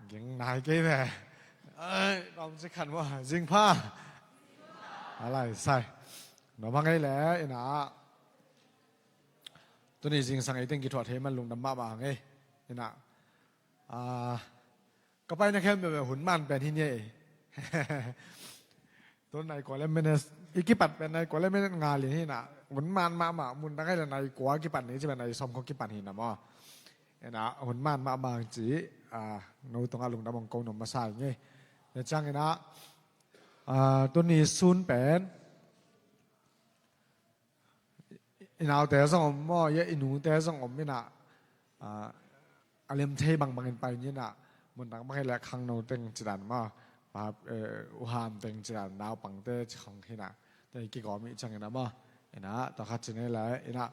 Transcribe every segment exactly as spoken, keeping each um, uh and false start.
Ging nai kei ve. Ai, tawm ci khan maw, zing pha. A lai sai. Nuam hang ei le, ina. Tuni zingsang ei teng kithuah thei man lungdam mahmah hang ei. Ina. Ah, ka paina khempeuh hun man pen hi ni ei. Tun nai kua le minute, i kipat pen nai kua le minute nga lian hi na, hun man mahmah, mun dang ai le nai kua kipan ni ci pen nai sawm kua kipan hi na maw. Ina, hun man mahmah ci, ah, no tungah lungdam hong ko nuam masa ing ei. Ina ciang ina, ah, tuni sun pen, i naute zong om maw, ya i nute zong om ina, ah, a lem thei bangbangin pai ni ina, mun dang bang hi le khangno teng ci dan maw, pa, eh, u ham teng ci dan, naupangte ci khong hi na, te kigawm i ciang ina maw, ina, tua khat ci ni le, ina,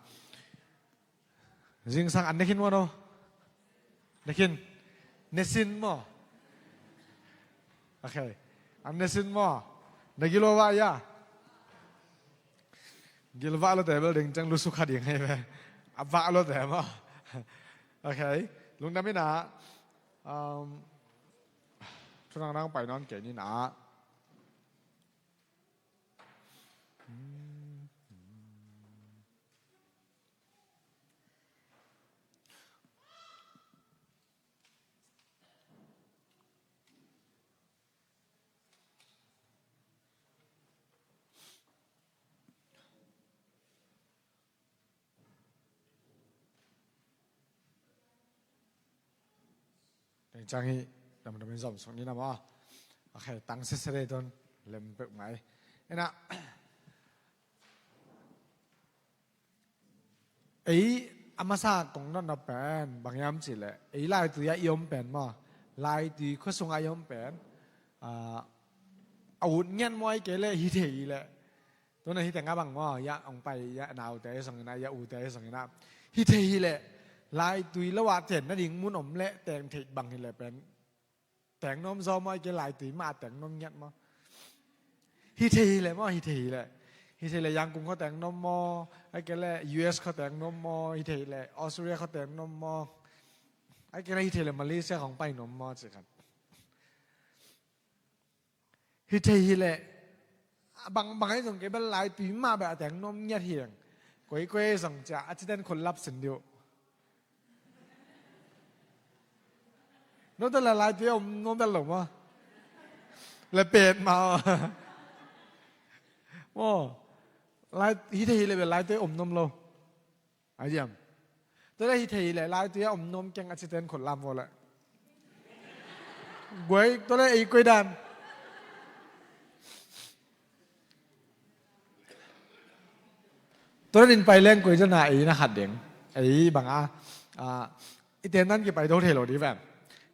zingsang an ne khin maw no? Ne khin. Ne sin maw? Ok. An ne sin maw? Na gilo va ya. Gilvah lo te bel ding ciang lusu kha ding hei ve. A vah lo te maw. Ok. Lungdam ina. Um, thunang nang pai nawn kei ni na. Teng ciang hi, damdamin zom suk ni na maw. Ok, tang sese dei tun, lem pek mai. Ina, ei, a masa kong notna pen, bang hiam cih leh, ei laitui ah i om pen maw. Laitui khua sungah i om pen, ah, a ut ngiat maw, ahih kei leh hi thei hi leh. Tun a hi teng a bang maw, ya hong pai, ya naute zong ina, ya ute zong ina. Hi thei hi leh, laitui lo ah ten nading mun om leh, teng theih bang hi leh pen. Teng nuam zaw maw, ahih kei leh laitui mah teng nuam ngiat maw. Hi thei hi leh maw, hi thei hi leh. Hi thei leh Yangon khua teng nuam maw, ahih kei leh U S khua teng nuam maw, hi thei leh Australia khua teng nuam maw. Ahih kei leh hi thei leh Malaysia khong pai nuam maw, ci khan. Hi thei hi leh, bang, bang ahi zong kei bel laitui mah bel a teng nuam ngiat hi eng. Koi, koi zong cia, a citen khut lap sin diu. Nuam ta la laitui om nuam ta lo maw. Le pet maw. Maw. Lai, hi thei hi leh bel laitui om nuam lo. A diam. Tua leh hi thei leh, laitui a om nuam keng a citen khut lam vo leh. Guai, tua leh ei koi dan. Tua leh nin pai leng koi dan a ei na khat ding. Ei bang a, a, i ten dan kipai do thei lo di ven.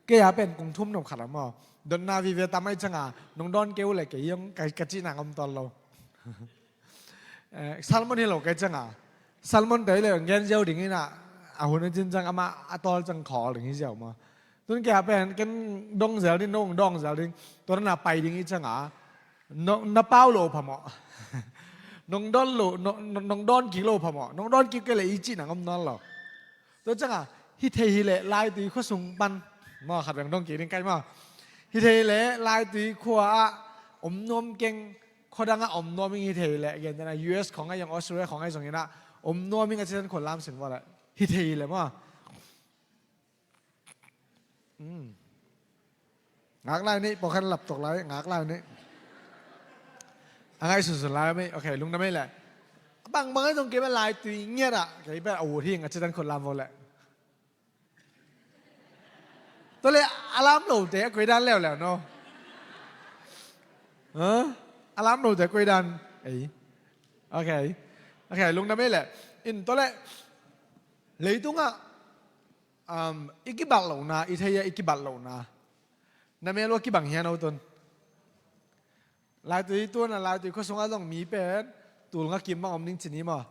Kei a pen kong thum nop khat a maw. Dotna vive tam ai ciang a, nong dawn kei uh leh kei zong ka, ka cih nang om tawn lo. Eh, sermon hi lo kei ciang a. Sermon te hi leh gen ziau ding ina, a hun a cin ciang amah a tawl ciang khawl ding hi ziau maw. Tun kei a pen ken dong zel ding, nong dong zel ding. Tua na pai ding hi ciang a. No, na pau lo phamawh. Nong dawn lo, no, no, nong dawn kik lo phamawh. Nong dawn kik kei leh i cih nang om nawn lo. Tua ciang a, hi thei hi leh laitui khua sung pan. Maw khat veng dong kik ding kai maw. Hi thei leh laitui khua ah om nuam keng, khua dang ah om nuam ing hi thei leh, gen tena U S khong ai zong, Australia khong ai zong ina, om nuam ing a citen khut lam sin vo leh. Hi thei leh maw. Hmm. Ngak lai ni, pawlkhat laptop lai, ngak lai ni. A ngai sunsun lai mi, ok, lungdam ei leh. Bang, bang ai zong kei bel laitui ngiat a, kei bel a ut hi eng a citen khut lam vo leh. Tua leh a lam lote a koi dan leuleu no. Hah? A lam lote a koi dan. Ei. Ok. Ok, lungdam ei leh. In tua leh. Leitungah, um, i kibat lohna, i thei a i kibat lohna. Na mel uh a kibang hia no tun. Laitui tuan a laitui khua sungah zong mi pen. Tul nga kim bang om ding ci ni maw.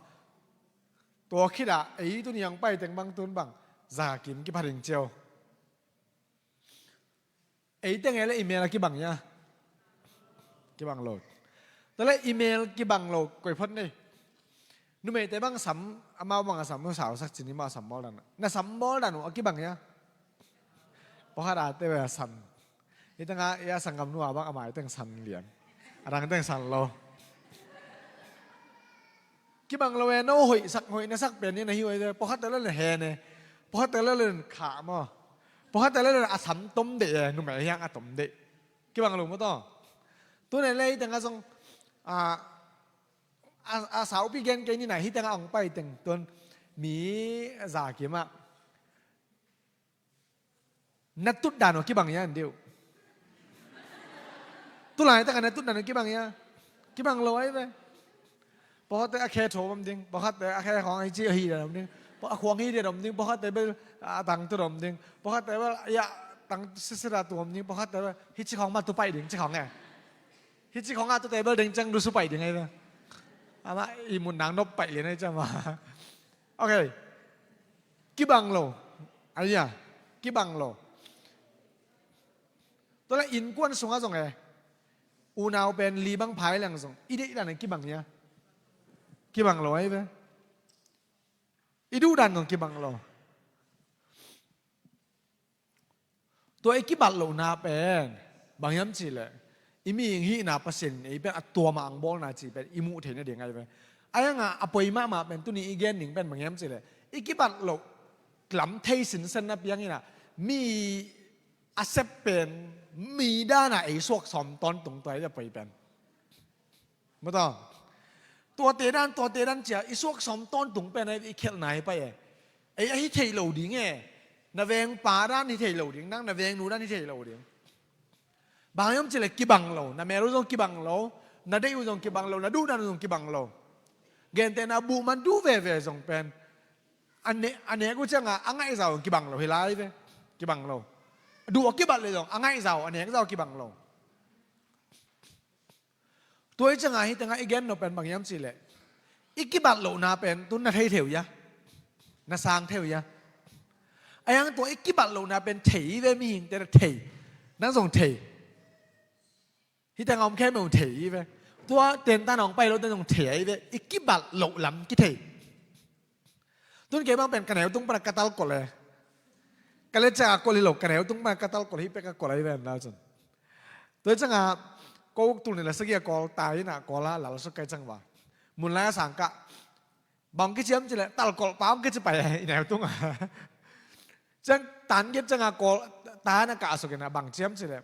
Tua khit ah, ei tuni a hong pai teng bang tun bang, za kim kipha ding ciau. Ei teng ei leh i mel a kibang hia. Kibang lo. Tua leh i mel kibang lo, koi phot nei. Numeite bang sam, amau bang a sam, nu sau sak ci ni maw sam bawl dan. Na sam bawl dan uh a kibang hia. Pawlkhat a te ve a san. Hih tengah i a sanggam nu a bang a mai teng san lian. A dang teng san lo. Kibang lo e, no hoih sak, hoih na sak pen ni na hi hoih te. Pawlkhat te le na he ne. Pawlkhat te le na kha maw. Pawlkhat te le na a sam tom de e, numei hiang a tom de. Kibang lo maw taw. Tu ne le hih tengah zong a, a, a saupi gen kei ni na, hih tengah ong pai teng tun mi za kim ah na tut dan uh kibang hia an diu. Tu laitak a na tut dan uh kibang hia? Kibang lo ai ve. Pawlkhat te a khe tho bam ding, pawlkhat te a khe khawng hi ci hi dan om ding, a khuang hi dan om ding, pawlkhat te bel a tang tu om ding, pawlkhat te bel a tang sisira tu om ding, pawlkhat te bel hi ci khawng ma tu pai ding ci khawng e. Hi ci khawng a tu te bel ding ciang du su pai ding ai ve. Ama i mun nang nop pai lian ai ciang ma. Ok. Kibang lo. Aya. Kibang lo. Tua le innkuan sungah zong e, unau pen li bang phai leng zong i deih dan kibang hia? Kibang lo ai ve. I duh dan zong kibang lo. Tua i kibat lohna pen bang hiam cihleh, i mihing hihna Pasian in ei pen a tua mah ang bawlna cih pen i muh theih nading ahi ve. Ahi hangah a poi mahmah pen tuni i gen ding pen bang hiam cihleh, i kibat loh lam thei sinsen na piang inah mi a sep pen mi danah ei suak sawm tawntung tua hi a poi pen. Maw taw. Tuate dan, tuate dan cia i suak sawm tawntung pen a i khelhna hi pai e. Ei a hi thei lo ding e. Na vengpa dan hi thei lo ding, nang na vengnu dan hi thei lo ding. Bang hiam cihleh kibang lo, na mel uh zong kibang lo, na deih uh zong kibang lo, na duh dan uh zong kibang lo. Gentehna buh man duh veve zong pen a ne, a nek uh ciangah a ngaihzau kibang lo hi lai ve. Kibang lo. Duh a kibat le zong a ngaihzau, a nekzau kibang lo. Tua i ciangah hih tengah i gen nop pen bang hiam cihleh, i kibat lohna pen tun na thei thei uh hia? Na sang thei uh hia? Ahi hang tua i kibat lohna pen thei hi ve, mihingte na thei. Nang zong thei. Hih tengah om khempeuh thei hi ve. Tua tentan a hong pai lote zong thei ahi ve. I kibat loh lam kithei. Tun kei bang pen ka neu tung pana ka tal kolh e. Ka le ciangah kolh hi lo, ka neu tung pana ka tal kolh hi pek a kolh ahi ven lau cun. Tua ciangah ko tul ni la sagi a kawl tai inah kawl a lal suk kai ciang va. Mun lai a sang kah. Bang kiciam cileh tal kolh pa om kici pai i neu tungah. Ciang tan gip ciangah kawl tai na kah suk inah bang ciam cileh.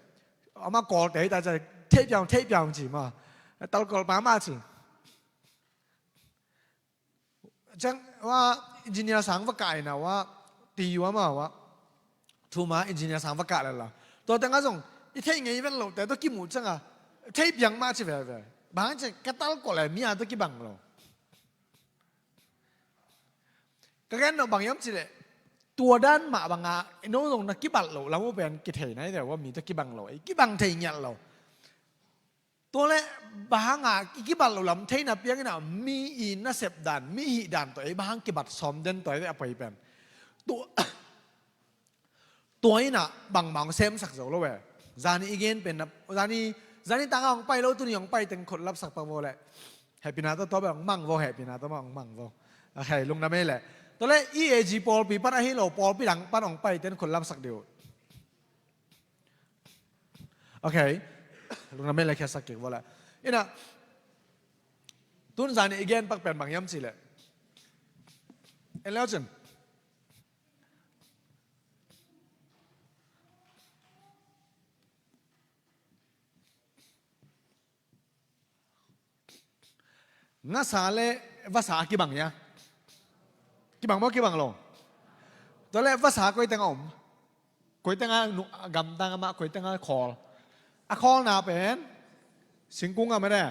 Ama kawl te hi ta ciang thei piang, thei piang ci ma. Tal kolh pa ma ci. Ciang wa engineer sang va kah ina wa ti wa ma wa. Thuma engineer sang va kah lala. Tua tengah zong i thei ngei ven lo te tua kimu ciangah thei piang ma ci veve. Bang ci ka tal kolh le mi a tua kibang lo. Ka gen lo bang hiam cileh tua dan mah bangah no zong na kibat lo lam uh pen kithei nai deuh wa mi tua kibang lo. Ei kibang thei ngiat lo. Tua le bang hangah i kibat loh lam theihna piang inah mi i nasep dan, mi hih dan tawh ei bang hang kibat sawm den tawh ei a poi pen. Tua, tua inah bangmah hong semsak zo lo eh. Zani i gen pen na, zani, zani tangah hong pai lo, tuni hong pai teng khut lapsak pak vo leh. Hehpihna tawh tua bel hong mang vo, hehpihna tawh mah hong mang vo. Okay, lungdam ei leh. Tua le i A G pawlpi pan ahi lo, pawlpi dang pan hong pai ten khut lapsak dih uh. Okay. Lungdam ei le khiasak kik vawleh. Inah tun zani i gen pak pen bang hiam cileh. En leu cin. Ngasa le vasa a kibang hia? Kibang maw, kibang lo? Tua le vasa koi tengah om? Koi tengah nu-, gamtang amah koi tengah khawl? A khawlna pen singkung ah mede.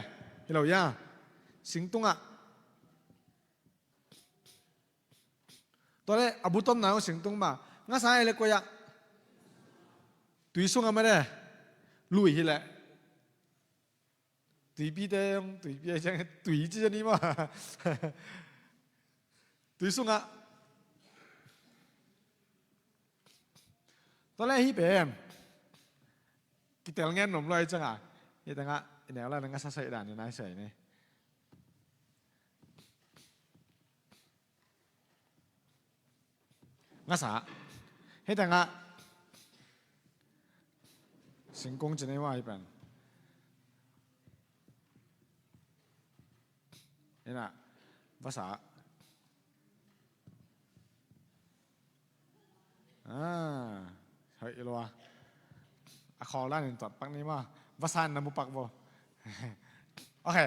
Hi lo hia? Singtungah. Tua le a bu tomna uh singtung mah. Ngasa ei le koi ah? Tui sungah mede. Lui hi leh. Tuipi te, tuipi a ciang, tui ci ni maw. Tui sungah. Tua le hih pen kitel ngen nom lo ai ciangah. Hih tengah i neu lai na ngasa saih dan i nai saih ni. Ngasa. Hih tengah Singkung ci nei mah hi pen. Ina, vasa. Ah, hoih lua. A khawl dan in tuat pak ni mah. Vasa na mu pak bo. Ok.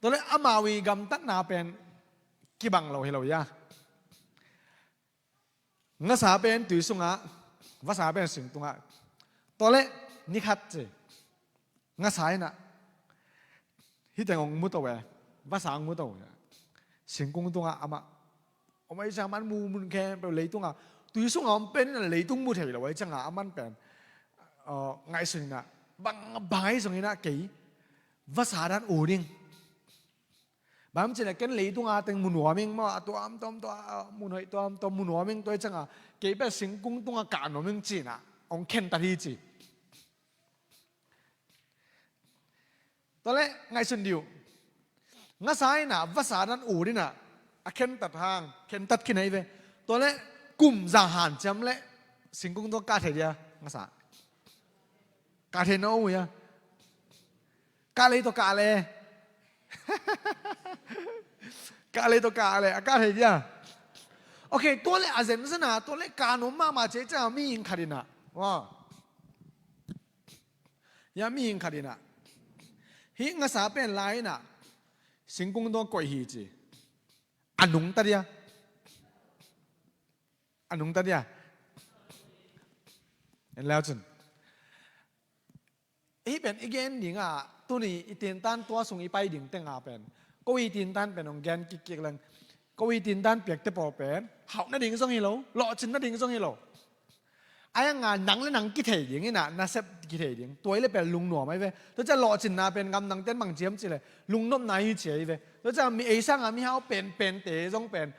Tua le amau i gamtatna pen kibang lo hi lo ia. Ngasa pen tui sungah, vasa pen sing tungah. Tua le ni khat ci. Ngasa inah. Hih teng hong mu to e. Vasa hong mu to e. Singkung tungah amah. Om ai ciang man mu mun khempeuh leitungah. Tui sungah om pen inah leitung mu thei lo ai ciangah aman pen. Uh, ngaihsun inah. Bang, bang ai zong inah kei. Vasa dan u ding. Bang ci le ken leitung a teng mu nuam ing maw, a tuamtuam tua, a, mun hoih tuamtuam mu nuam ing tua i ciangah, kei peuh singkung tungah kah nuam ing ci inah, hong khentat hi ci. Tua le ngaihsun dih uh. Ngasa inah, vasa dan u dinah, a khentat hang, khentat khin ahi ve. Tua le kum za hanciam le, singkung tungah kah thei dia, ngasa. Kah thei na om uh ia. Kah lei tawh kah le. Kah lei tawh kah le. A kah thei dia. Ok, tua le a zenzen a, tua le kah nuam mahmah ci ciang mihing khat inah. Wa. Ia mihing khat inah. Hih ngasa pen lai inah. Singkung tungah koih hi ci. A nungta dia. A nungta dia. En leu cun. Hih pen i gen dingah, tuni i tintan tua sung i pai ding tengah pen. Ko i tintan pen hong gen kikkik leng. Ko i tintan piakte pawl pen. Hauh nading zong hi lo, lawhcin nading zong hi lo. A hiangah nang le nang kithei ding inah, nasep kithei ding. Tua i le pen lungnuam ahi ve. Tua ciang lawhcinna pen gamdangten bang ciam ci le. Lungnopna hi ci ahi ve. Tua ciang mi ei sangah mihau pen, pente zong pen.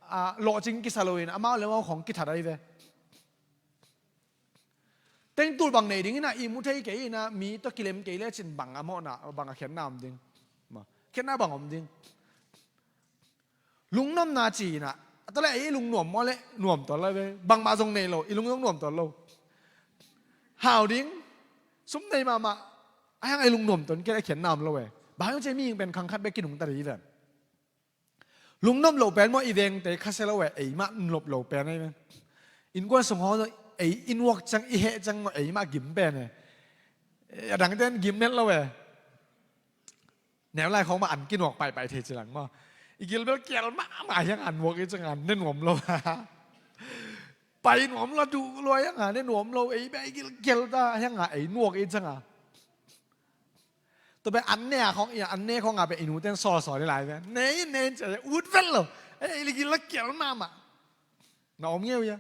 Ah, lawhcin kisa lo in, amau le amau khong kithat ahi ve. Tengtul bang nei ding inah, i mu thei kei inah, mi tawh kilem kei lecin bang a mawhna, bang a khiatna om ding. Ma, khiatna bang om ding. Lungnopna ci inah, a tua le ei lungnuam maw le, nuam tuan lo ve. Bangmah zong nei lo, i lung zong nuam tuan lo. Hau ding, sum nei mahmah, a hiang ei lungnuam tuan kei le khiatna om lo ve. Bang hiang ci mihing pen khang khat bek kinungta dih hi ven. Lungnop lo pen maw i vengte khasia lo e, eimah nop lo pen ahi ve. Innkuan sung haw ei i nuak ciang i heh ciang maw eimah gim pen e. A dangten gim net lo e. Neu lai khawng mah an kinuak paipai thei ci lang maw. I gilbel kial mahmah hiang an nuak i ciang an ne nuam lo. Pai nuam lo duh lua hiang an ne nuam lo ei bia i gil kial ta hiang a ei nuak i ciang a. Tua pen an ne a khawng, an ne khawng a pen i nuten sawlsawl ni lai pen. Ne in, ne in, cia ut vet lo. Ei, i ligin la kial mahmah. Na om ngeu ia.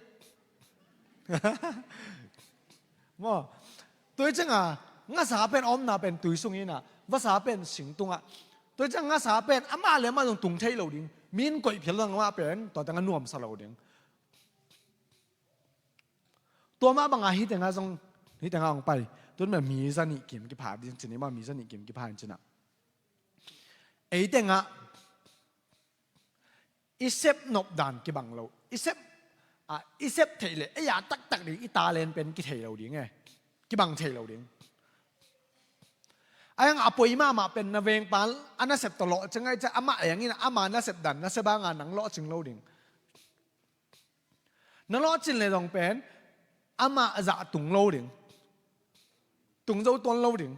Maw. Tua i ciangah, ngasa pen a omna pen tui sung inah, vasa pen sing tungah. Tua i ciangah ngasa pen, amah le amah zong tung thei lo ding. Min koih phial zong amah pen, tua tengah nuamsa lo ding. Tua mah bangah hih tengah zong, hih tengah hong pai. Tun mah mi zanih kim kipha ding cin, mah mi zanih kim kipha ding cin ah. Ei tengah i sep nop dan kibang lo. I sep, ah, i sep theih leh, ei a taktak ding, i talent pen kithei lo ding e. Kibang thei lo ding. A hiang a poi mahmah pen na vengpa a nasep tawh lawhcing ai ciah amah eng in ama nasep dan nasep hanga nang lawhcing lo ding. Na lawhcin le zong pen amah zah tung lo ding. Tung zo tuan lo ding.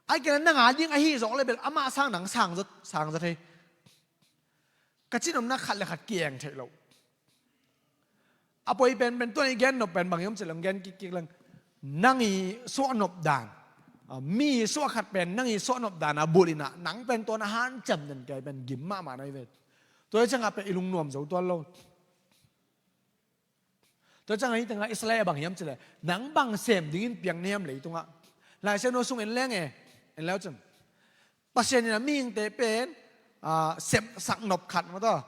Ai kena nang a ding ahi zawh le bel amah sang nang sang zaw, sang zaw thei. Ka cinomna khat le khat kieng theih loh. A poi penpen tuan i gen nop pen bang i om cileng gen kikkik leng. Nang i suahnop dan, a, mi suah khat pen nang i suahnop dan a bulh inah nang pen tuan a hanciam den kia i pen gim mahmah na i vet. Tua i ciangah pen i lungnuam zo tuan lo. Tua ciangah hih tengah Israel a bang hiam cileh nang bang sem dingin piang na hiam leitungah. Lai Siangtho sung en leng e, en leu cun. Pasian in a mihingte pen, a, sepsak nop khat maw taw.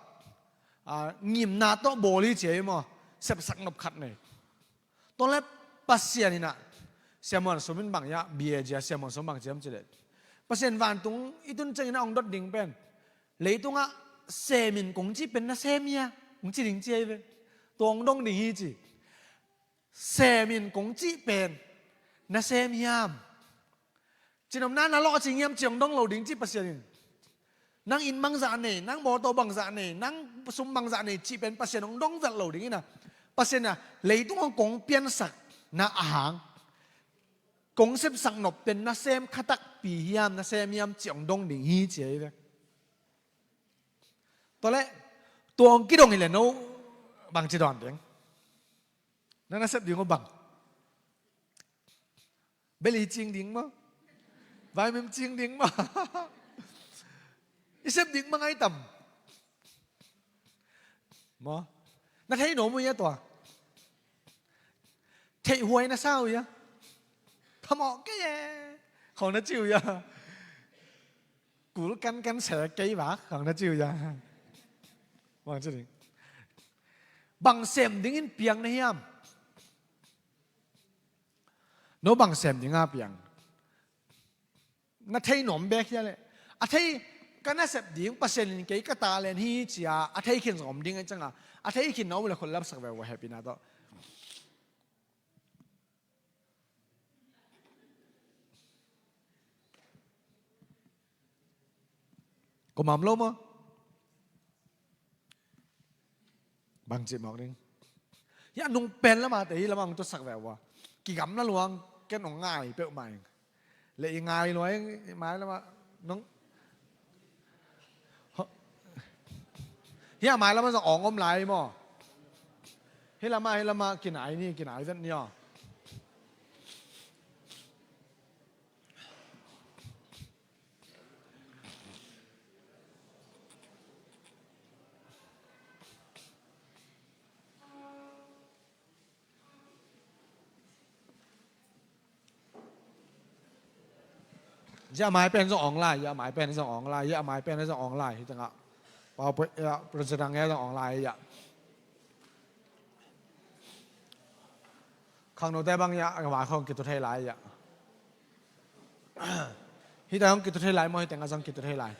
A, ngimna tawh bawl hi cia hi maw. Sepsak nop khat nei. Tua le Pasian in a, Siamuan Sum in bang hiah, B A G a Siamuan Sum bang ciam cileh. Pasian vantung i tun ciangin a hong dot ding pen. Leitungah semin kong cih pen na sem hia, kong ci ding ci ahi ve. Tua hong dong ding hi ci. Semin kong cih pen na sem hiam? Cinomna na lawhcing hiam cih hong dong lo ding ci Pasian in. Nang inn bangzah nei, nang mawtaw bangzah nei, nang sum bangzah nei cih pen Pasian hong dong vet lo ding hi na. Pasian in a leitung hong kong piansak na a hang kong sepsak nop pen na sem kha takpi hiam, na sem hiam cih hong dong ding hi ci hi ve. Tua leh tua hong kidong hi leh no bangci dawn ding? Na nasep ding uh bang? Beli cing ding maw? Vaimim cing ding maw? I sep ding bang ai tam maw? Na thei nuam uh hia tua? Theih huai na sa uh hia? Phamawh kei e khong na ci uh hia? Kul kankan se kei vak khong na ci uh hia? Bang ci ding? Bang sem dingin piang na hiam? No bang sem dinga piang? Na thei nuam bek hia leh? A thei, ka nasep ding Pasian in kei ka talent hi ci-a a thei khin zong om ding a, cianga a thei khin na om leh khut lapsak ve uh a, hehpihna tawh. Ko mam lo maw? Bang cih mawk ding? Hia nung pen lama te hi lama hong tutsak ve uh a. Kigamla lua, ken hong ngai peuhmah ing. Leh i ngai lua ing, i mai lama nong. Hia mai lama zong awng om lai maw? Hi lama, hi lama kinai ni, kinai vet ni aw. Zia mai pen zong awng lai, zia mai pen zong awng lai, zia mai pen zong awng lai, hi tengah. Pau pui, ya, project ang ya zong awng lai, ya. Khangnote bang ya, a vai khong kitu thei lai ya. Hita hong kitu thei lai maw, hi tengah zong kitu thei lai.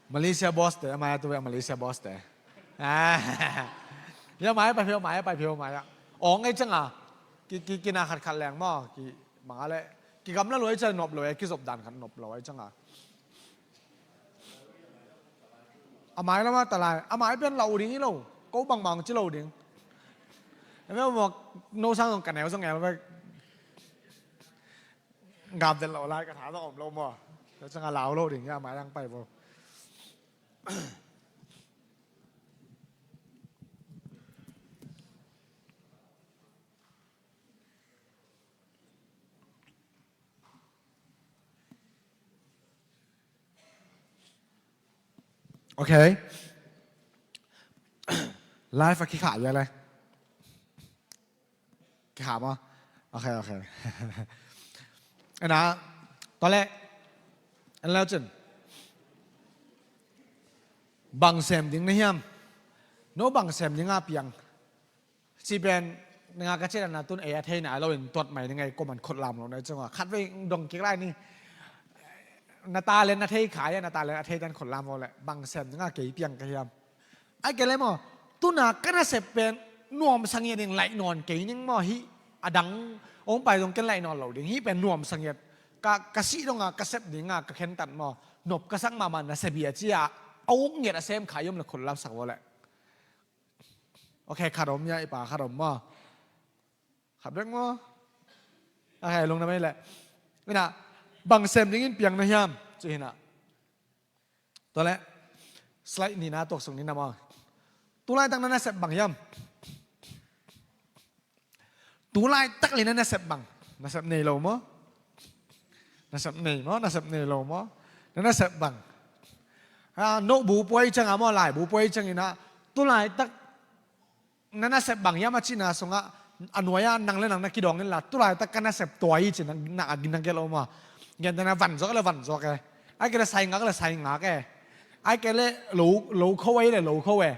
Malaysia boss te, a mai a tu a Malaysia boss te. Ya mai pai phio, mai pai phio, mai a. Awng ei cianga. Ki, ki, kina khat khat leng maw, ki manga le. Kigamla lua ei cianga nop lo ei, kizop dan khat nop lo ei cianga. A mai lama ta lai, a mai pian lau ding hi lo, ko bangmang ci lo ding. Eme maw, no sang zong ka neu zong el vek. Ngap den lo lai, ka tha zong om lo maw. Ka cianga lau lo ding, ya mai ang pai bo. Ok. Live a kikhah ia le. Kikhah maw? Ok, ok. Ena, tua le. En lau cin. Bang sem ding na hiam? No bang sem dinga piang? Ci pen, nga ka cian a na tun ei a thei nai lo in tuat mai ni ngei, ko man khut lam lo na cianga. Khat vei dong kik lai ni. Na talent na thei khai, na talent a thei tan khut lam lo le. Bang sem dinga kei piang ka hiam? Ai kei le maw, tuna ka nasep pen nuam sangiat in laih nawn kei ning maw hi, a dang ong pai dong ken laih nawn lo ding. Hi pen nuam sangiat. Ka, ka sih donga, ka sep dinga, ka khentat maw. Nop ka sak mahmah nasep hi a ci a, a uk ngiat a sem khai om le khut lamsak lo le. Ok, khat om ia, i pa khat om maw? Khat bek maw? Ok, lungdam ei le. Ina, bang sem dingin piang na hiam? Ci hina. Tua le, slide nina tuak sung nina maw? Tulaitak na nasep bang hiam? Tulaitak le na nasep bang? Nasep nei lo maw? Nasep nei maw? Nasep nei lo maw? Na nasep bang? Ah, no bu puai cianga maw, lai bu puai ciangina. Tulaitak na nasep bang hiam a cihna sungah, a nuai-ah nang le nang na kidawng inla, tulaitak ka nasep tua hi ci na, na, na gelh om a. Gentehna vanzuak le vanzuak e. Ai kei le saingak le saingak e. Ai kei le lo, lo kho e le lo kho e.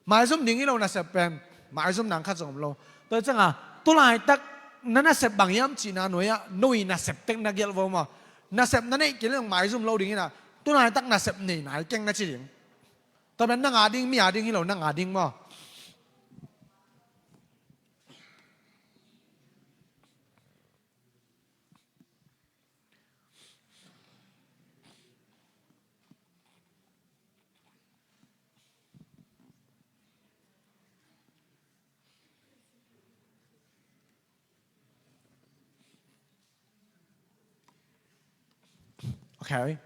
Maizum ding hi lo nasep pen. Maizum nang khat zong om lo. Tua cianga, tulaitak na nasep bang hiam cihna nuai-ah, no i nasep tek na gelh vo maw. Nasep na neih kei le maizum lo ding ina. Tulaitak nasep nei nai keng na ci ding. Tua pen nang a ding, mi a ding hi lo, nang a ding maw? Okay.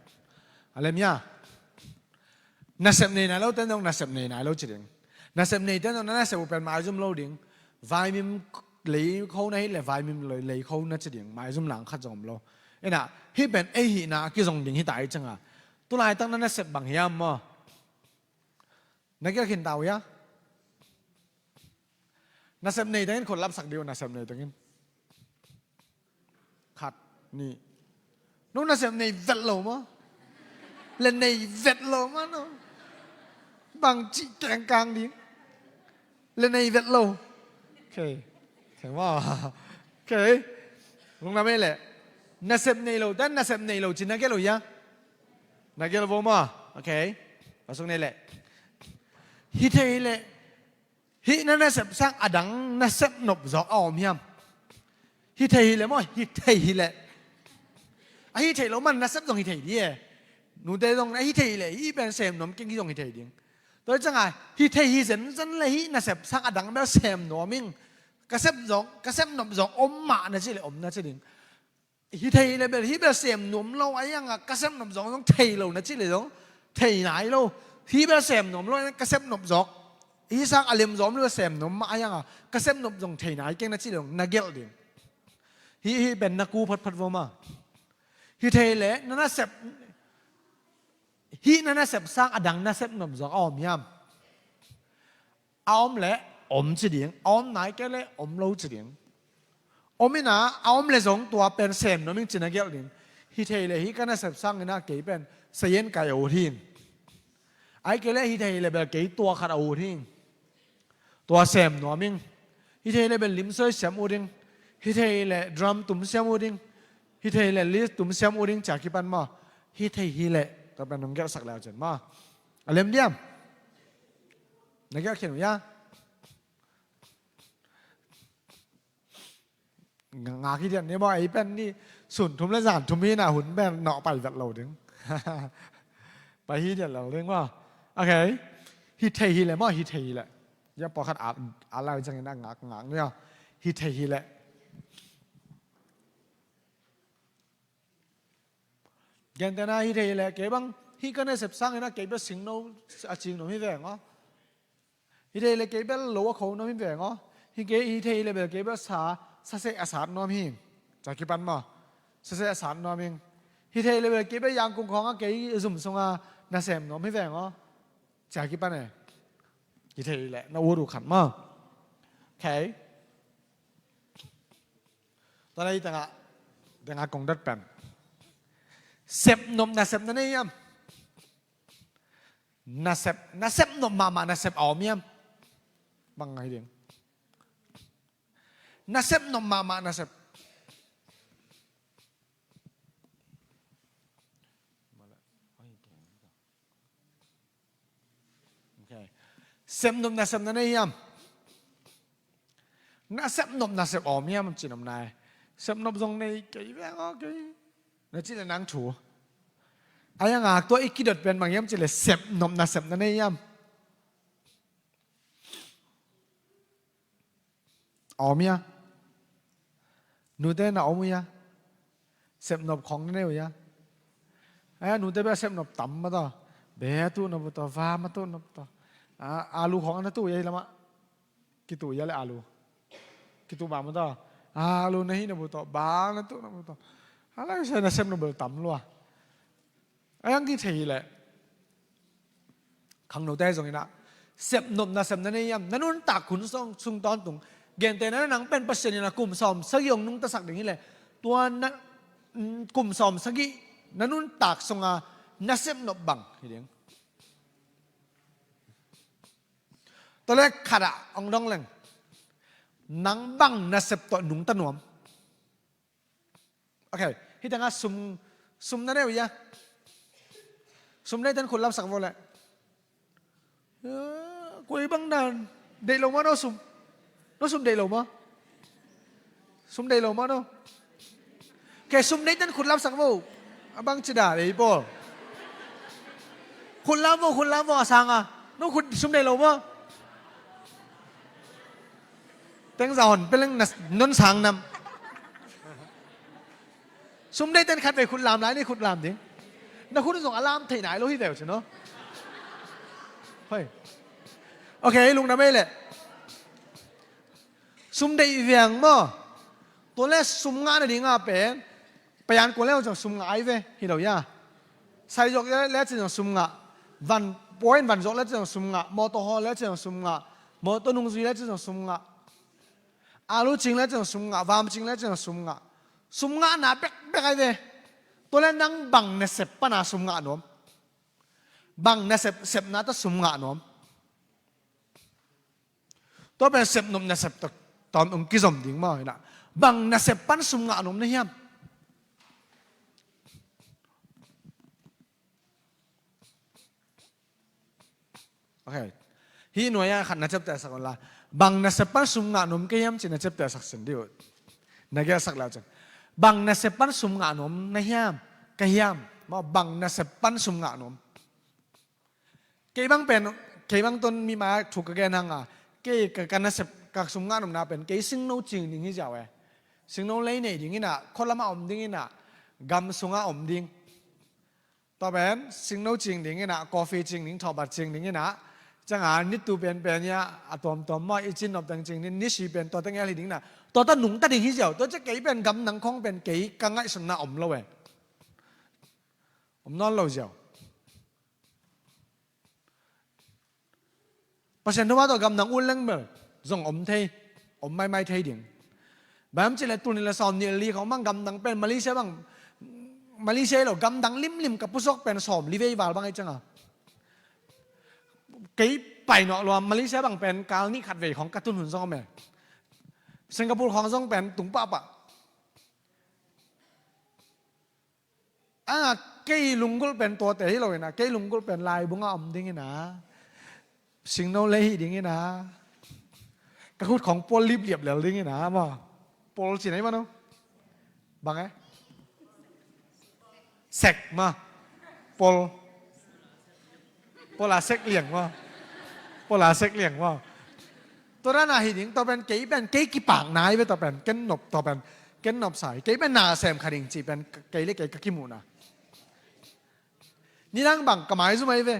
A lem ia. Nasep nei nai lo ten zong nasep nei nai lo ci ding. Nasep nei ten zong na nasep uh pen maizum lo ding. Vaimim lei kho na hi le vaimim lei, lei kho na ci ding. Maizum lang khat zong om lo. Ina, hih pen ei hihna a kizong ding hi ta i cianga. Tulaitak na nasep bang hiam maw? Na gelh khin ta uh ia? Nasep nei tengin khut lapsak dih uh, nasep nei tengin. Khat, nih. Nong nasep nei vet lo maw? Le nei vet lo maw no? Bang cih kengkang ding. Le nei vet lo. Okay. Okay maw? Okay. Lungdam ei leh. Nasep nei lo, dan nasep nei lo ci na gelh uh ia? Na gelh vo maw? Okay. Pasuk nei leh. Hi thei leh. Hih na nasep sang adang nasep nop zawk a om hiam? Hi thei hi leh maw, hi thei hi leh. A hi thei lo man nasep zong hi thei ding e. Nute zong na hi thei hi leh, hih pen sem nuam keng hi zong hi thei ding. Tua hi cianga, hi thei hi zenzen le hih nasep sang adang bel sem nuam ing. Ka sep zawk, ka sep nop zawk om mah na ci le om na ci ding. Hi thei le bel, hih bel sem nuam lo a ianga ka sep nop zawk zong thei lo na ci le zong thei nai lo. Hih bel sem nuam lo a ianga ka sep nop zawk, hih sang a lem zawk om lo sem nuam mah a ianga ka sep nop zong thei nai keng na ci le zong na gelh ding. Hih, hih pen na ku phatphat vo maw? Hi thei le na nasep, hih na nasep sang adang nasep nop zawk a om hiam? A om leh om ci ding, a om nai kei leh om lo ci ding. Om ina, a om leh zong tua pen sem nuam ing ci na gelh ding. Hi thei leh hih ka nasep sang ina kei pen sayen kai a ut hi. Ai kei leh hi thei leh bel kei tua khat a ut hi. Tua sem nuam ing. Hi thei leh bel limsoi siam ut ing. Hi thei leh drum tum siam ut ing. Hi thei leh lead tum siam ut ing ci a kipan maw? Hi thei hi leh, tua pen nong gelhsak leu cin maw? A lem diam? Na gelh khin uh ia? Nga, nga kidian ni maw, ei pen ni sun thum le zan thum hi na hun pen nawh pai vet lo ding. Pai hi dian lo ding maw? Okay. Hi thei hi leh maw, hi thei hi leh. Ia pawlkhat a, a lai ciangin a ngak ngak ni a. Hi thei hi leh. Gentehna hi thei hi leh, kei bang, hih ka nasep sangin a kei bel singno a cing nuam hi veng aw. Hi thei hi leh kei bel lo a kho nuam hi veng aw. Hi kei, hi thei hi leh bel kei bel sa, sa seh a sat nuam hi. Ca kipan maw? Sa seh a sat nuam hi. Hi thei hi leh bel kei bel Yangon khawng a kei zum sunga nasem nuam hi veng aw. Ca kipan e. Hi thei hi leh, na ut uh khat maw? Okay. Tua leh tengah, tengah kong dat pen. Sep nop nasep na nei hiam? Nasep, nasep nop mahmah nasep a om hiam? Bang ngai ding. Nasep nop mahmah nasep. Okay. Sep nop nasep na nei hiam? Nasep nop nasep a om hiam ci nop nai. Sep nop zong nei kei veng aw kei. Na ci le nang thu. A ianga tua i kidot pen bang hiam ci le sep nop nasep na nei hiam? A om hia? Nute na om uh hia? Sep nop khawng na nei uh hia? Aia, nute bia sep nop tam mah tawh. Bia tuh nop uh tawh, vam a tuh nop uh tawh. A, alu khawng a na tuh hia hi lamah. Kituh hia le alu. Kituh bang mah tawh. Alu na hih nop uh tawh, bang na tuh nop uh tawh. A lai sa na sep nop bel tam lua. A iang kithei hi leh. Khangnote zong inah. Sep nop nasep na nei hiam. Na nuntak hun sung, sung tawntung. Gentehna nang pen Pasian inah kum sawm sagih hong nungtasak ding hi leh. Tua na, mm, kum sawm sagih na nuntak sunga na sep nop bang hi ding. Tua leh khatah hong dong leng. Nang bang nasep tawh nungta nuam. Okay, hih tengah sum, sum na nei uh hia? Sum nei ten khut lapsak vo leh. Koi bang dan deih lo maw no sum? No sum deih lo maw? Sum deih lo maw no? Kei sum deih ten khut lamsak vo. A bang ci dan ei pawl. Khut lam vo, khut lam vo a sang a. No khut sum deih lo maw? Teng za hon peleng na non sang nam. Sum deih ten khat vei khut lam lai ni khut lam ding. Na khut zong a lam thei nai lo hi veu ci no. Hoi. Ok, lungdam ei leh. Sum deih viang maw? Tua le sum ngah nading a pen. Payan kua le zong sum ngah ai ve hi lo ya. Sai zawk le ci zong sum ngah. Van point van zawk le ci zong sum ngah. Mawtaw hawl le ci zong sum ngah. Mawtaw nungzui le ci zong sum ngah. Alu cing le ci zong sum ngah, vam cing le ci zong sum ngah. Sum ngahna bekbek ai ve. Tua le nang bang nasep pana sum ngah nuam? Bang nasep, sepna ta sum ngah nuam? Tua pen sepnop nasep ta tawm ong kizom ding maw hi na. Bang nasep pan sum ngah nuam na hiam? Ok. Hih nuai-ah khat na ciaptehsak un la. Bang nasep pan sum ngah nuam ka hiam ci na ciaptehsak sin dih uh. Na gelhsak le uh cin. Bang nasep pan sum ngah nuam na hiam? Ka hiam? Maw bang nasep pan sum ngah nuam? Kei bang pen, kei bang tun mi mai-ah thuk ka gen hang a. Kei ka, ka nasep, ka sum ngah nuamna pen, kei singno cing ding hi ziau e. Singno lei nei ding inah, khualamah om ding inah, gam sungah om ding. Tua pen singno cing ding inah, coffee cing ding, thawhbat cing ding inah, ciangah nitu penpen ia a tuamtuam maw, i cin nop teng cing ding, nisi pen tua teng el hi ding inah, tua ta nungta ding hi ziau. Tua ciah kei pen gamdang khawng pen kei ka ngaihsutna om lo e. Om nawn lo ziau. Pasian thupha tawh gamdang ut leng bel zong om thei, om maimai thei ding. Bang hiam cih leh tul nih le sawm nih le li khawng bang gamdang pen Malaysia bang, Malaysia hi lo gamdang limlim ka pusuak pen sawm li vei val bang hi cianga. Kei pai nawh lua Malaysia bang pen kal nih khat vei khawng ka tun hun zong om e. Singapore khawng zong pen tung pahpah. A, kei lunggulh pen tuate hi lo inah, kei lunggulh pen laibungah om ding inah, singno lei hi ding inah, ka khut khawng pawl lipliap lel ding inah maw. Pawl ci na hi maw no? Bang e? Sek maw. Pawl. Pawl a sek liang maw. Pawl a sek liang maw. Tua dan a hi ding, tua pen kei pen, kei kipakna hi ve tua pen, ken nop tua pen, ken nop sai. Kei pen na sem kha ding cih pen, kei le kei ka kimuhna. Nidang bang ka maizum ahi ve.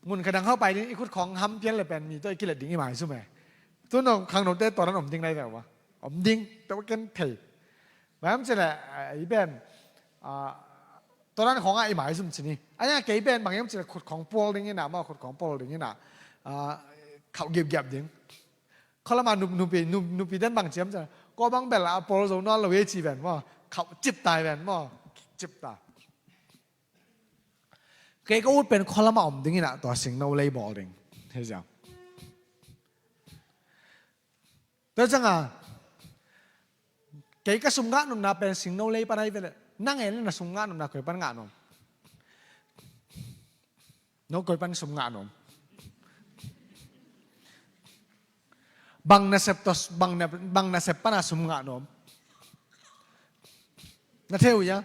Mun kha dang hau pai ding, i khut khawng ham pian le pen, mi tawh i kilet ding i maizum e. Tun khangnote tua dan om ding nai ve ua. Om ding, tua ken thei. Bang hiam cih leh, a, i pen, a, tua dan khawngah i maizum ci ni. A, kei pen bang hiam cih leh khut khawng pawl ding inah, maw khut khawng pawl ding inah, a, khauh giapgiap ding. Khualama nup, nupi, nup, nupi den bang ci hiam cih leh, kua bang bel a pawl zo nawn lo ei ci ven maw, khauh cip ta hi ven maw, cip ta. Kei ka ut pen khualama om ding inah tua singno lei bawl ding. Hei ziau. Tua cianga, kei ka sum ngah nopna pen singno lei pan ahi ve leh, nang e le na sum ngah nopna koi pan ngah nuam? No koi pan sum ngah nuam? Bang nasep tua, bang na, bang nasep pana sum ngah nuam? Na thei uh ia?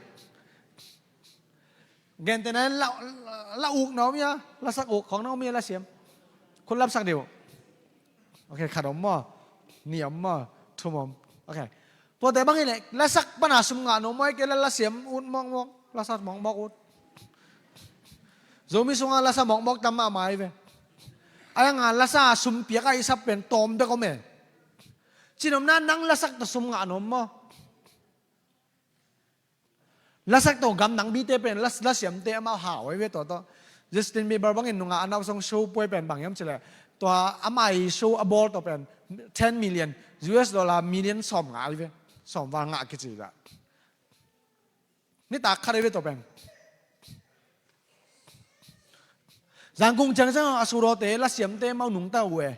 Gentehna in la, la, la uk na om ia? La sak uk khawng na om ia, la siam? Khut lapsak dih uh. Ok, khat om maw? Nih om maw? Thum om. Ok. Tuate bang hi leh, la sak pana sum ngah nuam maw, ahih kei leh la siam ut mawkmawk, la sak mawkmawk ut. Zomi sungah la sak mawkmawk tam mahmah hi ve. Ahi hanga la sak sum piak a i sap pen tawm bek om e. Cinomna nang la sak tawh sum ngah nuam maw? Lasak tawh gamdang bite pen, la, lasiamte amau hau ahi ve tawh tawh. Justin Bieber bangin nungah a nausong show puai pen bang hiam cih leh, tua amah i show a bawl tawh pen ten million, U S dollar million sawm ngah ahi ve. Sawm val ngah kici dah. Nitak khat ahi ve tawh pen. Zangkung ciangciang a sudawte lasiamte mau nungta uh e.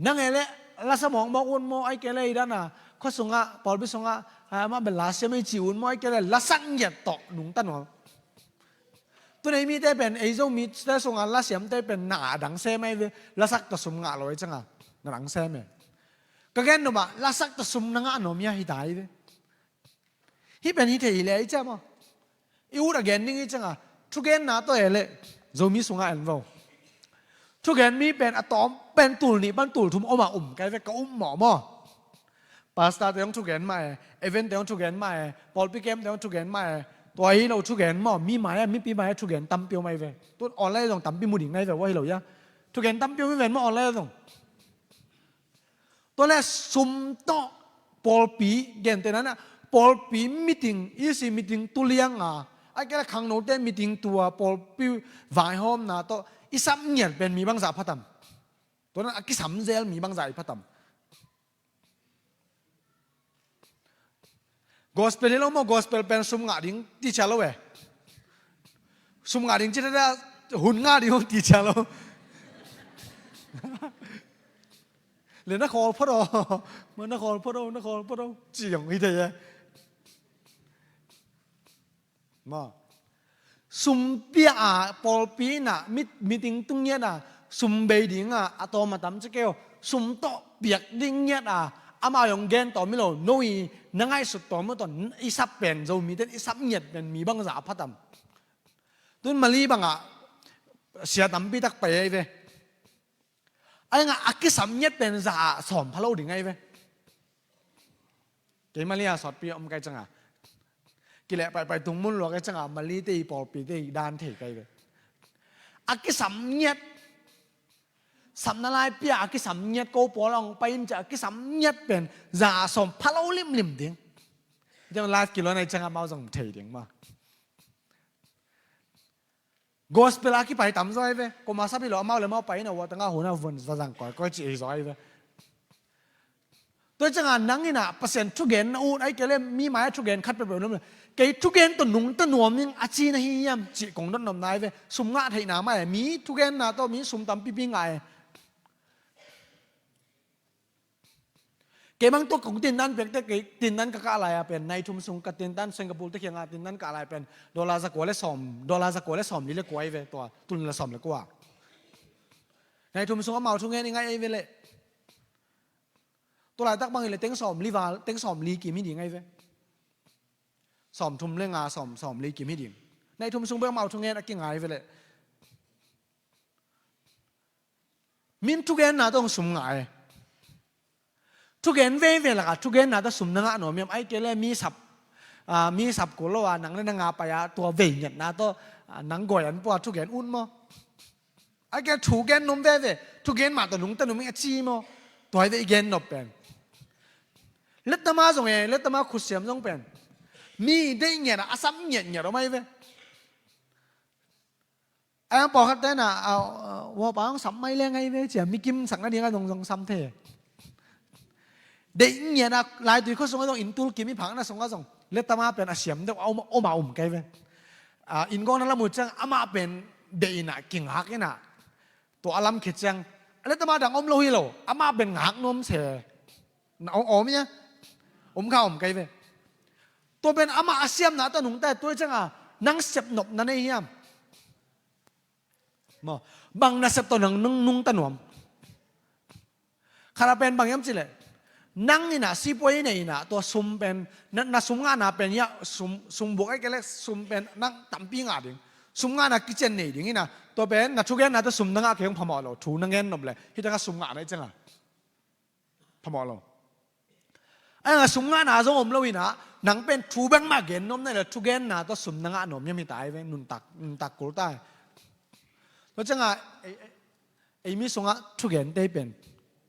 Nang e leh lasa mawkmawk ut maw, ahih kei leh i dana khua sungah, pawlpi sungah, ah, amah bel lasiam ei ci ut maw, ahih kei leh lasak ngiat tawh nungta nuam? Tun ei mite pen, ei Zomite sungah lasiamte pen na a dang sem ahi ve. Lasak tawh sum ngah lo ei ciangah na dang sem e. Ka gen nuam ah, lasak tawh sum na ngah nuam hia hi ta hi ve. Hih pen hi thei hi leh ei ciang maw. I ut a gen ding hi ciangah, thugenna tawh e leh Zomi sungah en vo. Thugen mi pen a tawm pen tul nih pan tul thum om a um kai ve, ka um mawh maw. Pastor te hong thugen mah e, event te hong thugen mah e, pawlpi kem te hong thugen mah e. Tua hi lo thugen maw, mi mai a, mipi mai a thugen tampi om ahi ve. Tun online zong tampi mu ding nai ve, ua hi lo ia. Thugen tampi om hi ven maw online zong. Tua leh sum tawh pawlpi gentehna in ah, pawlpi meeting, E C meeting tu liang a, ahih kei leh khangnote meeting tu a, pawlpi vaihawmna tawh i sap ngiat pen mi bangzah pha tam? Tua in ah a kisam zel mi bangzah i pha tam? Gospel hi lo maw, gospel pen sum ngah ding ti cia lo e. Sum ngah ding ci ta, hun ngah ding ti cia lo. Le na khawl phot aw, ma na khawl phot aw, na khawl phot aw, ci zong hi thei e. Maw. Sum pia a pawlpi in ah, mit-, meeting tu ngiat a, sum bei ding a, a tawm a tam ci kei aw, sum tawh piak ding ngiat a, amau zong gen tawm hi lo, no i na ngaihsut tawm uh tawh, i sap pen, Zomite in i sap ngiat pen mi bangzah a pha tam? Tun Mali bangah sia tampi tak pai ahi ve. Ahi hang a kisam ngiat pen za ah sawm pha lo ding ahi ve. Kei Mali a sawtpi om kai ciangah, kileh paipai tung mun lua kai ciangah, Mali te i pawlpi te i dan thei kai ve. A kisam ngiat, sapna lai pia a kisam ngiat, ko pawl a hong pai in ciah a kisam ngiat pen za ah sawm pha lo limlim ding. Hih teng live kilawh nai ciangah amau zong thei ding maw. Gospel a kipai tam zaw ahi ve. Koma sap hi lo, amau le amau pai in a, ua tangah hun a vun va zang kawikawi ci ei zaw ahi ve. Tua ciangah nang in ah Pasian thugen na ut, ahih kei leh mi mai a thugen khat peuhpeuh na um leh, kei thugen tawh nungta nuam ing a ci na hi hiam cih kong dot nopna ahi ve. Sum ngah theihna mah e, mi thugenna tawh mi sum tampipi ngah e. Kei bang tua kong tindan piakte, kei tindan ka kah lai-a pen, nai thum sung ka tindan Singapore te kiangah tindan kah lai pen, dollar zakua le sawm, dollar zakua le sawmli le kua ahi ve, tua tun la sawm le kua. Nai thum sung amau thungen i ngaih ahi ve leh. Tua laitak bang hi leh teng sawmli val, teng sawmli kim hi ding ahi ve. Sawmthum le nga, sawm, sawmli kim hi ding. Nai thum sung bek amau thungen a kingai ve leh. Min thugenna tawh sum ngah e. Thugen veve lakah thugenna tawh sum na ngah nuam hiam? Ahih kei leh mi sap, ah, mi sap kul lo a, nang le nang a pai a, tua vei ngiatna tawh, ah, nang gawi an pua thugen ut maw? Ahih kei leh thugen nuam veve, thugen mah tawh nungta nuam ing a ci maw? Tua hi ve i gen nop pen. Lettama zong e, lettama khutsiam zong pen, mi deih ngiat a, a sap ngiatngiat om ahi ve. A, pawlkhat te na, a, a, uapa hong sap mai leng ahi ve cia, mi kim sakna dingah zong zong sam thei. Deih ngiat a, laitui khua sungah zong, inntul kim i phakna sungah zong, lettama pen a siam deuh a om, om a om kei ve. A, inngawkna lam uh ciang amah pen deih in ah kingak in ah, tua a lam khit ciang lettama dang om lo hi lo, amah pen ngak nuam se. Na om, om ia? Om kha om kei ve. Tua pen amah a siamna tawh nungta, tua ciangah nang sep nop na nei hiam? Maw, bang nasep tawh nang nung, nungta nuam? Khat a pen bang hiam cih leh, nang in ah sipuai nei in ah, tua sum pen, na, na sum ngahna pen ia, sum, sum buak ahih kei leh sum pen nang tampi ngah ding. Sum ngahna kician nei ding in ah, tua pen na thugenna tawh sum na ngah kei hong phamawh lo, thu na ngen nop leh, hih tengah sum ngahna i ciangah phamawh lo. Ahi hang a sum ngahna zong om lo in ah, nang pen thu bek mah gen nuam na hih leh, thugenna tawh sum na ngah nuam hiam hi ta hi ve, nuntak, nuntak kul ta hi. Tua ciangah, ei, ei, ei mi sungah thugente pen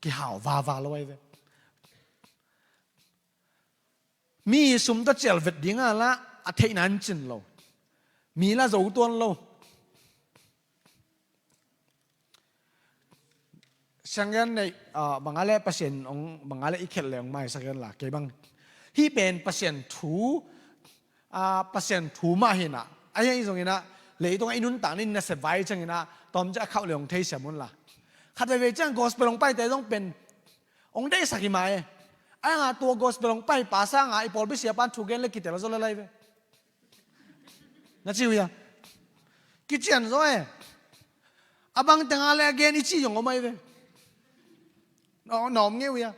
kihau vava lo ahi ve. Mi sum tawh cial vet dingah lah a theihna an cin lo. Mi lah zo tuan lo. Sianggen neih, ah, bang a leh Pasian hong, bang a leh i khelh leh hong maisak hen la, kei bang. Hih pen Pasian thu, ah, Pasian thu mah hi in ah, ahi zongin ah, leitungah i nuntakna in nasep vai ciangin ah, tawmcik a khauh leh hong theisiam un la. Khat veivei ciang gospel hong paite zong pen hong deihsak hi mah e. Ahi hang a tua gospel hong paipa sangin i pawlpi siapa'n thu gen leh kitel zaw lel ahi ve. Na ci uh hia? Kician zaw e. A bang tengah le a gen i cih zong om ahi ve. Nawm ngei uh ia.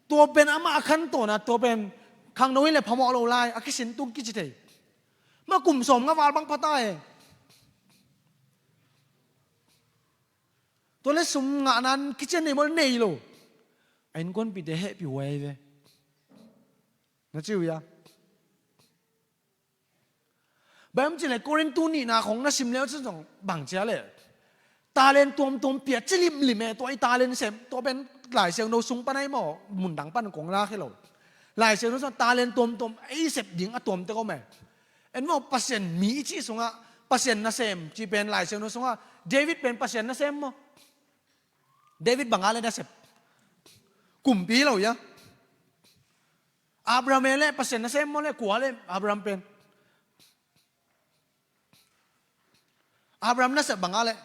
Tua pen amah a khantawn a, tua pen khangno hi le phamawh lo lai a kisin tung kici thei. Ma kum sawm nga val bang pha ta e. Tua le sum ngah nan kician nei maw le nei lo. A innkuanpihte hehpih huai ve. Na ci uh ia. Bang hiam cih leh Korin tu nihna khong na sim le uh cin zong bang cia le. Talent tuamtuam pia ci limlim e, tua i talent sem, tua pen Lai Siangtho sung pan ahi maw, mundang pan kong lak hi lo. Lai Siangtho sungah talent tuamtuam ei sep ding a tuamte om e. En maw, Pasian mi i cih sungah, Pasian nasem cih pen Lai Siangtho sungah, David pen Pasian nasem maw. David bang a le nasep. Kumpi hi lo ia. Abraham e le Pasian nasem maw le, kua le Abraham pen. Abraham nasep bang a le.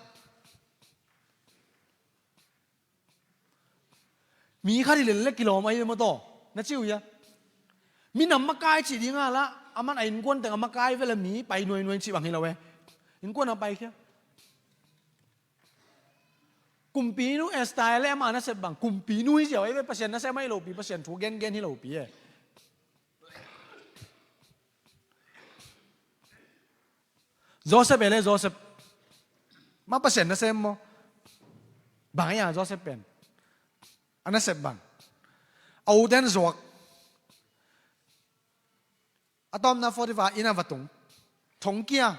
Mi khat hi le le kilawm ahi ve maw taw. Na ci uh ia. Minam makai cih ding a la, aman a innkuan teng a makai ve le mi pai nuainuai cih bang hi lo e. Innkuan a pai khia. Kumpinu Esther le ama nasep bang, kumpinu hi ziau ahi ve, Pasian nasem ahi lopi, Pasian thu gengen hi lopi e. Joseph e le Joseph. Ma Pasian nasem maw. Bang ahi a Joseph pen. A nasep bang. A uten zuak. A tawpna Potiphar inn a va tung. Thong kia.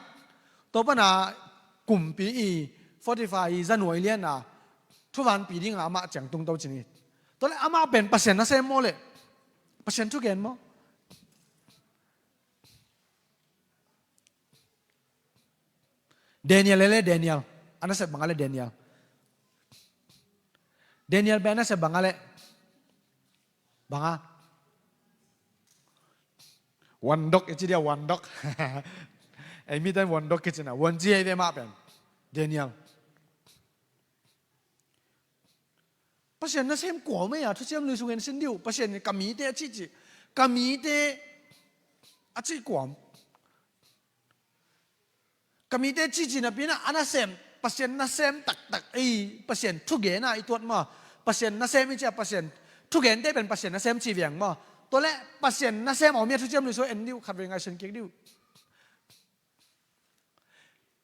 Tua pana kumpi i Potiphar i zanuai lian a. Thuvanpi dinga amah ciang tung to cin i. Tua le amah pen Pasian nasem maw le. Pasian thugen maw. Daniel le le Daniel. A nasep bang a le Daniel. Daniel pen a nasep bang a le. Bang a. Wandok i ci dia wandok. Ei mi ten wandok kicina. Wanci ei ve mah pen. Daniel. Pasian nasem kuam ei a, thuciam lui sung en sin diu. Pasian ka mite a cihcih. Ka mite a cih kuam. Ka mite cihcih napi na a nasem. Pasian nasem taktak ei. Pasian thugena i tuat maw. Pasian nasem i cia Pasian. Thugente pen Pasian nasem ci viang maw. Tua le Pasian nasem a om ia thuciam lui sung en diu. Khat vei ngaihsun kik diu.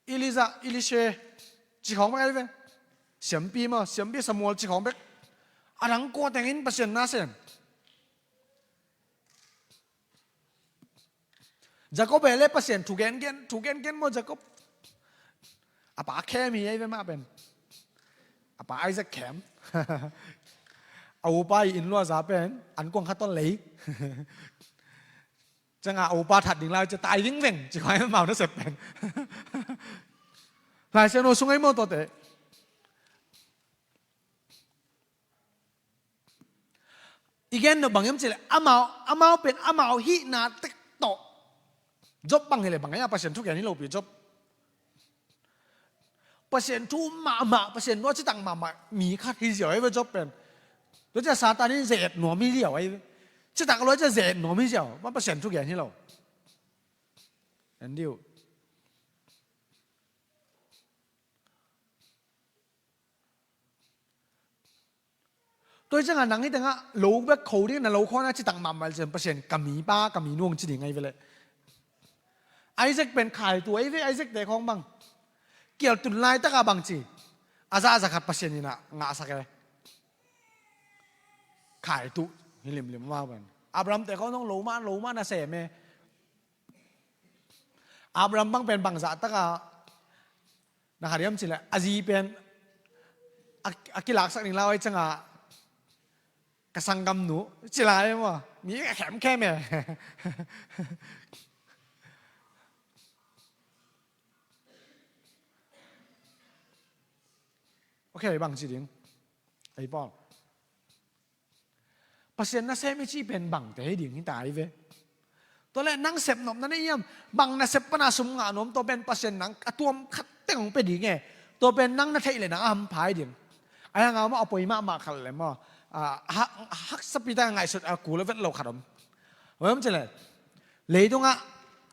Elijah, Elisha, ci khawng bek ahi ve. Siampi maw, siampi Samuel ci khawng bek. A dang kua tengin Pasian nasem. Jacob e le Pasian thugengen, thugengen maw Jacob. A pa khem hi ahi ve mah pen. A pa Isaac khem. A upa i inn luaza pen, an kuang khat ton lei. Ciangah a upa that ding lai cia tai ding veng ci khuai mau nasep pen. Lai Siangtho sung ahi maw tuate. I gen no bang hiam cileh amau, amau pen amau hihna tek tawh. Job bang hileh bang ahi a Pasian thugen hi lopi Job. Pasian thu mahmah, Pasian lua citak mahmah mi khat hi ziau ahi ve Job pen. Tua cia Satan in ze-et nuam hi ziau ahi ve. Citak lua cia ze-et nuam hi ziau. Mah Pasian thugen hi lo. En diu. Tua hi ciangah nang hi tengah lo bek kho ding na lo khawna citak mahmah cian Pasian ka mi pa, ka mi nuang ci ding ahi ve leh. Isaac pen khaitu ahi ve, Isaac te khawng bang. Kial tun laitakah bang ci. A za a za khat Pasian inah ngahsak e. Khaitu hi limlim mah pen. Abraham te khawng zong lo mah, lo mah na sem e. Abraham bang pen bangzah takah na kha diam cileh a zi pen a, a kilaksak ning lau ahi ciangah ka sanggamnu cila e maw mi ka khemkhem e. Ok, bang ci ding. Ei Paul. Pasian nasem i cih pen bangte hi ding hi ta hi ve. Tua leh nang sepnopna na hiam, bang nasep pana sum ngah nuam, tua pen Pasian nang a tuam khat teng hong pia ding e. Tua pen nang na theih leh nang a hampha hi ding. A hiang a om a poi mahmah khat leh maw. A, ha, haksapi ta ngaihsut a kul a vet lo khat om. Hoi om cileh. Leitungah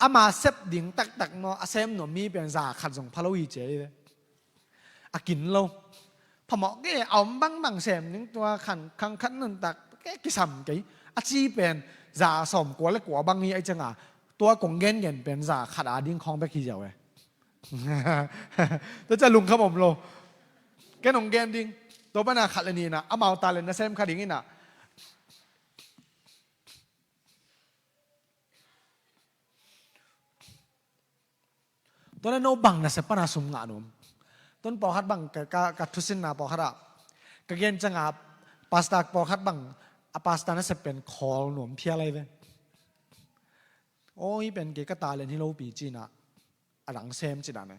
ama sep ding taktak maw, a sem nuam mi pen za khat zong pha lo hi ci a hi ve. A kin lo. Phamawh kei a om bangbang sem ding tua khan khang khat nuntak kei kisam kei. A ci pen za sawm kua le kua bang hi a hi cianga tua kong gengen pen za khat a ding khawng bek hi ziau e. Tua ciang lungkham om lo. Ken hong gen ding. Tua pana khat le ni inah amau talent na sem kha ding inah. Tua le no bang nasep pana sum ngah nuam? Tun pawlkhat bang ka, ka, ka thusinna pawlkhat ah ka gen cianga pastor pawlkhat bang a pastor nasep pen khawl nuam phial ahi ve. Aw, hi pen kei ka talent hi lopi cinah a dang sem ci dan e.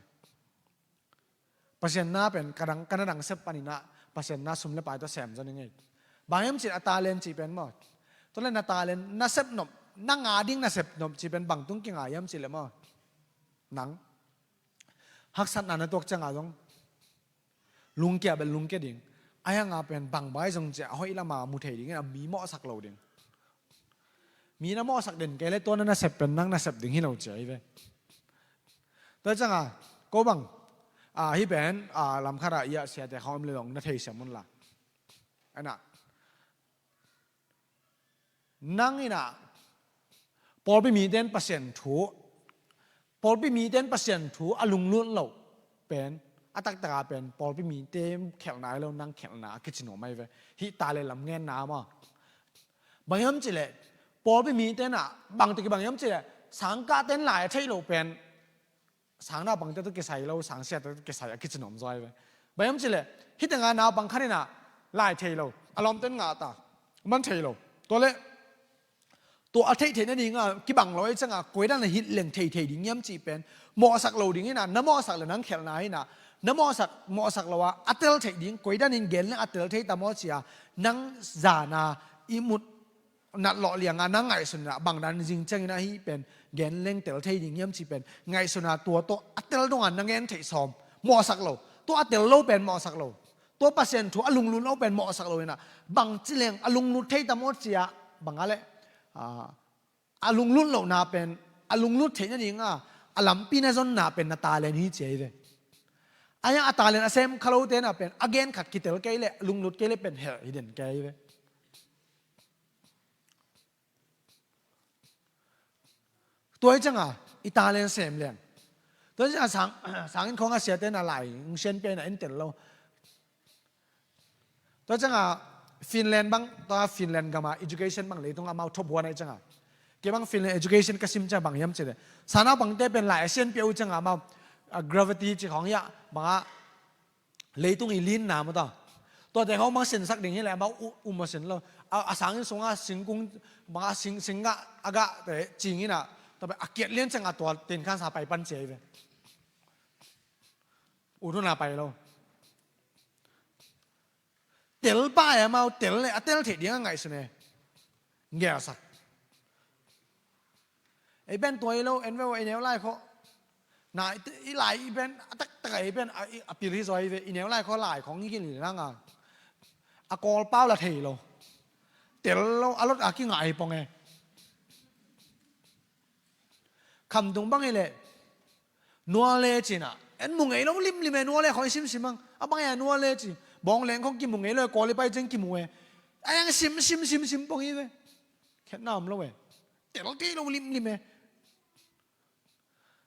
Pasian na pen ka dang, ka na dang sep paninah Pasian na sum le pai tawh sem zaw ning ei. Bang hiam cih a talent cih pen maw? Tua le na talent na sep nop, na ngah ding na sep nop cih pen bang tung kinga hiam cih le maw? Nang haksatna na tuak cianga zong lungkia bel lungkia ding. A hianga pen bang bai zong ciah a hoih lama mu thei ding a mi mawhsak lo ding. Mi na mawhsak den kei le tua na nasep pen nang nasep ding hi lo cia hi ve. Tua cianga ko bang a hi pen a lamkhat ah i ah siate khawm le long na thei siam unla. Ana nang inah pawlpi mite in Pasian thu, pawlpi mite in Pasian thu a lunglut loh pen a taktaka pen pawlpi mite khelhna hi lo, nang khelhna a kici nuam ahi ve. Hih ta le lam ngenna maw? Bang hiam cileh pawlpi mite inah bangte kibang hiam cileh sangkahte in lai a theih loh pen sang naupangte tawh kisai lo, sang siate tawh kisai a kici nuam zaw ahi ve. Bang hiam cileh hih tengah naupang khat inah lai thei lo, a lawmte in ngah ta, man thei lo. Tua le tua a theih theih nadinga kibang lo ahi cianga koi dan a hih leng thei thei ding hiam cih pen mawhsak lo ding inah, na mawhsak le nang khelhna inah, na mawhsak, mawhsak lo a a tel theih ding koi dan in gen leng a tel thei ta maw cia nang zana i mut natlawh lianga na ngaihsun inah bang dan zing ciangin ahi pen gen leng tel thei ding hiam cih pen ngaihsun a tua tawh a tel donga na ngen theih sawm mawhsak lo. Tua a tel lo pen mawhsak lo. Tua Pasian thu a lunglut lo pen mawhsak lo inah bang ci leng a lunglut thei ta maw cia banga le a lunglut lohna pen a lunglut theih nadinga a lampi na zonna pen na talent hi cia hi ve. A hiang a talent a sem kha lote inah pen a gen khat kitel kei le a lunglut kei le pen helh hi den kei hi ve. Tua hi cianga i talent sem lian. Tua hi cianga sang, sangin khawng a siate na lai hong sian pia na en tel lo. Tua hi cianga Finland bang, tua Finland gama education bang leitung amau top one ahi cianga. Kei bang Finland education ka sim cianga bang hiam cileh sana bangte pen lai a sian pia uh cianga amau a gravity ci khawng hiah banga leitung i linna maw ta. Tuate khawng bang sinsak ding hileh amau um a sin lo. A, a sangin sunga singkung banga sing, singah a gahte cing inah tua pen a kiat lian cianga tua tenkhansa pai pan cia hi ve. Ut huna pai lo. Tel pa e amau tel le a tel theih dinga ngaihsun e. Ngelsak. Ei pen tua hi lo en ve uh ei neu lai khawh. Na i lai i pen a taktak a i pen a pil hi zaw hi ve i neu lai khawh lai khawng hi khin hi nanga a kawl pau la thei lo. Tel lo a lot a kingah hi pong e. Khamtung bang hileh nua le cinah en mu ngei lo limlim e nua le khawng i simsim ang a bang e a nua le ci bawng leng khawng kimu ngei lo e kawl i pai ceng kimu e. A yang sim sim sim sim pong hi ve. Khetna om lo e. Tel thei lo limlim e.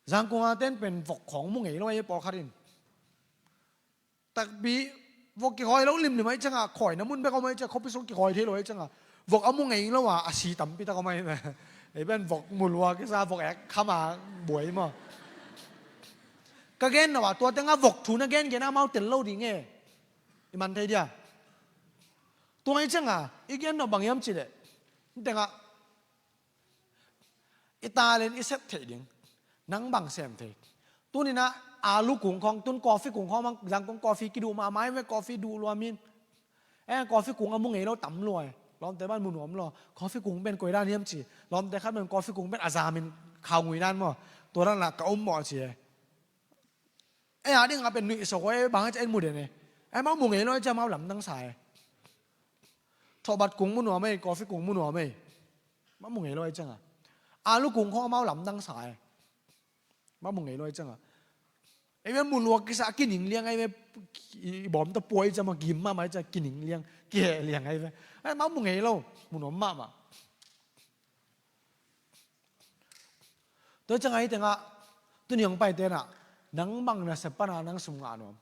Zangkunga ten pen vok khawng mu ngei lo ahi pawlkhat in. Takpi vok kikhawi lo limlim ahi cianga khawina mun bek om ahi cianga khuapi sung kikhawi thei lo ahi cianga vok a mu ngei lo a a si tampi tak om ahi ve. Ei pen vok mu lua kisa vok ek khama buai maw? Ka gen lo a tua tenga vok thu na gengen amau tel lo ding e. I man thei dia. Tua ahi cianga i gen lo bang hiam cileh tenga i talent i sep theih ding. Nang bang sem thei. Tuninah alu kung khawng tun coffee kung khawng bang zangkung coffee kiduh mahmah hi ve coffee duh lua min. Eh coffee kung a mu ngei lo tam lua e. Lawmte ban mu nuam lo coffee kung pen koi dan hiam ci. Lawmte khat pen coffee kung pen a zamin khau ngui dan maw? Tua dan lah ka um mawh ci e. Ei a dingah pen nuih sawk e bang a ci en mu den e. Ei mau mu ngei lo e ci amau lamdang sa e. Thawhbat kung mu nuam ei coffee kung mu nuam ei. Mah mu ngei lo ahi cianga alu kung khawng amau lamdang sa e. Mah mu ngei lo ai cianga, ei ve, mu luak kisa, a kining liang ai ve. I bawm tawh puai ciama gim mahmah ai cianga kining liang, kiheh liang ai ve. Ai, mah mu ngei lo, mu nuam mahmah. Tua cianga hih tengah tuni hong paite nah, nang bang nasep pana nang sum ngah nuam?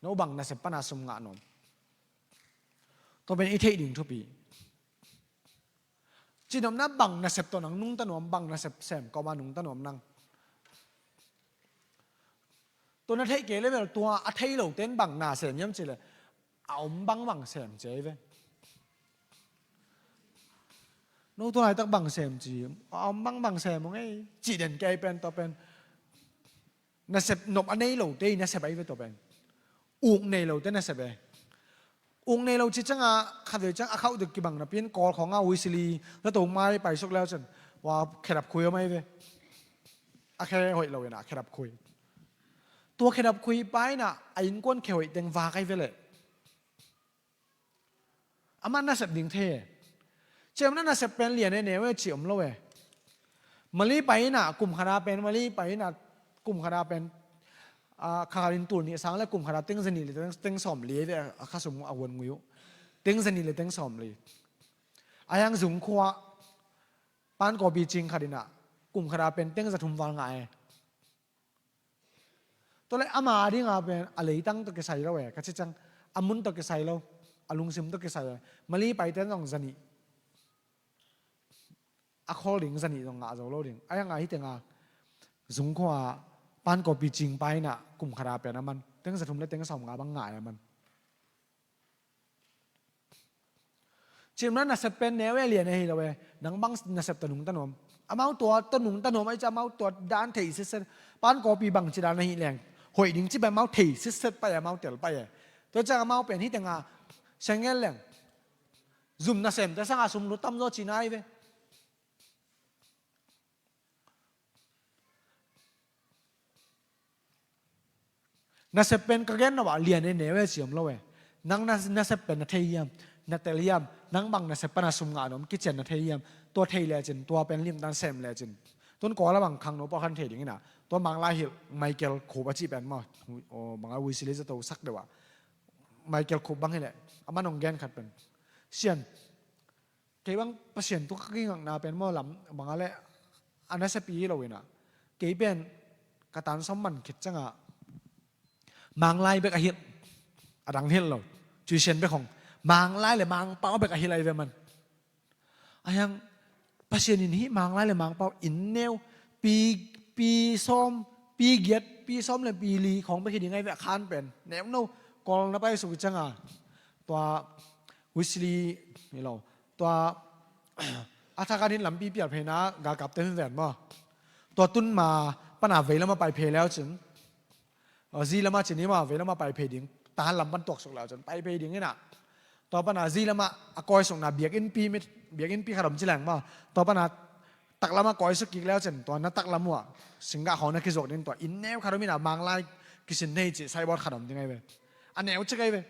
No bang nasep pana sum ngah nuam? Tua pen i theih ding thupi. Cihnopna, bang nasep tawh nang nungta nuam, bang nasep sem kawma nungta nuam nang? Tua na theih kei le bel tua a thei lote in bang na sem hiam cih leh, a om bangbang sem ci ai ve. No tua laitak bang sem ci, a om bangbang sem ung ei, cih den kei pen tua pen nasep nop a nei lote i nasep ai ve tua pen. Uk nei lote nasep e. Uk nei lo ci cianga khatvei ciang a khauh dik kibang napi in Kawl khawnga Wisili zato mai paisuk leu cin, ua, khedap khui om ai ve. A khe hoih lo inah khedap khui. Tua khedap khui pa inah a innkuan khe hoih teng vak ai ve leh. Amah nasep ding thei e. Ciamna nasep pen lian e neu e cih om lo e. Mali pai inah kum khata pen, Mali pai inah kum khata pen, a, kha khatin tul nih sang le kum khata teng zanih le teng, teng sawmli e, a khasum a huan ngui uh. Teng zanih le teng sawmli. A hiang Zungkhua pan kawpi cing khat inah kum khata pen teng zathum val ngah e. Tua le ama dinga pen a leitang tawh kisai lo e, ka ci ciang a mun tawh kisai lo, a lungsim tawh kisai e. Mali paiten zong zanih, a khawl ding zanih zong ngah zo lo ding. A hiang a hih tenga Zungkhua pan kawpi cing pa inah kum khata pen a man teng zathum le teng sawmnga bang ngah e a man. Ciamna nasep pen neu e lian e hi lo e. Nang bang nasep tawh nungta nuam? Amau tua tawh nungta nuam ai cia, amau tua dan thei sitset. Pan kawpi bang ci dan ahi leng hoih ding ci pen amau thei sitset pai e, amau tel pai e. Tua ciang amau pen hih tenga sengel leng zum nasemte sanga sum lut tamzaw ci nai ve. Nasep pen ka gen lo ah lian e neu e ci om lo e. Nang na, nasep pen na thei hiam? Na tel hiam? Nang bang nasep pana sum ngah nuam kician na thei hiam? Tua thei lecin, tua pen limtan sem lecin. Tun Kawl a bang khangno pawlkhat thei ding inah, tua Manglai hilh Michael Khup a cih pen maw, aw, bang a Wisili zato sak deuh ah, Michael Khup bang hileh, a man hong gen khat pen, Sian, kei bang Pasian tungah ka kingakna pen maw, lam bang a leh a nasepi hi lo inah, kei pen ka tan sawm man khit ciangah Manglai bek a hilh, a dang hilh lo, Tuition bek hong, Manglai le Mangpau bek a hilh ahi ve man. A hiang Pasian in hih Manglai le Mangpau inn neu, pi, pi sawm, pi giat, pi sawm le pi li khawng bek hi ding ahi ve a khan pen. Neu no, Kawl na paisuk ciangah tua Wisili hi lo, tua a thakan in lampi pial pheina galkapte hun ven maw? Tua tun ma pana vei lama pai phei leu cin, aw, zi lama cin hi maw, vei lama pai phei ding. Tahan lam pan tuaksuk leu cin pai phei ding inah, tua pana zi lama a kawisukna biakinnpi mit, biakinnpi khat om ci leng maw, tua pana tak lama kawisuk kik leu cin, tua na tak lam uh ah singgah khawng na kizuak ding, tua inn neu khat om inah Manglai kisin nei cih signboard khat om ding ahi ve. A neu cik ahi ve.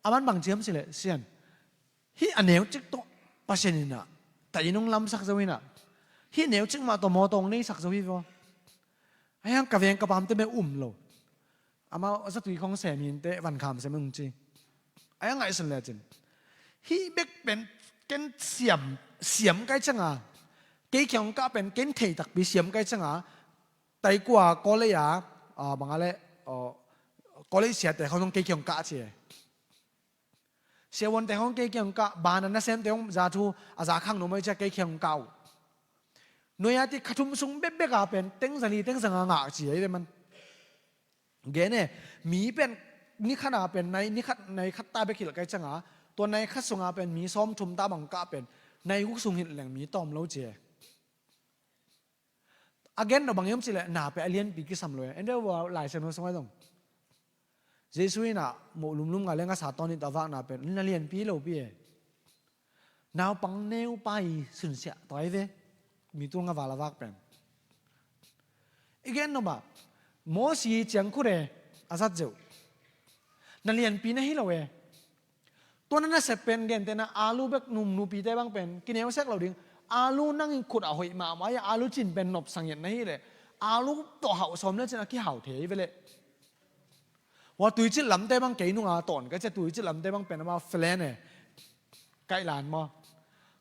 A man bang ci hiam cih leh, Sian, hih a neu cik tawh Pasian inah ta inn hong lamsak zo inah, hih neu cik mah tawh mawtaw hong neisak zo hi vaw. A hiang ka veng ka pamte bek um lo. Amau zatui khawng sem hinte, vankham sem hong ci. A hiang ngaihsun lecin, hih bek pen ken siam, siam kai cianga, kei kiang hong kah pen ken thei takpi siam kai cianga, taikua college a, a, bang a leh, aw, college siate khawng zong kei kiang hong kah ci e. Siavuante hong kei kiang kah, bana nasemte hong za thu a za khang no mai cia kei kiang kah uh. Nuai a ti kha thum sung bekbek a pen teng zali teng zanga ngah ci ahi ve man. Gen e, mi pen ni khat a pen nai, ni khat, nai khat ta bek hilh kai cianga, tua nai khat sunga pen mi sawm thum ta bang kah pen nai guk sung hilh leng mi tawm lo ci e. A gen lo bang hiam cih leh, na pen a lianpi kisam lo e. En deuh ua Lai Siangtho sungah zong Jesu inah moh lumlum nga le ngasa tawn nih tawh a vakna pen na lianpi lopi e. Naupang neupa i sunsiah tawh ahi ve. Mi tul nga val a vak pen i gen lo mah. Mosi ciangkhut e, a zat zeuh. Na lianpi na hi lo e. Tua na nasep pen gentehna alu bek, num nupite bang pen kineu sek lo ding. Alu nang in khut a hoih mahmah a, alu cin pen nopsa ngiat na hi leh, Alu tawh hauh sawm le cin a kihau thei ve leh. Hua tuicit lamte bang kei nunga tawn ka cia, tuicit lamte bang pen amau felen e. Kaihlan maw?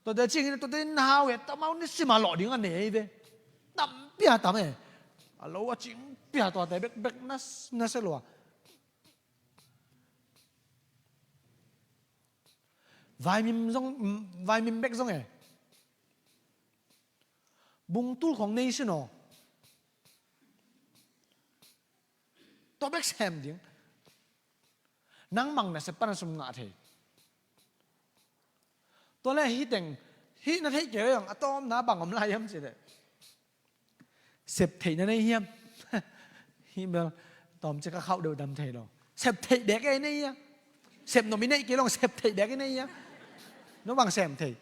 Tuate cingin tuate na hau e, tamau ni sima lawh ding a nei ve. Tam pia tam e. A lo a cing pia tuate bekbek na, na se lua. Vaimim zong, vaimim bek zong e. Bungtul khong nei sin aw. Tua bek sem ding. Nang mang na sep pan a sum ngah thei. Tua le hih teng, hih na theih kei zong a tawmna bang om lai hiam cih leh. Sep theih na nei hiam? Hih bel tawm cik a khauh deuh dam thei lo. Sep theih bek ei nei hiam? Sep nop i neih kei long sep theih bek i nei hiam? No bang sem thei.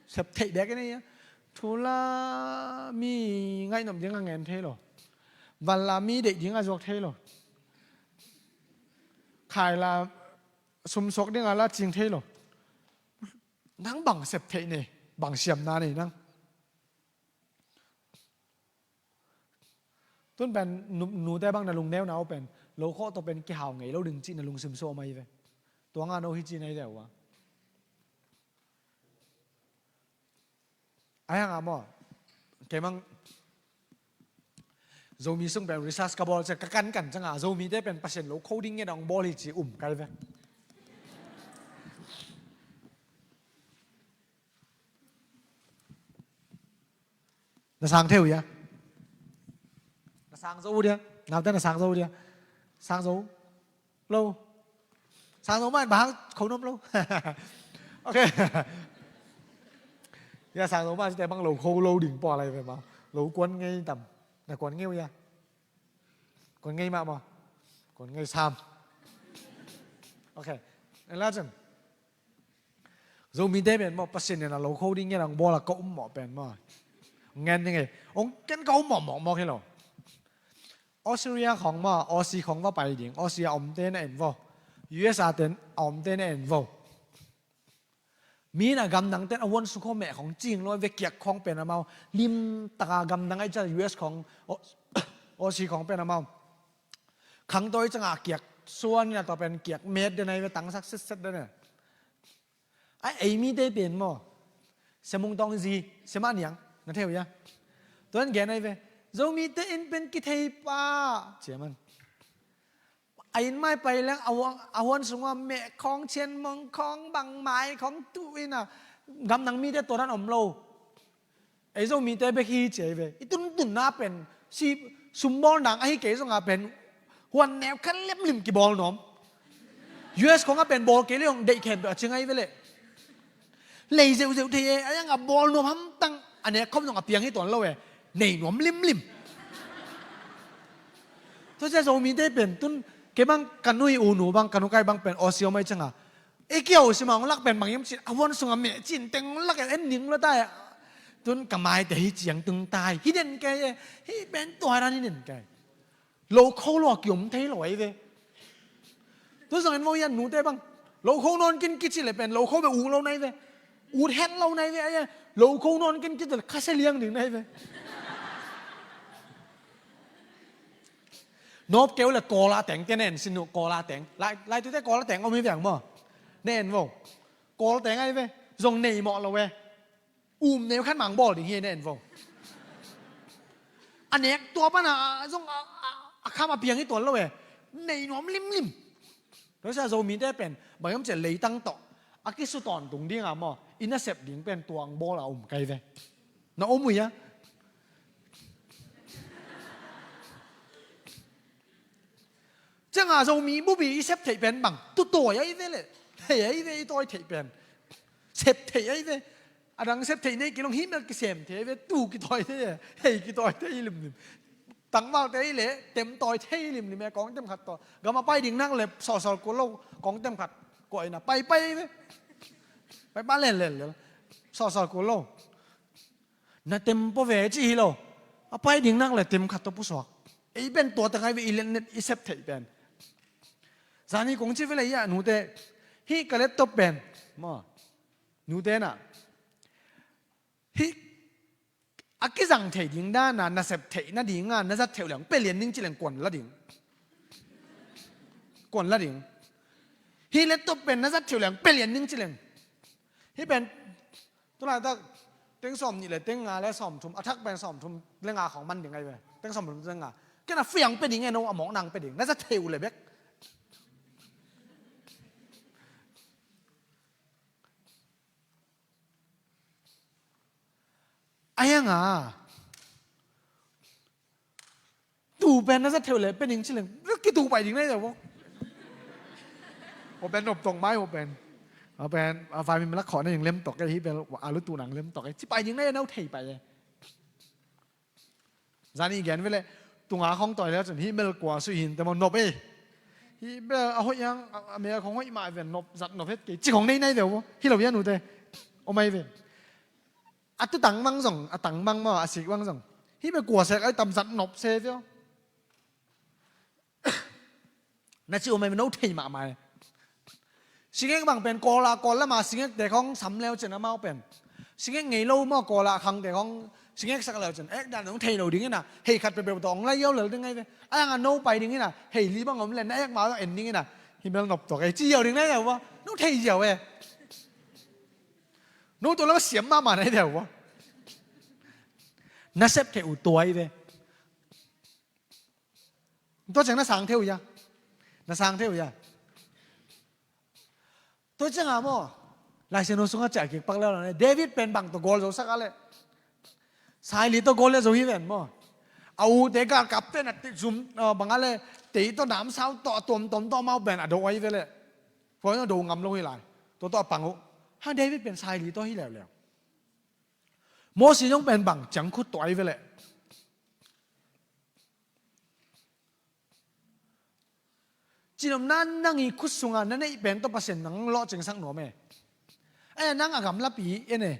Sep theih bek i nei hiam? Thu la mi ngaih nop ding a ngen thei lo. Van la mi deih ding a zuak thei lo. Khai la sumsuak ding a la cing thei lo. Nang bang sep theih nei, bang siamna nei nang. Tun pen nu, nute bang na lungneuna uh pen lo khawh tawh pen kihau ngei lo ding cih na lungsim suah mah hi ve. Tua nga no hi ci na hi ve uh a. Ai hang a maw. Kei mang Zomi sung pen research ka bawl ciang ka kankan ciang a Zomite pen Pasian lo kho ding ngen a hong bawl hi ci um kai ve. Na sang thei uh hia? Na sang zo uh dia? Naute na sang zo uh dia? Sang zo lo. Sang zo mah in bang hang kho nuam lo. Ok. Ya sang zo mah cite bang lo kho lo ding pua lai ve mah. Lo kuan ngei tam. Na kuan ngei uh hia? Kuan ngei mah maw? Kuan ngei sam. Ok. En la cun Zomite pen maw Pasian in a lo kho ding ngen a hong bawl a ka um mawh pen maw? Ngen ding e. Hong ken ka um mawh mawkmawk hi lo. Australia khong maw, Aussie khong va pai ding. Aussie a omte na en vo. U S A ten a omte na en vo. Mi in a gamdang ten a huan sung khong meh khong cing lo ve kiak khong pen amau limtaka gamdang ahi ciang U S khong, Au-, Aussie khong pen amau khangtawi ciangah kiak suan in a tua pen kiak met den ahi ve tangsak setset den e. A ei mite pen maw? Semung tawng zi, sema niang, na thei uh hia? Tuan gen ahi ve. Zomite in pen kithei pa. Ciaman. A inn mai pai leng a huan, a huan sungah meh khawng, cianmong khawng, bangmai khawng tuh in a gamdang mite tua dan om lo. Ei Zomite bek hi ci ahi ve. I tuntunna pen si sumbawl nang ahi kei zongah pen huan neu khat lemlim kibawl nuam. U S khawngah pen bawl kei le hong deih khen peuh a cing ahi ve leh. Lei zeuhzeuh thei e, a yang a bawl nuam hamtang a nek khawm zong a piang hi tuan lo e. Nei nuam limlim. Tua cia Zomite pen tun kei bang ka nui u nu bang ka nu kai bang pen Aussie om ahi cianga. Ei kiau sima hong lak pen bang hiam cin a huan sunga meh cin teng hong lak e en ning lo ta e. Tun ka maite hi ciang tung tai. Hi den kei e. Hi pen tua dan hi den kei. Lo kho lo a kiom thei lo ahi ve. Tu zong en vo hian nute bang. Lo kho nawn kin kici le pen lo kho be uk lo nai ve. Ut het lo nai ve ahi e. Lo kho nawn kin kici le khase liang ding nai ve. Nop keu le Kawl a teng te nen sin uh Kawl a teng. Lai, lai tute Kawl a teng om hi veng maw. Nen vo. Kawl teng ahi ve. Zong nei mawh lo ve. Um neu khat mang bawl ding hi nen vo. A nek tua pana zong a, a, a kham a piang hi tuan lo e. Nei nuam limlim. Tua sia Zomite pen bang hiam cia leitang tawh a kisu tawntung dinga maw i nasep ding pen tuang bawl a um kai ve. Na om uh hia? Cianga Zomi bupi i sep theih pen bang tu tawi ahi ve le. Hei ahi ve i tawi theih pen. Sep theih ahi ve. A dang sep theih nei kilong himel kisem thei ahi ve. Tu kitawi thei e. Hei kitawi thei limlim. Tangvalte ahi le tem tawi thei limlim e kawng tem khat taw. Gam a pai ding nak le sawlsawl kul lo kawng tem khat. Kuaina paipai ahi ve. Paipa lellel lel. Sawlsawl kul lo. Na tem pua ve ci hi lo. A pai ding nak le tem khat tawh pusuak. Ei pen tua teng ahi ve i letnet i sep theih pen. Zani kong ci ve le ia nute. Hih ka laptop pen. Maw. Nute na. Hih a kizang thei ding dan a, na sep theih nading a, na zat theuh leng pia lian ning ci leng kuan la ding. Kuan la ding. Hih laptop pen na zat theuh leng pia lian ning ci leng. Hih pen, tu laitak, teng sawm nih le teng nga le sawm thum, a thak pen sawm thum le nga khawng man ding ahi ve. Teng sawm thum le nga. Ken a fiang pia ding e, no a mawk nang pia ding. Na zat theuh le bek. A hiang a, tu pen na zat theuh le pia ning ci leng, kitu pai ding na hi deuh vo. Ho pen nop tawk mai ho pen. Ho pen, a vai mi lak khawh na ing lem tawk e, hih bel a lu tu nang lem tawk e. Ci pai ding na hi, no thei pai e. Zan i gen ve leh, tunga khawng tawi le cun, hih bel kua sui hin te maw nop e. Hih bel a hoih hiang, a, a mel khawng hoih mah ven nop, zat nop het kei. Ci khawng nei na hi deuh vo. Hi lo hia nute. Om ai ve. A tu tang bang zong, a tang bang maw, a sik bang zong. Hih bel kua sek ai tam zat nop se tio. Na ci um ai no thei mahmah e. Singek bang pen Kawl ah, Kawl lam ah singek te khawng sam leu cin amau pen. Singek ngei lo maw Kawl ah khang te khawng singek sak leu cin. Ek dan hong thei lo ding ina, hei khat peuhpeuh tawh hong lai yo lel ding ai ve. A yang a no pai ding ina, hei li bang om len na ek ma en ding ina. Hih bel nop tawk e, ci yo ding na hi deuh vo. No thei yo e. No tua lam a siam mahmah na hi deuh vo. Na sep thei uh tua hi ve. Tua ciang na sang thei uh hia? Na sang thei uh hia? Tua ciang a maw, Lai Siangtho sungah ciah kik pak leu leh, David pen bang tawh gawl zo sak a leh, saili tawh gawl le zo hi ven maw. A u te galkap te na ti zum, ah, bang a leh, tei tawh namsau tawh a tuamtuam tawh amau pen a do ahi ve leh. Puan a do ngam lo hi lai. Tua tawh a pang uh. Hang David pen saili tawh hi leuleu. Moses zong pen bang ciang khut tawh ahi ve leh. Cinomna nang i khut sunga na neih pen tawh Pasian nang lawhcingsak nuam e. Eh, nang a gamlapi en e.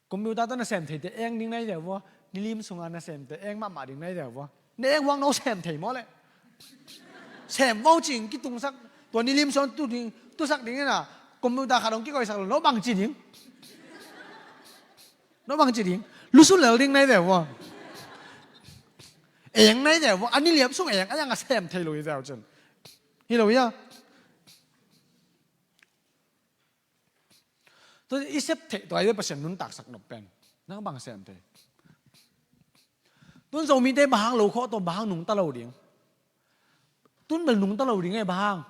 Computer tawh na sem theite eng ding na hi deuh vo. Nilim sunga na semte eng mahmah ding na hi deuh vo. Na eng uang no sem thei maw leh. Sem vo cing kitungsak. Tua nilim sung tu ding, tusak ding ina. Computer khat dong kikoisak lo, no bang ci ding. No bang ci ding. Lusu lel ding na hi deuh vo. Eng na hi deuh vo. A niliap sung eng, a yang a sem thei lo hi deuh cin. Hi lo hia? Tua i sep theih tua i Pasian nuntaksak nop pen. Nang bang sem thei. Tun Zomite bang hang lo khawh tawh bang hang nungta lo ding. Tun bel nungta lo ding e bang hang.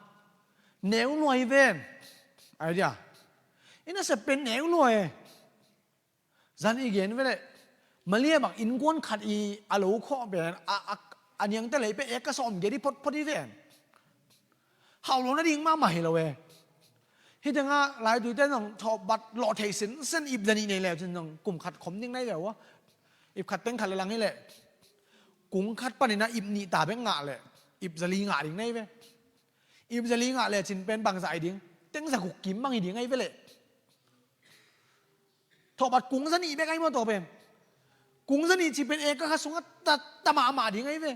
Neu lua hi ven. Ai dia. I na sep pen neu lua e. Zan i gen ve leh, Malia bang innkuan khat i a lo khawh pen, a, a, a niangte lei pen ek ka sawm giat i photphot i ven. Hau lo nading mahmah hi lo e. Hih tengah laituite zong thawhbat lawh thei sinsen ip zanih nei leu cin zong kum khat khom ding na hi ve ua. Ip khat teng khat le lang hi leh. Kung khat panin a ip nih ta bek ngah leh. Ip zali ngah ding na hi ve. Ip zali ngah leh cin pen bang zah hi ding. Teng zaguk kim bang hi ding ahi ve leh. Thawhbat kung zanih bek ahi maw tua pen. Kung zanih cih pen eka kha sungah ta, ta mahmah ding ahi ve.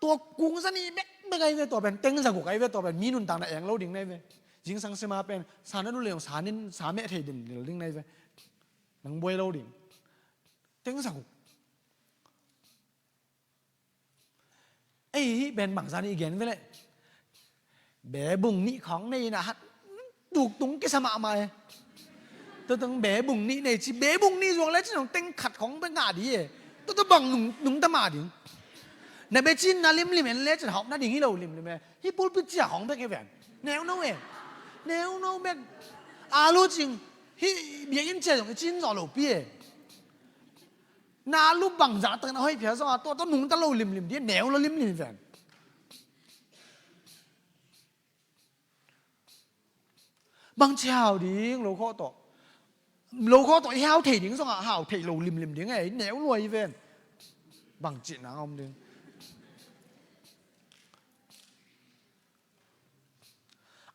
Tua kung zanih bekbek ahi ve tua pen, teng zaguk ahi ve tua pen, mi nuntakna eng lo ding na hi ve. Zingsang sima pen, sa na nu le sa nin, sa meh thei din nil ding na hi ve. Nang buai lo ding. Teng zaguk. Ei, hih pen bangzah nih i gen ve leh. Bebung nih khawng nei in a hat tuktung kisa mahmah e. Tutung bebung nih nei ci, bebung nih zuang le cin hong teng khat khawng bek ngah di e. Tutu bang nung, nungta mah ding. Na becin na limlim en le cin hawk nading hi lo limlim e. Hih pulpit cia khawng bek e ven. Neu no e. Neu no bek. A lu cing. Hih biakinn cia zong i cin zawh lopi e. Na lu bangzah tak na hoih phial zong a, tua tawh nungta lo limlim dih, neu lo limlim ven. Bangci hau ding lo khawh tawh. Lo khawh tawh i hau thei ding zong a, hau thei lo limlim ding e, neu luai ven. Bangci nang om ding.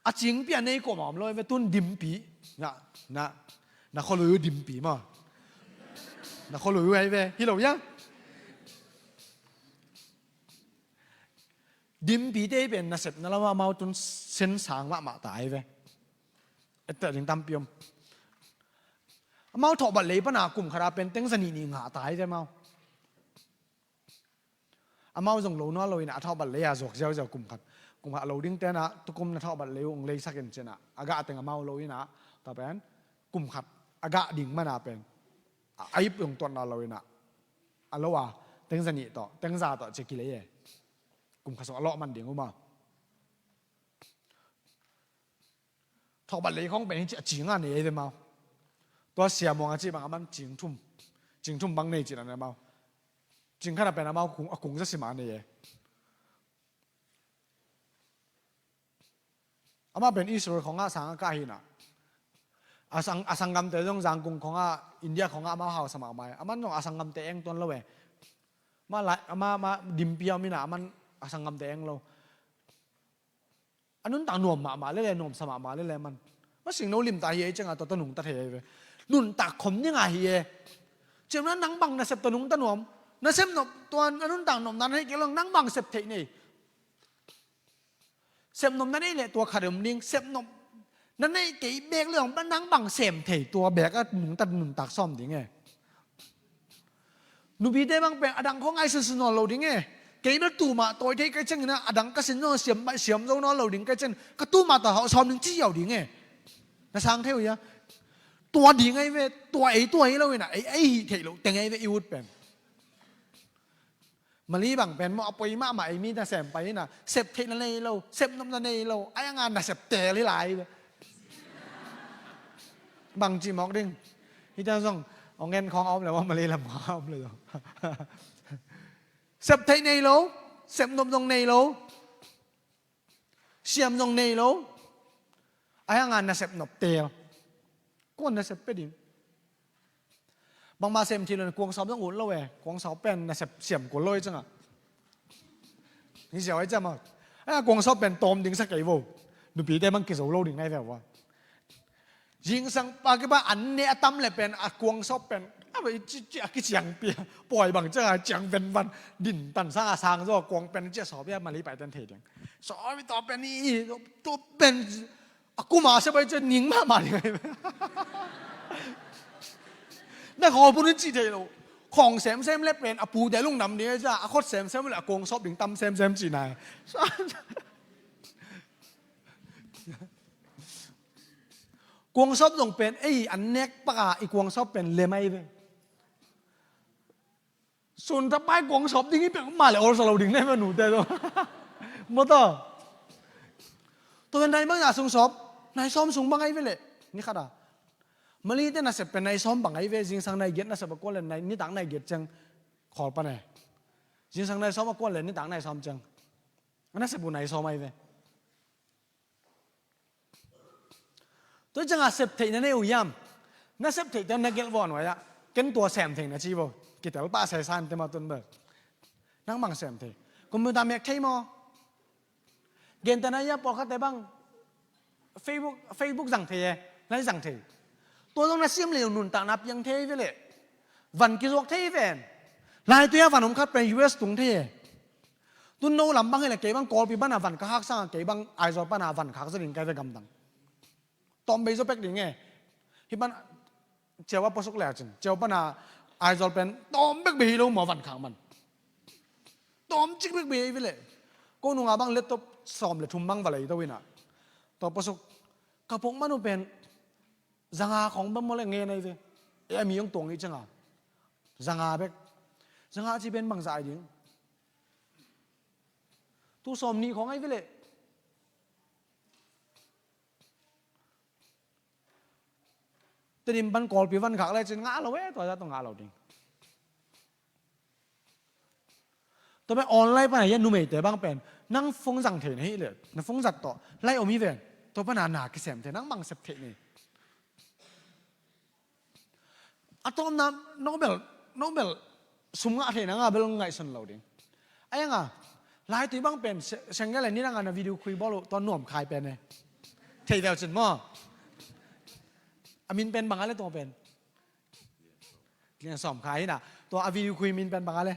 A cingpi a nei kuamah om lo, ve tun dimpi. Na, na, na khualui uh dimpi maw. Na khualui uh ahi ve, hi lo ia. Dimpite pen nasepna lamah amau tun sensang mahmah ta ahi ve. Etteh ding tampi om. Amau thawhbat lei pana kum khata pen teng za nih nih ngah ta hi ve amau. Amau zong lo nawn lo inah a thawhbat lei a zuak ziauziau kum khat. Kum khat a lo ding tenah tukum na thawhbat lei uh hong leisak in cinah a gah teng amau lo inah tua pen kum khat a gah ding mana pen a ip zong tuat nawn lo inah a lo a teng za nih tawh teng za tawh cia kilei e. Kum khat sung a lawh man ding uh maw? Thawhbat lei khawng pen hi ci a cing a nei ei ve amau. Tua Sia Muang a cih bang a man cing thum, cing thum bang nei cih a nei amau. Cing khat a pen amau kung, a kung za sim a nei ei. Amah pen Israel khawngah sang a kah hinah a sang, a sanggamte zong Zangkung khawngah, India khawngah amau hausa mahmah ei. A man zong a sanggamte eng tuan lo ei. Amah lai, amah, amah dimpi a om inah a man a sanggamte eng lo. A nuntak nuam mahmah lele, nuamsa mahmah lele man. Masing no limta hi ei ciangah tua tua nungta thei ei ve. Nuntak khom ninga hi e. Ciamna nang bang nasep tua nungta nuam. Nasep nop tua a nuntak nuamna na hi kei lo nang bang sep theih nei. Sep nop na nei leh tua khat om ding. Sep nop na nei kei bek le ong nang bang sem thei tua bek a nungta nuntak sawm ding e. Nupite bang pen a dang khawng ngaihsunsun nawn lo ding e. Kei bel tumah tawi thei kai ciangin a dang ka sin nawn siam, siam zo nawn lo ding kai ciangin ka tumah tawh hauh sawm ding ci ziau ding e. Na sang thei uh hia? Tua ding ahi ve, tua ei tua hi lo inah ei, ei hih theih loh teng ahi ve i ut pen. Mali bang pen maw a poi mahmah ei mi nasem pai inah sep theih na nei lo, sep nop na nei lo, ai anga nasep teel hi lai ve. Bang cih mawk ding. Hita zong ong en khawng a om le maw, Malay lam khawng a om le zong. Sep theih nei lo, sep nop zong nei lo, siam zong nei lo. Ai anga nasep nop teel. Kuan nasep pe ding. Bangmah sem thei lo in kuang sawp zong ut lo e. Kuang sawp pen nasep siam kul lo i ciangah. Hi ziau i ciangah. Ai kuang sawp pen tawm ding sa kei vo. Nupite bang kizo lo ding nai ve vo. Zingsang pa kipa an ne a tam le pen a kuang sawp pen a, a kiciang pia pawi bang ciang a ciang venvan din tan sang a sang zaw kuang pen cia sawp ia mali pai ten thei ding. Sawp i tawp pen i tawp pen a kuma sia pai cia ning mahmah ding. Na khaw pun in cih thei lo. Khawng semsem le pen a pute lungdam ding cia a khot semsem le a kuang sawp ding tam semsem cih nai. Kuang sawp zong pen ei an nek paka i kuang sawp pen lem ahi ve. Sun thapai kuang sawp ding i pek mah le olsa lo ding ne manu te zong. Mawtaw. Tua pen nai bang a sung sawp nai sawm sung bang ahi ve le. Ni khat a Malay te nasep pen nai sawm bang ahi ve. Zingsang nai giat nasep a kuan le nitak nai giat ciang khawl pan e. Zingsang nai sawm a kuan le nitak nai sawm ciang a nasep uh nai sawm ahi ve. Tua ciangah sep theih na nei uh hiam? Na sep theih te na gelh vawn uh ai-ah ken tua sem thei na ci vo. Kitel pah saisan te mah tun bel nang bang sem thei? Computer mek thei maw? Gentehna ia pawlkhatte bang Facebook, Facebook zang thei e. Lai zang thei. Tua zong na siam leh uh nuntakna piang thei ve leh van kizuak thei ven. Lai tua ia van om khat pen U S tung thei e. Tun no lam bang hileh kei bang Kawlpi pana van ka hak sanga kei bang Aizawl pana van khak zaw ding kai ve gamdang. Tawm bei zaw pek ding e. Hi pan Ciau a pasuk le a cin Ciau pana Aizawl pen tawm bek bei hi lo maw van khak man. Tawm cik bek bei hi ve leh. Ko nunga bang laptop sawm le thum bang va lei to inah. Tawm pasuk ka pok man uh pen zanga khawng bang maw le ngen ahi ve. E a mi hong tuang hi cianga zanga bek. Zanga ci pen bangzah ahi ding. Tu sawm nih khawng ahi ve leh. Tedim pan Kawlpi van khak le cin ngah lo e, tua zah tawh ngah lo ding. Tua pen online pana ia numeite bang pen nang phone zang thei na hi leh na phone zat tawh lai om hi ven. Tua pana na kisem thei nang bang sep thei ni. A tawmna nobel, nobel sum ngah thei nanga bel ngaihsun lo ding. Ai anga lai tui bang pen sengel e ni nanga na video khui bawl uh tua nuam khai pen e. Thei veu cin maw? A min pen bang a le tua pen Lian sawm khai hina tua a video khui min pen bang a le.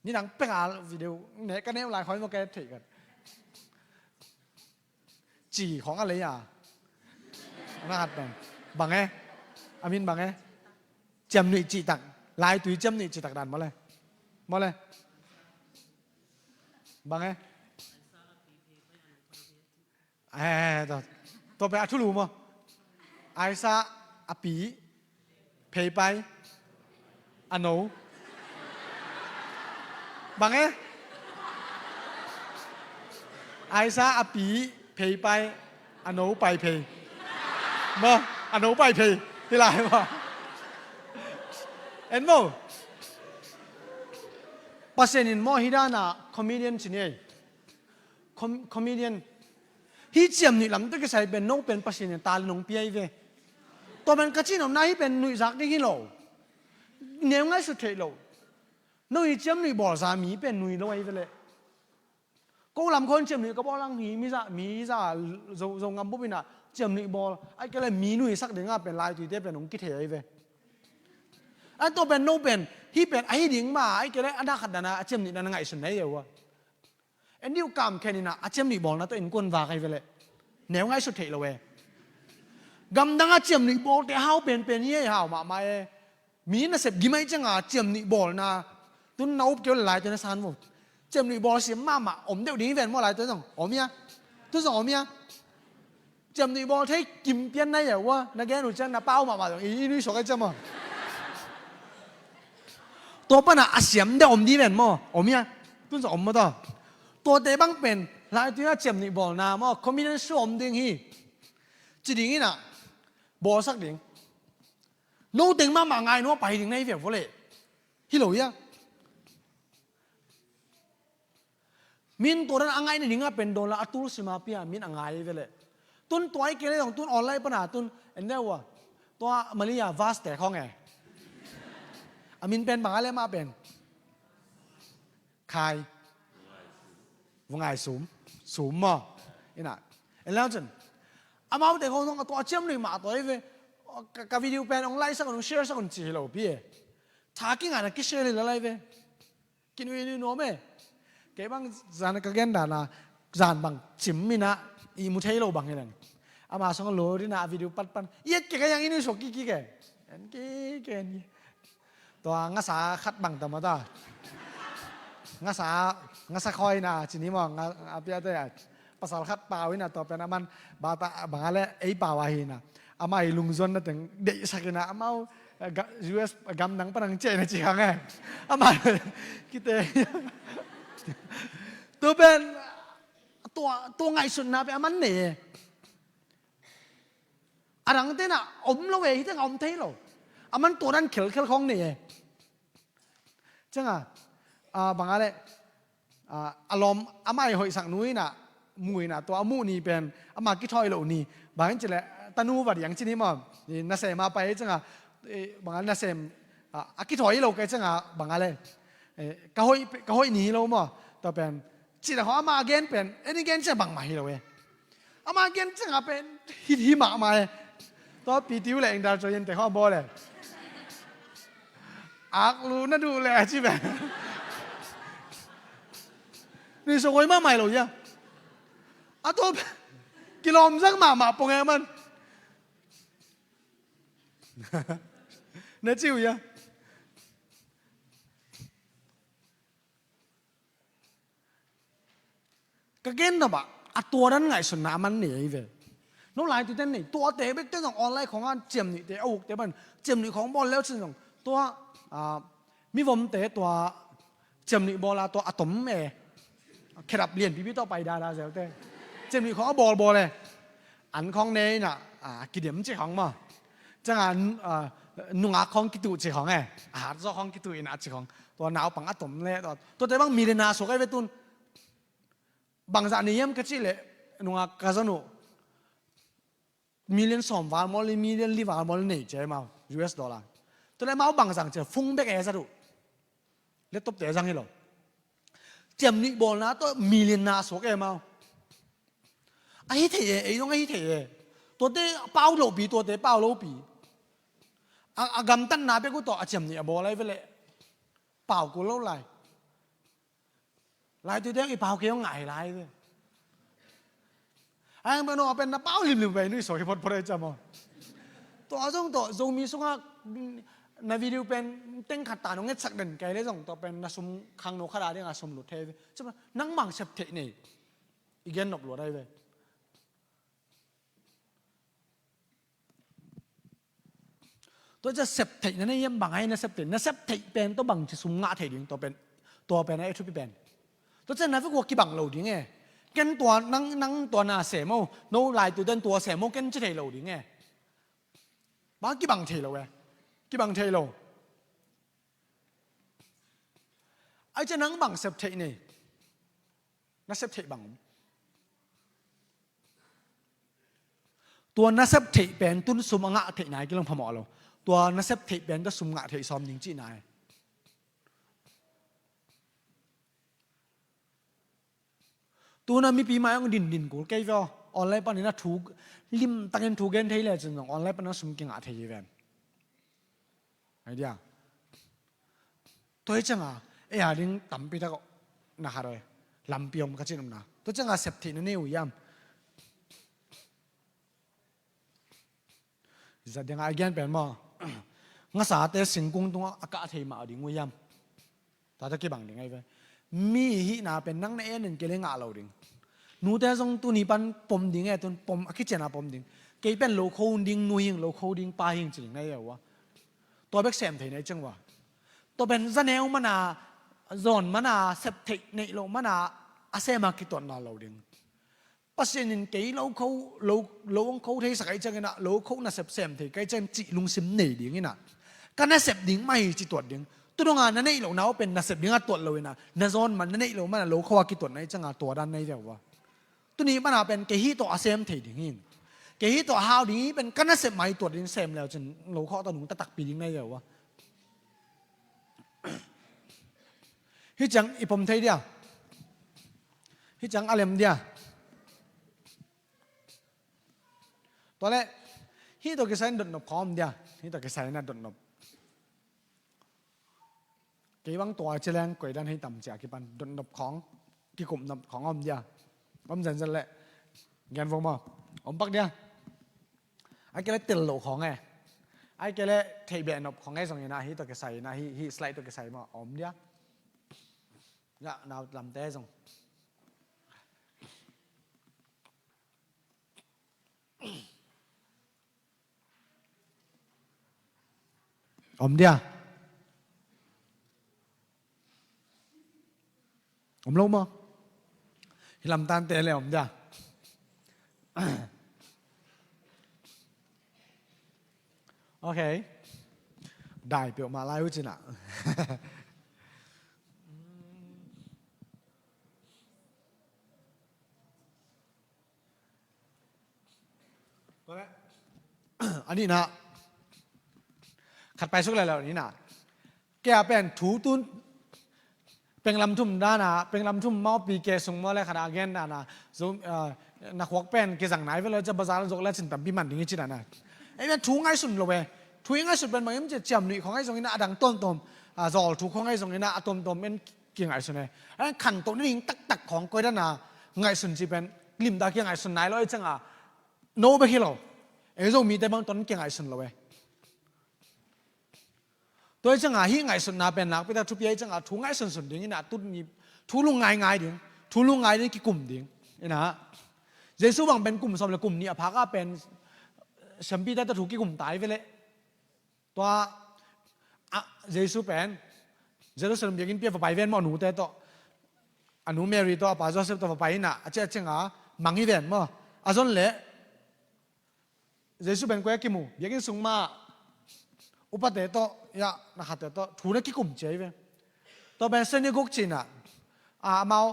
Ni dang pek a video ne ka neu lai khoi maw ka theih kan. Ci khawng a lei a. Nga khat dan. Bang e? A min bang e? Ciamnuih cihtak. Laitui ciamnuih cihtak dan maw le? Maw le? Bang e? Eh, tua, tua pen a thulu maw? Isaac a pi pheipai a no. Bang e? Isaac a pi pheipai a no pai phei. Maw, a no pai phei. Hi lai maw? En maw? Pasian in maw hih dana comedian ci ni ei. Com-, comedian. Hih ciamnuih lamte kisai pen no pen Pasian in talent hong pia hi ve. Tua pen ka cih nopna hih pen nuihzak ding hi lo. Neu ngaihsut theih lo. No hih ciamnuih bawlza mi pen nui lo ahi ve leh. Ko lam khawng ciamnuih ka bawl ang hi, mi za, mi za, zo, zo ngam bup inah ciamnuih bawl. Ai kei leh mi nuihsak dingah pen laituite pen hong kithei ahi ve. Ai tua pen no pen, hih pen ahi ding mah, ai kei leh a dak khat dana, a ciamnuih dana ngaihsun na hi uh a. En dih uh, kam khen inah a ciamnuih bawlna tawh innkuan vak ahi ve leh. Neu ngaihsut theih lo e. Gamdang a ciamnuih bawlte hau penpen hi e, hau mahmah e. Mi nasep gim ahi cianga ciamnuih bawlna. Tun na up keu le laitui na san vo. Ciamnuih bawl siam mahmah om deuh ding hi ven maw laitui zong. Om hia? Tun zong om hia? Ciamnuih bawl thei kim pian na hi a ua, na gen uh ciang na pau mahmah zong i, i nuihsuak ahi ciang maw. Tua pana a siam deuh om ding ven maw? Om hia? Tun zong om maw tawh. Tuate bang pen laitui a ciamnuih bawlna maw, comedian show om ding hi. Ci ding inah bawlsak ding. No teng mahmah ngai nuam pai ding na hi ve vo leh. Hi lo hia? Min tua dan a ngaihna dingah pen dollar a tul sima pia min a ngai ve leh. Tun tua hi kei leh zong tun online pana tun en deuh uh a. Tua Malia Vaz te khawng e. A min pen bang a leh mah pen. Khai. Vungai sum. Sum maw. Inah. En lau cun. Amaute khawng zong a tua a ciamnuih mah a tua hi ve. Ka, ka video pen hong like sak un, hong share sak un ci hi lo pi e. Tha kingah na kishare hi lalai ve. Kinuih nuih nuam e. Kei bang zan ka gen dana zan bang cim inah i mu thei lo bang hi leng. Ama song lo dinah a video patpan i et kei ka yang i nuihsuak kikik e. En kik e, en kik. Tua ngasa khat bang ta maw ta. Ngasa, ngasa khawi na ci ni maw, nga, a pia te a. Pasal khat pau inah tua pen aman bata bang a leh ei pau ahi inah. Amah i lungzuan na teng deihsak inah amau, eh, ga-, U S gamdang panang ciah na ci hang e. Amah kite. Tua pen tua, tua ngaihsutna pen aman nei e. A dang tenah om lo e, hih tengah om thei lo. Aman tua dan khelkhel khawng nei e. Cianga, a, bang a leh, a, a lawm, amah i hoihsak nu inah, mu inah tua a muh ni pen, amah kithawi loh ni. Bang in cileh, tanu va diang ci ni maw, i nasem a pai cianga, i, bang a nasem, a, a kithawi lo kei cianga, bang a leh, e, ka hoih, ka hoih ni hi lo maw, tua pen, cih dah khawng amah a gen pen, en i gen ciang bangmah hi lo e. Amah a gen ciangah pen, hi, hi mahmah e. Tua P T U le Eng Dar Caw Yen te khawng a bawl e. Ak lu na duh le a ci pen. Nuihsuak huai mahmah hi lo hia. A tua pen, kilawm zang mahmah pong e man. Na ci uh hia. Ka gen nop ah, a tua dan ngaihsutna a man nei ahi ve. No laitui ten nei, tuate bekte zong online khawng a ciamnuihte a ukte pan, ciamnuih khawng bawl leu cin zong, tua, a, mivomte tua ciamnuih bawl a tua a tom e. Khedap lianpipi tawh pai dada zeute. Ciamnuih khawng a bawlbawl e. An khawng nei na, a, kidem cih khawng maw. Ciangah, a, nungak khawng kituh cih khawng e. A hat zawh khawng kituh in a cih khawng. Tua naupang a tom le, tua, tuate bang millionaire suak ahi ve tun. Bangzah nei hiam ka cih leh, nungak ka zon uh. Million sawm val mawl, million li val mawl nei ci amau, U S dollar. Tua leh amau bangzah ci a phung bek e zat uh. Laptop te zang hi lo. Ciamnuih bawlna tawh millionaire suak e amau. Ahi thei e, ei dong ahi thei e. Tuate pau lopi, tuate pau lopi. A, a gamtatna bek uh tawh a ciamnuih a bawl ahi ve leh. Pau kul lo lai. Laitui teng i pau kei hong ngai lai ve. Ai bang no pen na pau limlim pai nui so hi photphot ai cam aw. Tua zong tawh Zomi sungah na video pen teng khat ta nong ngetsak den kai le zong tua pen na sum khang no khat a ding a sum lut thei ve. Cuma nang bang sep theih nei. I gen nop luat ai ve. Tua ciang sep theih na nei hiam, bang ai na sep theih, na sep theih pen tua bangci sum ngah thei ding, tua pen, tua pen a i thupi pen. Tua ciang na vek ua kibang lo ding e. Ken tua nang, nang tua na sem o, no lai tu ten tua sem o, ken ci thei lo ding e. Bang kibang thei lo e. Kibang thei lo. Ai ciang nang bang sep theih nei. Na sep theih bang om. Tua na sep theih pen tun sum a ngah theih nai kilong phamawh lo. Tua na sep theih pen tua sum ngah theih sawm ding cih nai. Tuna mipi mai ong din din kul kei veo. Online panin a thu limtakin thu gen thei le cin zong online panin a sum kingah thei hi ven. Ai dia. Tua hi cianga ei a ding tampi tak na khat oi lampi om ka cin omna. Tua cianga sep theih na nei uh hiam? Zat dinga a gen pen maw? Ngasate singkung tungah a kah thei mah ding uh hiam? Tua tawh kibang ding ahi ve. Mi hihna pen nang na en in kei le ngah lo ding. Nute zong tuni pan pom ding e, tun pom a kiciana pom ding. Kei pen lo kho ding nu hing, lo kho ding pa hing ci ding na hi a ua. Tua bek sem thei na hi ciang ua. Tua pen zaneu mana, zawn mana, sep theih neih loh mana a sem a kituatna lo ding. Pasian in kei lo kho, lo, lo hong kho theisak ahi ciangin ah, lo kho nasep sem thei ka hi ciangin cih lungsim nei dingin ah, ka nasep ding mah hi ci tuat ding. Tudong a na neih lohna uh pen nasep ding a tuat lo in ah, na zawn man na neih loh man a lo kho a kituatna hi cianga tua dan na hi ve ua. Tuni mana pen kei hih tawh a sem thei ding hi. Kei hih tawh a hau ding hi pen ka nasep mah hi tuat ding sem leu cin lo kho tawh nungta takpi ding na hi ve ua. Hih ciang i pom thei dia. Hih ciang a lem dia. Tua leh hih tawh kisai in dotnop khawng om dia. Hih tawh kisai in a dotnop. Kei bang tua ci leng koi dan hei tam cia kipan dotnop khawng, kikumnop khawng om dia. Om zenzen leh gen vo maw. Om pak dia. Ai kei leh tel loh khawng e. Ai kei leh theih beh nop khawng e zong ina hih tawh kisai ina hih, hih slide tawh kisai maw om dia. Ya nau lamte zong. Om dia. Om lo maw? Hi lamtante le om dia. Ok. Dai peuhmah lai uh cin ah. Tua leh a nihna khat pai suk leh lo a nihna. Kei a pen thu tun penglam thum dana, penglam thum mawpi ke sung maw le khat a gen dana, na khuak pen kizang nai ve lo cia bazar zok le cin tampi man ding hi ci dana. Ei pen thu ngaihsun lo ve. Thu i ngaihsun pen bangin cia ciam nuih khong ahi zongin a dang tuamtuam, zawl thu khong ahi zongin a tuamtuam en kingaihsun e. Khantoh nading taktak khawng koi dana ngaihsun ci pen limta kingaihsun nai lo e cianga no bek hi lo. Ei Zomite bang ton kingaihsun lo e. Tua hi cianga hih ngaihsutna pen nakpitak thupi ahi cianga thu ngaihsunsun ding ina tut ni thu lung ngaingai ding, thu lung ngai ding kikum ding ina. Jesu bang pen kum sawm le kum nih a phak a pen siampite tawh thu kikum tai ve leh. Tua Jesu pen Jerusalem biakinn pi a va pai ven maw a nute tawh, a nu Mary tawh a pa Joseph tawh va pai ina a ciah cianga mang hi ven maw. A zon leh Jesu pen koi a kimu biakinn sung mah upate tawh ya na khatte tawh thu na kikum cia hi ve. Tua pen synagogue cina a amau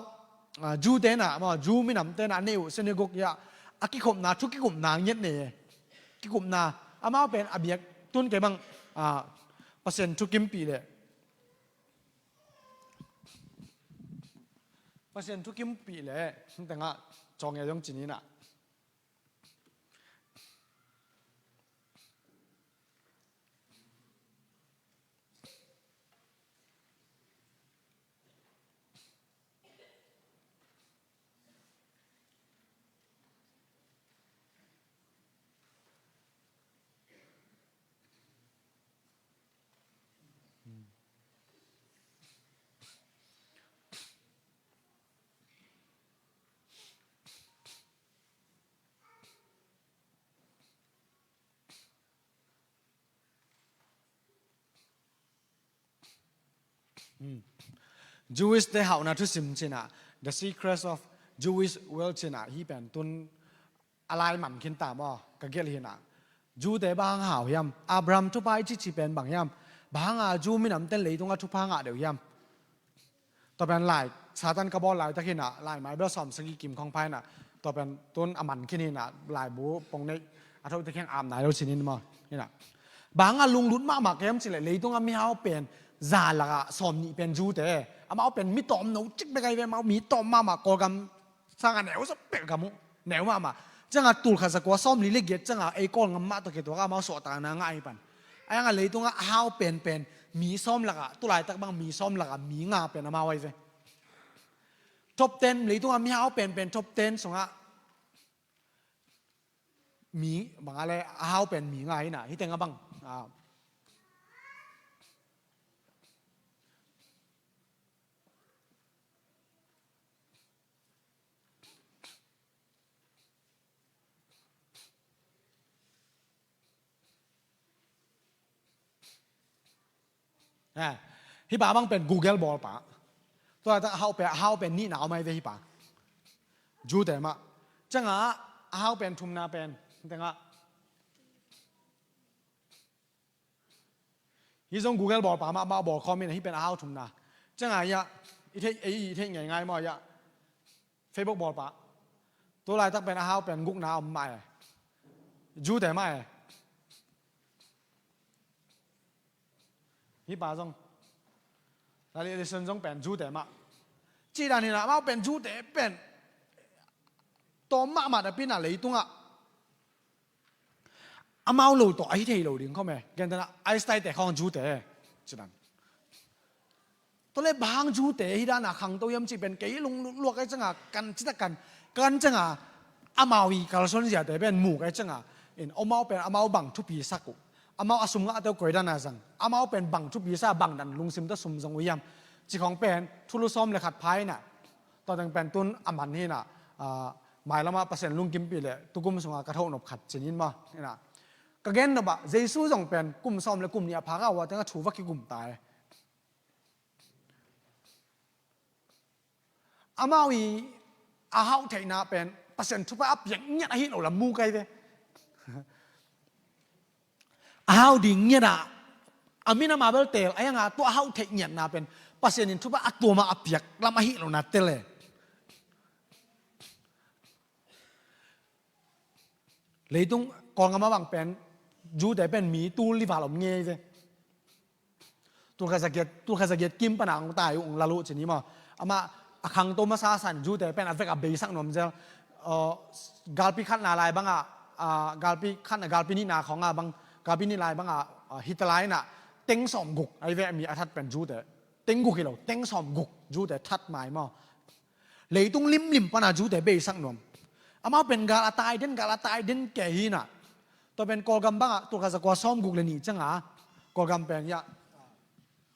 Jew te na amau Jew minamte na a neih uh synagogue ya a kikhopna thu kikumna ngiat nei e. Kikumna amau pen a biak tun kei bang Pasian thu kimpih leh Pasian thu kimpih leh tengah cawng e zong cin ina. Jewish te hauhna thusim cinah, The Secrets of Jewish Wealth cinah, hih pen tun a lai man khin ta maw, ka gelh hinah. Jew te bang hang hau hiam? Abraham thupha i cici pen bang hiam? Bang hanga Jew minamten leitungah thupha ngah deuh hiam? Tua pen lai, Satan ka bawl laitak hinah, lai mai bel sawm sagih kim khong pha hinah. Tua pen tun a man khin hinah, laibu pong neih a thote kheng am nai lo cinin maw hinah. Bang hanga lunglut mahmah ka hiam cileh, leitungah mihau pen za lakah sawm nih pen Jew te. Amau pen mi tawm no cik bek ahi ve, amau mi tawm mahmah, Kawlgam sanga neu sa pek gam uh, neu mahmah. Cianga tul khat za kua sawm li le giat cianga ei Kawlgam mah tawh kituak a amau suahtakna ngah ahi pan. Ahi hanga leitungah a hau penpen mi sawm lakah, tulaitak bang mi sawm lakah mi nga pen amau ahi ve. Top ten, leitungah mihau penpen top ten sungah mi bang a le a hau pen mi nga hinah, hih tengah bang. Ah. Eh, hih pa bang pen Google bawlpa. Tua tak a hau pen, a hau pen nihna om ahi ve hih pa. Jew te mah. Cianga a hau pen thumna pen tengah. Hih zong Google bawlpa mah, mah bawl khawm in, hih pen a hau thumna. Cianga hiah i theih, ei i theih ngeingai maw hiah. Facebook bawlpa. Tulaitak pen a hau pen gukna om mah e. Jew te mah e. Hih pa zong. Larry Ellison zong pen Jew te mah. Cih dan hinah amau pen Jew te pen tawm mahmah napi-in ah leitungah amau lo tawh ahi thei lo ding khawm e. Gentehna Einstein te khawng Jew te. Cih dan. Tua le bang hang Jew te hih dana khangto hiam cih pen kei lunglut luak ahi cianga kan citak kan, kan cianga amau i kalsuan ziate pen muk ahi cianga. In amau pen amau bang thupi sak uh. Amau a sum ngahte uh koi dana zang. Amau pen bang thupi sa, bang dan lungsim tawh sum zong uh hiam. Cih khawng pen thulu sawm le khat pha hinah. Tua teng pen tun a man hinah, ah, mailamah Pasian lungkimpih le tukum sunga ka thoh nop khat cinin maw hinah. Ka gen nopah Jesu zong pen kum sawm le kum nih a phak a, ua tengah thu va kikum ta e. Amau i a hauh theihna pen Pasian thupha a piak ngiat ahi lo lam mu kai ve. A hau ding ngiat ah a min a ma bel tel, ahi hanga tua a hauh theih ngiatna pen Pasian in thupha a tuama a piak lam ahi lo na tel e. Leitung Kawlgam a bang pen Jew te pen mi tul li val om ngei ve. Tul khat za giat, tul khat za giat kim pana hong tai uh, hong lal uh cini maw. Amah a khangto masa san Jew te pen a vek a beisak nuam zel. Uh, galpi khatna lai banga, uh, galpi khatna, galpi nihna khawnga bang, galpi nih lai banga, uh, Hitler inah teng sawm guk ahi ve, mi a that pen Jew te. Teng guk hi lo, teng sawm guk Jew te that mai maw. Leitung limlim pana Jew te beisak nuam. Amau pen gal a tai den, gal a tai den kei hinah. Tua pen Kawlgam bangah tul khat za kua sawm guk le nih cianga Kawlgam pen hiah.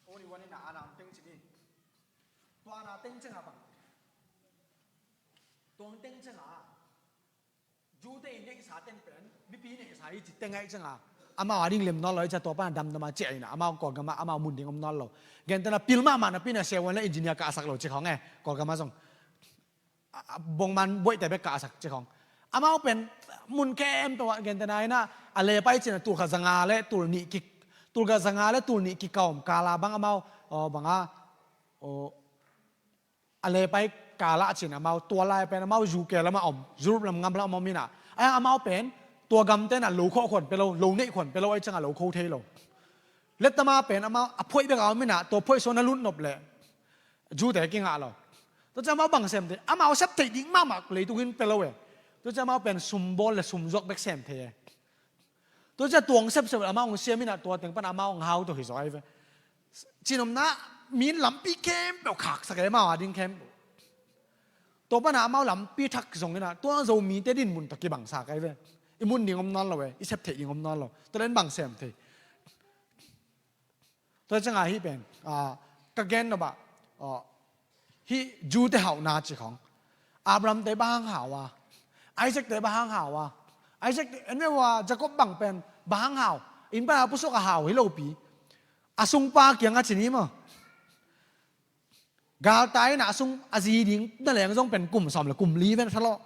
Only one in a ana teng cini. Tua ana teng cianga bang. Tua teng cianga Jew te i neihsa teng pen mipi neihsa hi ci teng ahi cianga amau a ding lem nawn lo, i cia tua pana damdam a ciah inah amau Kawlgam ah amau mun ding om nawn lo. Gentehna pil mahmah napi-in ah siavuan le engineer kahsak lo ci khawng e, Kawlgam ah zong. A, a, bongman buaihte bek kahsak ci khawng. Amau pen mun khempeuh ah gentehna inah a lepai cinah tul khat za nga le tul nih ki, tul khat za nga le tul nih kikawm kala bang amau, aw, banga, aw, a lepai kala cin amau tua lai pen amau U K lamah om, Europe lam ngam lamah om inah. Ahi hang amau pen tua gamte inah lo khawh khuan pe lo, lo neih khuan pe lo, ahi cianga lo kho thei lo. Lettama pen amau a phoih bek a om inah, tua phoih suan a lut nop leh Jew te kingah lo. Tua ciang amau bang sem thei, amau sep theih ding mahmah leitung in pe lo e. Tua ciang amau pen sum bawl le sum zuak bek sem thei e. Tua ciang tuang sepsep amau hong siam inah tua teng pan amau hong hau tua hi zaw ahi ve. Cinomna min lampi khempeuh khaksak e, amau a ding khempeuh. Tua pana amau lampi thak zong inah tua Zomite dinmun tawh kibangsak ahi ve. I mun ding om nawn lo e, i sep theih ding om nawn lo. Tua len bang sem thei. Tua cianga hih pen, ah, ka gen nopah, ah, hih Jew te hauhna ci khawng. Abraham te bang hang hau a, Isaac te bang hang hau a, Isaac te en ve ua, Jacob bang pen bang hang hau. Inn pana pusuak a hau hi lopi. A sungpa kiangah cini maw. Galtai in ah sung a zi ding na leng zong pen kum sawm le kum li ven thalawh.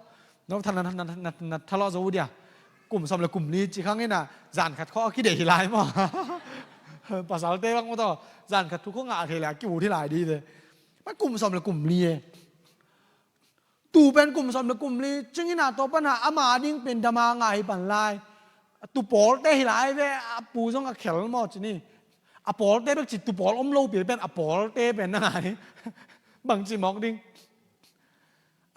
No tha na, na, na, na, na thalawh zo uh dia. Kum sawm le kum li ci khang in ah zan khat khawng a kideih hi lai maw? Pasalte bang maw taw zan khat thu khawng ngah thei le a ki-ut hi lai ding te. Pai kum sawm le kum li e. Tu pen kum sawm le kum li cingin ah tua pan ah ama ding pen dama ngah hi pan lai. Tu pawlte hi lai ve, a pu zong a khel maw ci ni. A pawlte bek ci tu pawl om lo pi pen a pawlte pen na ngai. Bangci mawk ding.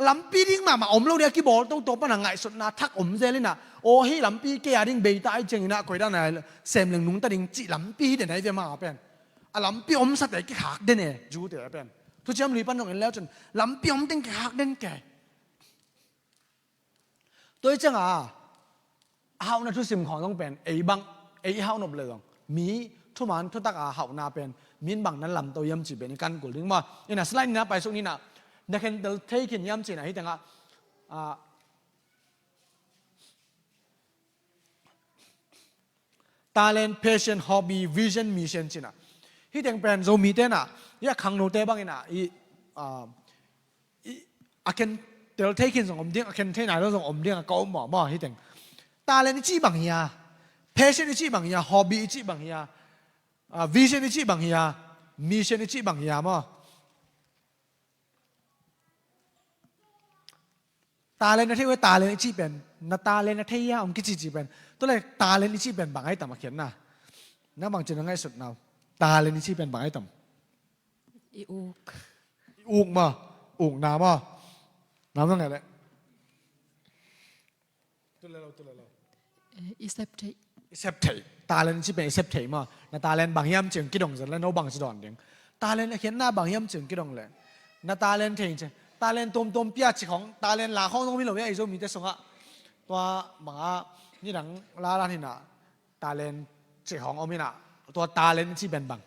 Lampi ding mahmah om lo ding a kibawl toto pan a ngaihsutna thak om zel in ah. Aw hih lampi kei a ding bei ta i cingin ah koi dan a sem leng nungta ding cih lampi hi den a i ve ma pen. A lampi omsate kikhak den e, Jew-te pen. Thuciam Lui pan zong en leu cun lampi om teng kikhak den ke. Tua i cianga a hauhna thusim khawng zong pen ei bang, ei i hauhnop le zong mi thuman thutak a hauhna pen min bang nan lamto hiam cih pen i kan kul ding maw? Ina slide nina paisuk nina na khentel thei khin hiam cih na hi tengah, ah, talent, passion, hobby, vision, mission cih na. Hih teng pen Zomite na, i a khangnote bangin a, i, ah, i, a khentel thei khin zong om ding, a khen thei nai lo zong om ding, a ka om maw, maw, hih teng. Talent i cih bang hi a, passion i cih bang hi a, hobby i cih bang hi a, ah, vision i cih bang hi a, mission i cih bang hi a maw? Talent na thei uh, talent i cih pen, na talent na thei a om kici ci pen. Tua le talent i cih pen bang ai tam a khiatna. Na bang ci na ngaihsut nau. Talent i cih pen bang ai tam. I uk. I uk maw. Ukna maw. Nam na ngai le. Tu le lo, tu le lo. Eh, i sep theih. I sep theih. Talent i cih pen i sep theih maw. Na talent bang hiam cih kidong zel le no bang ci dawn ding. Talent a khiatna bang hiam cih kidong le. Na talent thei cih. Talent tuamtuam pia cih khawng, talent la khawng zong om hi lo hia i Zomite sungah. Tua bangah nidang la dan hi na. Talent cih khawng om hi na. Tua talent i cih pen bang.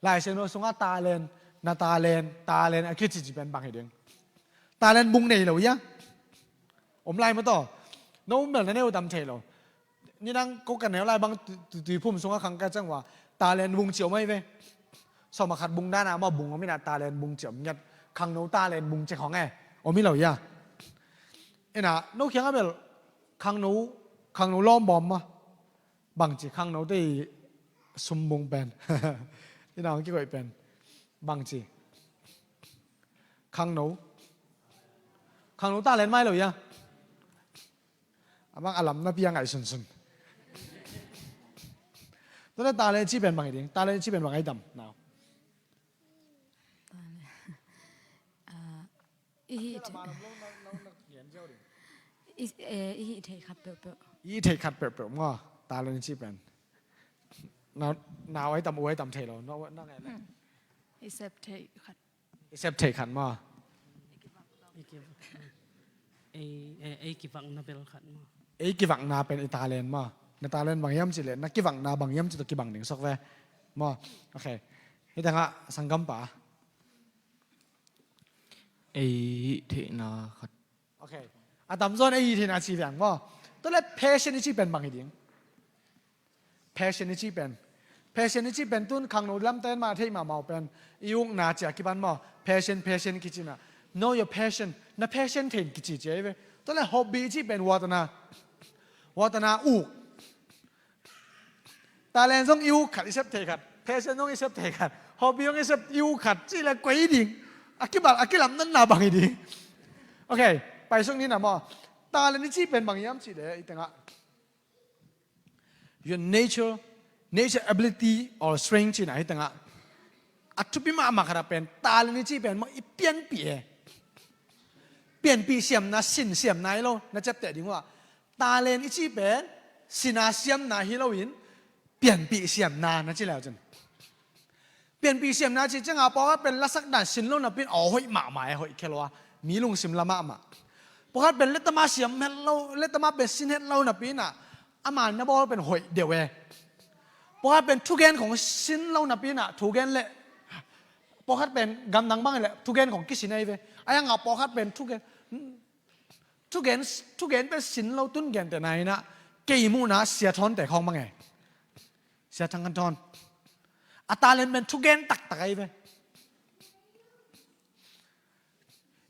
Lai Siangtho sungah talent, na talent, talent a kici ci pen bang hi ding. Talent bung nei lo hia. Om lai maw taw. No bel na neu tam thei lo. Nidang ko ka neu lai bang tu, tu, Tuiphum sungah khang ka ciang ua. Talent bung ci om ai ve. Sawm a khat bung dan a maw bung om hi na talent bung ci om ngiat. Khangno talent bung ci khawng e. Om hi lo hia. Ina, no khiang a bel khangno, khangno lawm bawm maw. Bangci khangnote i sumbung pen. I nang kikoih pen. Bangci. Khangno. Khangno talent mai lo hia. A bang a lam na pia ngai sunsun. Tua le talent ci pen bang i ding. Talent ci pen bang ai tam. Nau. Talent. Ah, I hih thei, i, eh, i hih thei khat peuhpeuh. I hih thei khat peuhpeuh maw. Talent i cih pen. Nau, nau ai tam, u ai tam thei lo. Nau, nau ngai le. Hmm. I sep thei khat. I sep thei khat maw. I ki-, ei, eh, ei kivakna bel khat maw. Ei kivakna pen i talent maw. Na talent bang hiam cih le, na kivakna bang hiam cih tawh kibang ding sok ve. Maw. Ok. Hih tengah sanggampa. Ei hih theihna khat. Ok. A tamzaw in ei hih theihna ci veng maw. Tua le passion i cih pen bang hi ding. Passion i cih pen. Passion i cih pen tun khangno lamte in mah theih mahmah uh pen. I ukna ci a kipan maw. Passion, passion kici na. Know your passion. Na passion thei in kici ci a hi ve. Tua le hobby i cih pen watana. Watana uk. Talent zong i uk khat, i sep thei khat. Passion zong i sep thei khat. Hobby zong i sep i uk khat. Cih le koi ding. A kibal, a kilamdanna bang hi ding. Ok, paisuk ni na maw. Talent i cih pen bang hiam cih le, i tengah. Your nature, nature ability or strength cih na hi tengah. A thupi mahmah khat a pen, talent i cih pen maw i pianpih e. Pianpih siamna, sin siamna hi lo, na ciapteh ding uh ah. Talent i cih pen, sina siamna hi loin, pianpih siamna na ci leu cun. Pianpih siamna cih ciangah pawlkhat pen lasak dan sin lo napi in aw hoih mahmah e, hoih khia lo a. Mi lungsim la mahmah. Pawlkhat pen letama siam het lo, letama pen sin het lo napi in ah, ama na bawl pen hoih deuh e. Pawlkhat pen thugen khong sin lo napi in ah, thugen le, pawlkhat pen gamdang bang le, thugen khong kisin ahi ve. A hiangah pawlkhat pen thugen, Thugen, thugen pen sin lo tun gente na in ah, kei muhna Sia Thawnte khawng bang e. Sia Thang Khan Thawn. A talent pen thugen taktak ahi ve.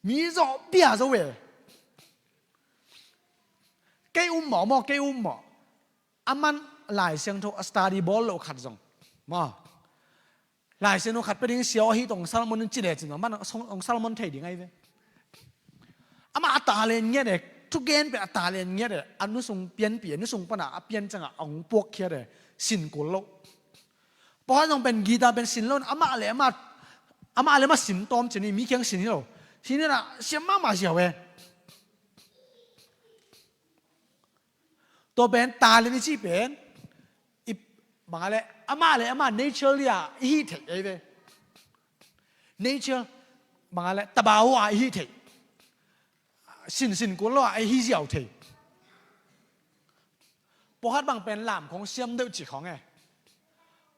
Mi zawh bia zo e. Kei um mawh maw, kei um mawh. A man Lai Siangtho a study bawl loh khat zong maw, Lai Siangtho khat pia ding sia ahi tawh hong sermon in ci le cin zong man hong sermon thei ding ahi ve. Amah a talent ngiat e, thugen pen a talent ngiat e, a nusung pianpih e, nusung pana a pian ciangah a hong puakkhiat e, sin kul loh. Pawlkhat zong pen guitar pen sin lo, amah le amah, amah le amah sin tawm cin hi, mi kiang sin hi lo. Sin hi na siam mahmah ziau e. Tua pen talent i cih pen i bang a le amah le amah naturally a i hih theih ei ve. Nature bang a le tabawa a i hih theih. Sin sin kul lo a i hih ziau thei. Pawlkhat bang pen lam khong siam deuh cih khong e.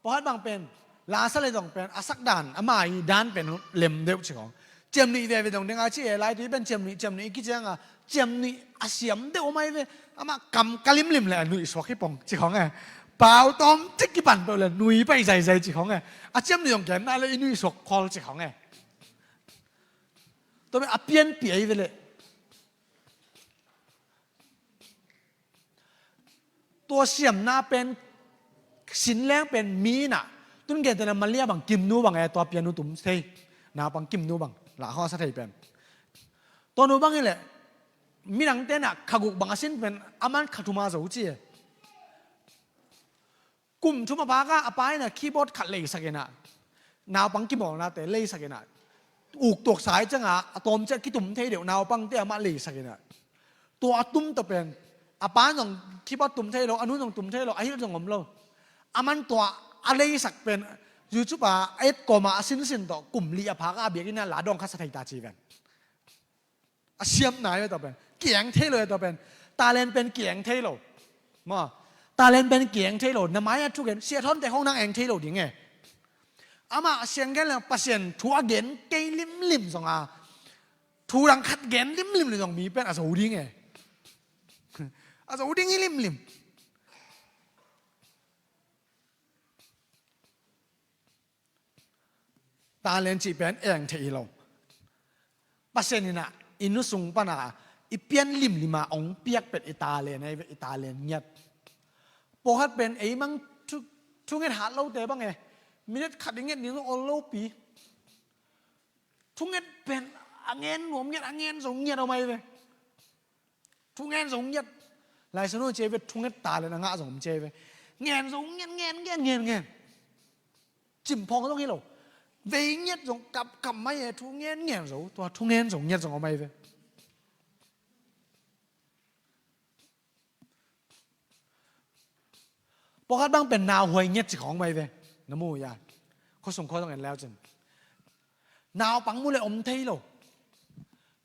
Pawlkhat bang pen la sa le zong pen a sak dan ama i dan pen lem deuh cih khong. Ciamnuih veve dong ding a ci e, lai tui pen ciamnuih ciamnuih i kiciang a, ciamnuih a siam deuh om ahi ve. Amah kam ka limlim le a nuih suak hi pong cih khong e. Pau tawm cik kipan peuh le nui pai zaizai cih khong e. A ciamnuih zong gen na le i nuih suak khol cih khong e. Tua pen a pianpih ahi ve le. Tua siamna pen sin leng pen mi na. Tun gentehna Malia bang, Kimnu bang e, tua pianu tum thei. Naupang Kimnu bang la khawng a sa thei pen. Tua nu bang hi leh midangte na kha guk bang a sin pen a man kha thum a zo ci e. Kum thum a phak a, a pa in a keyboard khat leisak in a, naupang kimawlnate leisak in a, uk tuak sa i ciang a, a tawm ciah kitum thei deuh naupangte amah leisak in a, tua a tum tawh pen a pa zong keyboard tum thei lo, a nu zong tum thei lo, a hilh zong om lo. A man tua a leisak pen YouTube a a et kawm a a sinsin tawh kum li a phak a, a biakinn a la dawng khat sa thei ta ci ven. A siam nai ve tua pen. Kieng thei lo e tua pen. Talent pen kieng thei lo. Maw. Talent pen kieng thei lo. Na mai a thugen. Sia Thawnte khong nang eng thei lo ding e. Amah a siang gen le Pasian thu a gen kei limlim zong a, thu dang khat gen limlim le zong mi pen a zo ding e. A zo ding hi limlim. Talent cih pen eng thei hi lo. Pasian in a i nu sung pan a i pian limlim a hong piak pen i talent ahi ve, i talent ngiat. Pawlkhat pen ei mang thu, thunget hat lote bang e. Minute khat i nget ding zong ol lopi. Thunget pen a ngen nuam ngiat, a ngen zo ngiat om ahi ve. Thungen zo ngiat. Lai Siangtho ci ve, thunget talent a ngah zong om ci ve. Ngen zo ngiat, ngen, ngen, ngen, ngen. Cimphawng zong hi lo. Vei ngiat zong kap, kap mai e, thungen ngen zo. Tua thungen zo ngiat zong om ahi ve. Pawlkhat bang pen nauhuai ngiat ci khawng mai ve. Na mu ya. Khuasung khua zong en leu cin. Naupang mu le om thei lo.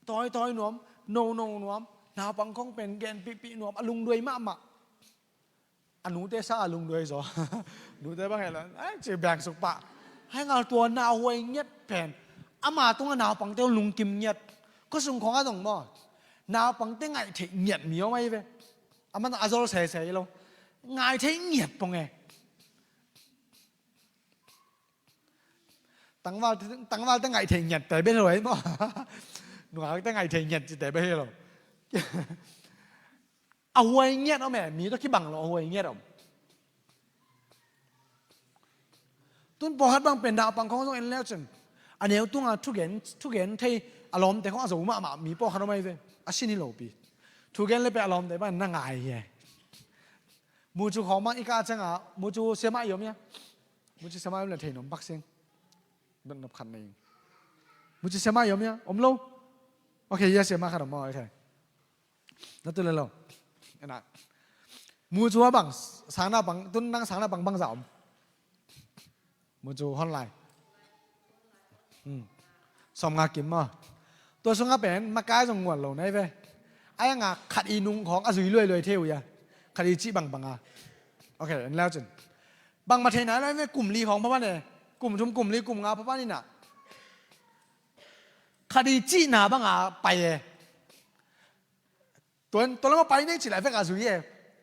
Tawitawi nuam, nono nuam. Naupang khong pen gen pihpih nuam, a lungduai mahmah. A nute sang a lungduai zaw. Nute bang hei lo, ai, ci beng suk pah. Hei ngal tua nauhuai ngiat pen. Ama tungah naupangte lungkim ngiat. Khuasung khawng a zong maw. Naupangte ngaih theih ngiat mi om ahi ve. Aman a zol sese lo. Ngaih theih ngiat pong e. Tangval, tangvalte ngaih thei ngiat te bia hi lo ei maw? Nungakte ngaih thei ngiat ci te bia hi lo. A huai ngiat om e, mi tawh kibang lo a huai ngiat om. Tun pawlkhat bang pen naupang khawng zong en leu cin. A neu tunga thugen, thugen thei a lawmte khawng a zo mahmah mi pawlkhat om ahi ve. A sin hi lopi. Thugen le pen a lawmte bang na ngai hi e. Mucu khawng bang i kah cianga, mucu siamah i om hia? Mucu siamah i om le thei nuam pak sing. Dot nop khat nei. Mucu siamah i om hia? Om lo? Ok, hia siamah khat om, ok. Na tu le lo. Ena. Mucu a bang, sang naupang, tun nang sang naupang bangzah om. Mucu hon lai. Hmm. Sawmnga kim maw. Tua sungah pen makai zong nguan lo nai ve. Ai anga khat i nung khawng a zui luailuai thei uh ia. Khat i cih bangbang a. Ok, en leu cin. Bangmah thei nai lo ve, kum li khawng phapan e. Kum thum, kum li, kum nga phapan ina. Khat i cihna banga pai e. Tuan, tua lama pai nei ci lai vek a zui e.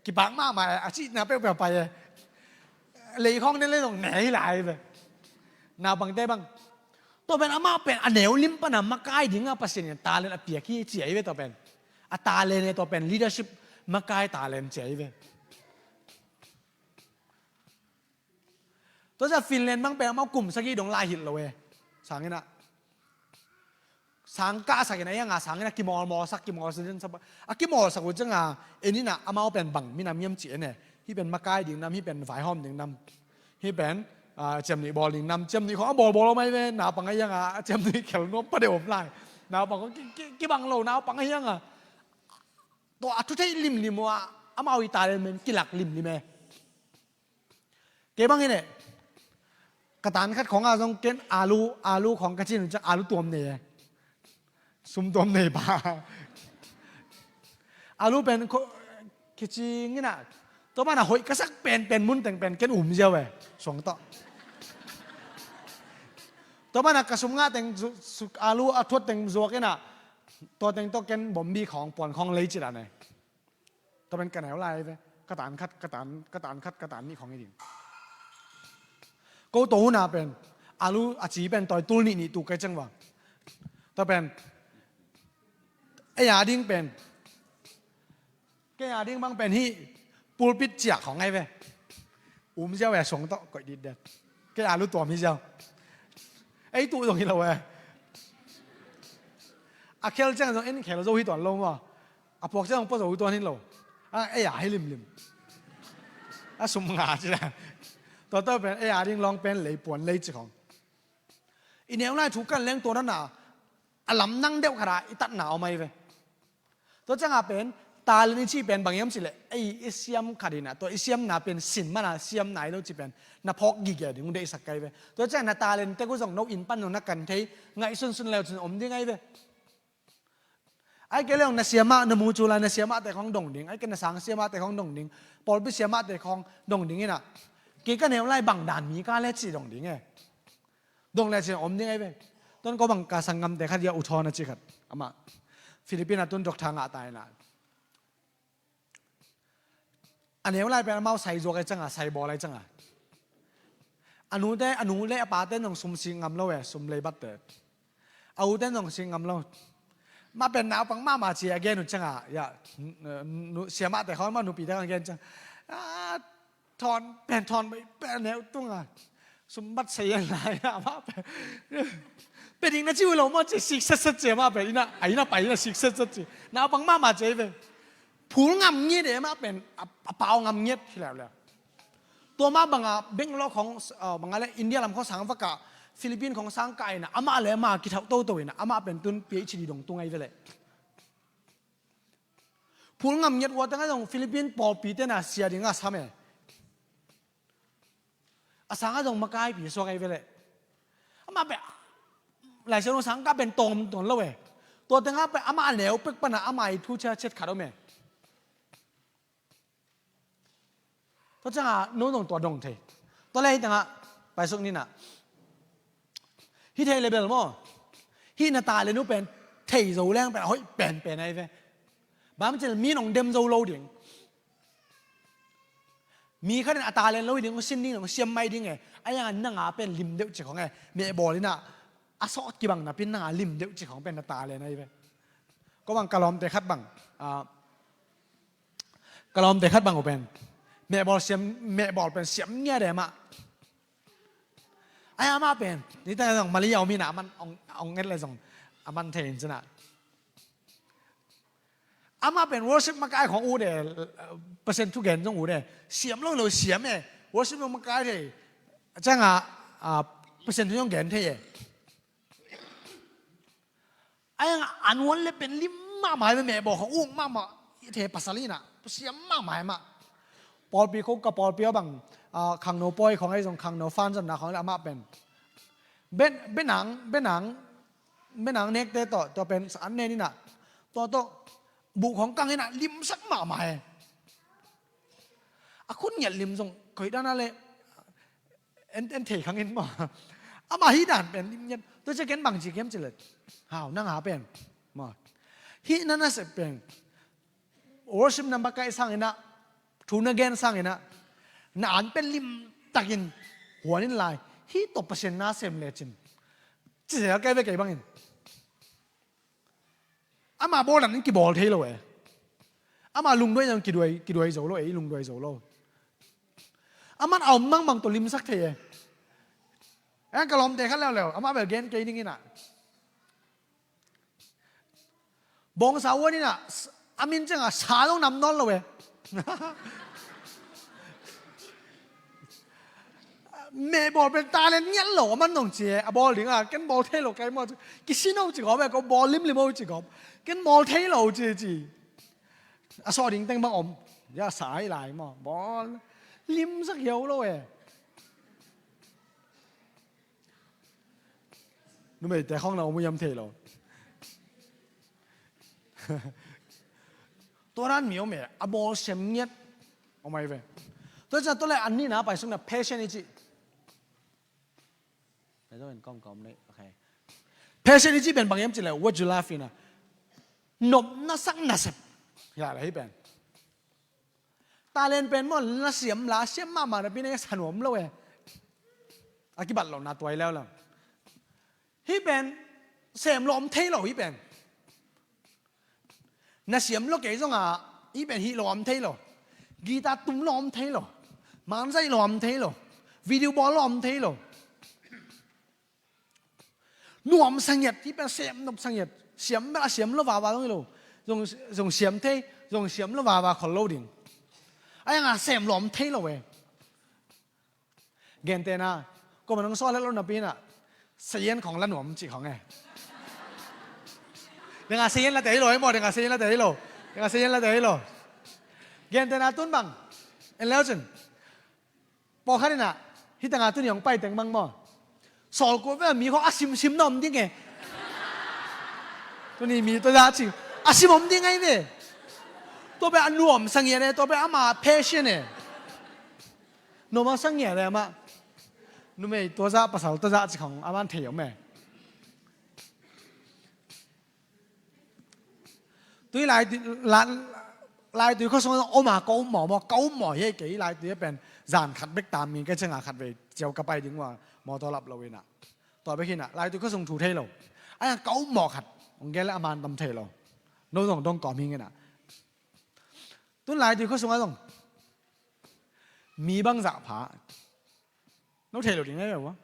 Kipak mahmah e, a cihna peuhpeuh pai e. Lei khawng ne le zong ne hi lai ve. Naupangte bang. Tua pen amah pen a neu lim pana makai dinga Pasian in talent a piak hi ci ahi ve tua pen. A talent e tua pen leadership makai talent ci ahi ve. Tua ciang Finland bang pen amau kum sagih dong lai hilh lo e. Sang ina. Sang kahsak ina ianga sang ina kimawlmawlsak kimawlsak din sapa. A kimawlsak uh cianga en ina amau pen bang minam hiam ci en e. Hih pen makai ding nam, hih pen vaihawm ding nam. Hih pen, ah, ciamnuih bawl ding nam, ciamnuih khawng a bawlbawl om ahi ve, naupang ahi hanga, a ciamnuih khel nuam pa deuh om lai. Naupang khawng ki, ki, kibang lo, naupang ahi hanga. Tua a thu theih limlim uh a, amau i talent pen kilak limlim e. Kei bang hi ne, ka tan khat khawng a zong ken alu, alu khawng ka cin ciang alu tuam nei e. Sum tuam nei ba. Alu pen kho, kicing ina. Tua mana hoih ka sak pen, pen mun teng pen ken um ziau e. Suang tawh. Tua mana ka sum ngah teng zu-, su-, alu a thuat teng zuak ina. Tua teng tawh ken bombi khawng, puan khawng lei ci dan e. Tua pen ka neu lai ve. Ka tan khat, ka tan, ka tan khat, ka tan nih khawng hi ding. Ko to huna pen. Alu a ci pen toi tul nih nih tu kai ceng va. Tua pen. Ei a ding pen. Kei a ding bang pen hi. Pulpit ciak khawng ngai ve. Um ziau e suang tawh koih dit det. Kei alu tuam hi ziau. Ei tu zong hi lo e. A khel ciang zong en khel zo hi tuan lo maw. A puak ciang pua zo tuan hi lo. A, ei a hi limlim. A sum nga ci la. Tua tua pen ei a ding lawng pen lei puan lei ci khawng. I neu lai thu kan leng tua na na. A lam nang deuh khat a i tatna om ahi ve. Tua cianga pen talent i cih pen bang hiam cih leh ei i siam khat ina. Tua i siamna pen sin mana siamna hi lo cih pen. Na phawk gige ding uh deihsak kai ve. Tua ciang na talent tek uh zong no inn pan zong na kan thei. Ngaihsunsun leu cin om ding ahi ve. Ai kei leng na siamah, na mucu lai na siamahte khawng dong ding. Ai kei na sang siamahte khawng dong ding. Pawlpi siamahte khawng dong ding ina. Kei ka neu lai bang dan mi ka le ci dong ding e. Dong le ci om ding ai ve. Tuan ko bang ka sanggamte khat ia U Thawn a ci khat. Amah Philippine a tun doctor ngah ta ina. A neu lai pen amau sai zuak ai canga, sai bawl ai canga. A nute, a nu le a pate nong sum sik ngam lo e, sum leibatte. A ute nong sik ngam lo. Ma pen naupang mama ci a gen uh canga, ia, nu, siamahte khawng ma nupite khawng gen canga. A, Thawn pen, Thawn pen, pen neu tunga. Sumbat sei an lai na ma pen. Pe ding na ci uh lo ma ci sik set set ci ma pen. Ina, a ina pai ina sik set set ci. Naupang mama ci ve. Phul ngam ngiat e ma pen, a, a pau ngam ngiat hi leu leu. Tua ma banga Bangalore khawng, ah, banga le India lam khawng sang vaka, Philippine khawng sang ka ina, ama le ama kithauh toto ina, ama pen tun PhD dong tung ai ve le. Phul ngam ngiat ua teng a zong Philippine pawlpi tena sia dinga sam e. A sanga zong makaipi suak ai ve le. Ama pe, Lai Siangtho sang ka pen tawm tuan lo e. Tua tenga pe ama a neu pek pana ama i thu cia ciat khat om e. Tua cianga no dong tua dong thei. Tua le hi tanga paisuk nina. Hi thei le bel maw. Hi na talent uh pen thei zo leng pen a hoih pen pen ai ve. Bang cil mi nong dem zo lo ding. Mi khatin a talent lo hi ding uh sin ding nong siam mai ding e. Ai anga nanga pen lim deuh ci khong e. Mehbawl ina a sawh kibang napin nanga lim deuh ci khong pen na talent ai ve. Ko bang ka lawmte khat bang, ah, ka lawmte khat bang uh pen mehbawl siam, mehbawl pen siam ngiat e mah. Ai amah pen nitang zong Malaysia om ina aman ong, ong et le zong aman thei in cina. Amah pen worship makai khong ut e, Pasian thu gen zong ut e. Siam lo lo siam e. Worship lo makai thei. Cianga, ah, Pasian thu zong gen thei e. Ai anga an wan le pen lim mahmah hi ve, mehbawl khong uk mahmah. I the pasal ina siam mahmah hi mah. Pawlpi khong ka pawlpi a bang, ah, khangno pawi khong ai zong khangno fan zonna khong le amah pen. Ben, benang, benang, benang nekte tawh, tawh pen sa an nen ina. Tawh tawh buh khong kang ina limsak mahmah hi. A khut ngiat lim zong koih dana le En, en thei khang in maw. Amah hih dan pen lim ngiat. Tua cia ken bang ci kem ci le. Hau, nang a pen. Maw. Hih na nasep pen. Worship na makai sang ina. Thu na gen sang ina. Na an pen lim takin. Huan in lai. Hih tawh Pasian na sem le cin. Ci zel kei ve kei bangin. Ama bawl dan in kibawl thei lo e. Ama lungduai zong kiduai, kiduai zo lo e, i lungduai zo lo. Aman a om mangmang tawh limsak thei e. Eng ka lawmte khat leuleu, amah bel gen kei ding inah. Bawngsa uan inah, a min ciangah sa zong nam nawn lo e. Meh bawl pen talent ngiat lo, a man nong ci e, a bawl dingah, ken bawl thei lo kei maw, kisi no ci gawp e, ko bawl limlim o ci gawp, ken bawl thei lo ci ci. A sawh ding teng bang om, ya sa hi lai maw, bawl limsak hiau lo e. Numeite khawng na om uh hiam thei lo. Tua dan mi om e, a bawl sem ngiat om ai ve. Tua ciang tua le an nihna paisuk na passion i cih. Passion in kawmkawm nei, okay. Passion i cih pen bang hiam cih le, what you love in a. Nopna sak nasep. Ya le hi pen. Talent pen maw, na siam la, siam mahmah napi na sa nuam lo e. A kibat lo na tuai leuleu. Hih pen sem lo om thei lo hih pen. Na siam lo kei zongah hih pen hih lo om thei lo. Guitar tum lo om thei lo. Manzaih lo om thei lo. Video bawl lo om thei lo. Nuam sangiat, hih pen sem nuam sangiat. Siam bel a siam lo vava zong hi lo. Zong, zong siam thei, zong siam lo vava khol lo ding. A ianga sem lo om thei lo e. Gentehna, koma nong sawl het lo napi inah, sayan khong la nuam cih khong e. Denga sayan la te hi lo e maw, denga sayan la te hi lo. Denga sayan la te hi lo. Gentehna tun bang, en leu cin. Pawlkhat inah, hih tanga tuni hong pai teng bang maw. Sawl kua ve mi khong a simsim na om ding e. Tuni mi tua zah cih, a sim om ding ai ve. Tua pen a nuam sangiat e, tua pen ama passion e. Nuam a sangiat e amah. Numei tua zah pasal tua zah cih khong a man thei om e. Tui lai, la, laitui khuasung om a ka um maw maw, ka um maw hi kei laitui a pen zan khat bek tam ngi ka cianga khat vei ciau ka pai ding ua mawtaw lap lo inah. Tua bek hinah, laitui khuasung thu thei lo. Ai ka um maw khat, ong gel a man tam thei lo. No zong dong kawm hing inah. Tun laitui khuasung a zong. Mi bangzah pha. No thei lo ding ai ve ua.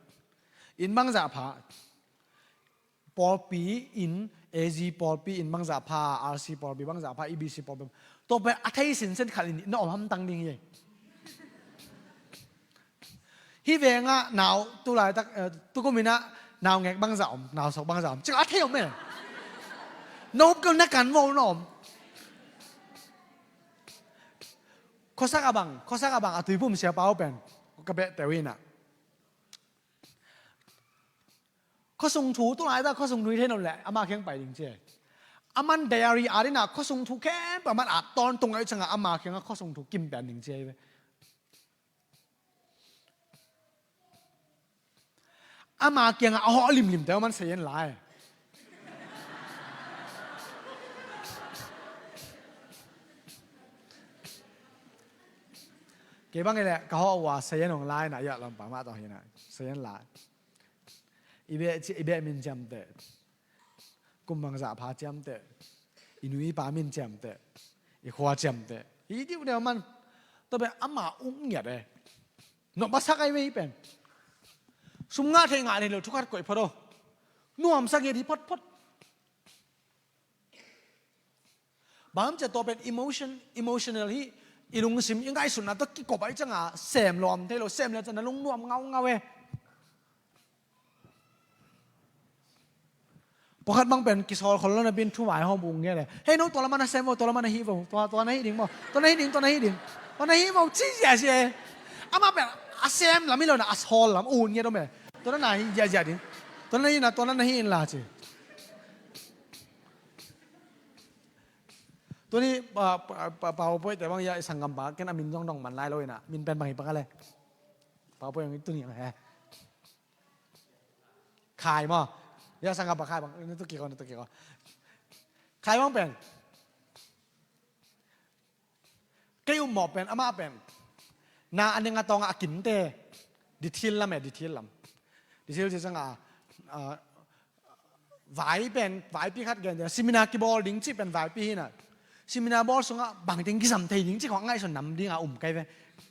Inn bangzah pha. Pawlpi in, A Z pawlpi in bangzah pha, R C pawlpi bangzah pha, E B C pawlpi. Tua pen a thei sinsen khat in na om hamtang ding hi. Hih vengah nau, tu laitak, eh, tukum inah nau ngek bangzah om, nau sok bangzah om. Cik a thei om e. No kau na kan vo na om. Khuasak a bang, khuasak a bang a tuipum siapa uh pen. Ka beh teu inah. Khuasung thu tu lai ta khuasung thu i thei nawn leh ama kiang pai ding ci e. A man diary a dinah khuasung thu khempeuh a man a tawntung a i cangah ama kiangah khuasung thu kim pian ding ci e ve. Ama kiangah a hawh limlim te a man sayan lai. Kei bang i leh ka hawh uh a sayan hong lai na iah lampa mah tawh hinah sayan lai. I beh, i beh min ciamteh. Kum bangzah pha ciamteh. I nu i pa min ciamteh. I khua ciamteh. I diu deuh man. Tua pen ama ung ngiat e. Nop a sak ai ve hi pen. Sum ngah thei ngah nei lo thukhat koih phot aw. Nuam sak ngiat hi photphot. Bang cia tua pen emotion, emotional hi, i lungsim, i ngaihsutna tawh kikop a i canga sem lawm thei lo, sem le cana lungnuam ngaungau e. Pawlkhat bang pen kisawl khol lo na bin thu mai hawm ung nge le. Hei no, tua lamah na sem vo, tua lamah na hih vo, tua, tua na hih ding maw, tua na hih ding, tua na hih ding. Tua na hih vo, ci ziazia e. Amah pen a sem lam hi lo na, a sawl lam un nge dom e. Tua na na hih ziazia ding. Tua na hih na, tua na na hih in la ci. Tuni, pa, pa, pa, PowerPoint te bang ia i sanggampa ken a min zong dong man lai lo ina. Min pen bang hi pang a le. PowerPoint tuni ang he. Khai maw. Ia sanggampa Khai bang, na tu kiko, na tu kiko. Khai bang pen. Kei um mawh pen, amah pen. Na a ning a tawng a kinte. Dithil lam e, dithil lam. Dithil ci sanga, ah, Vai pen, vaipi khat gen, seminar kibawl ding cih pen vaipi hi na. Seminar bawl sungah bangteng kisam thei ding cih khawng ngaihsun nam ding a um kei ve.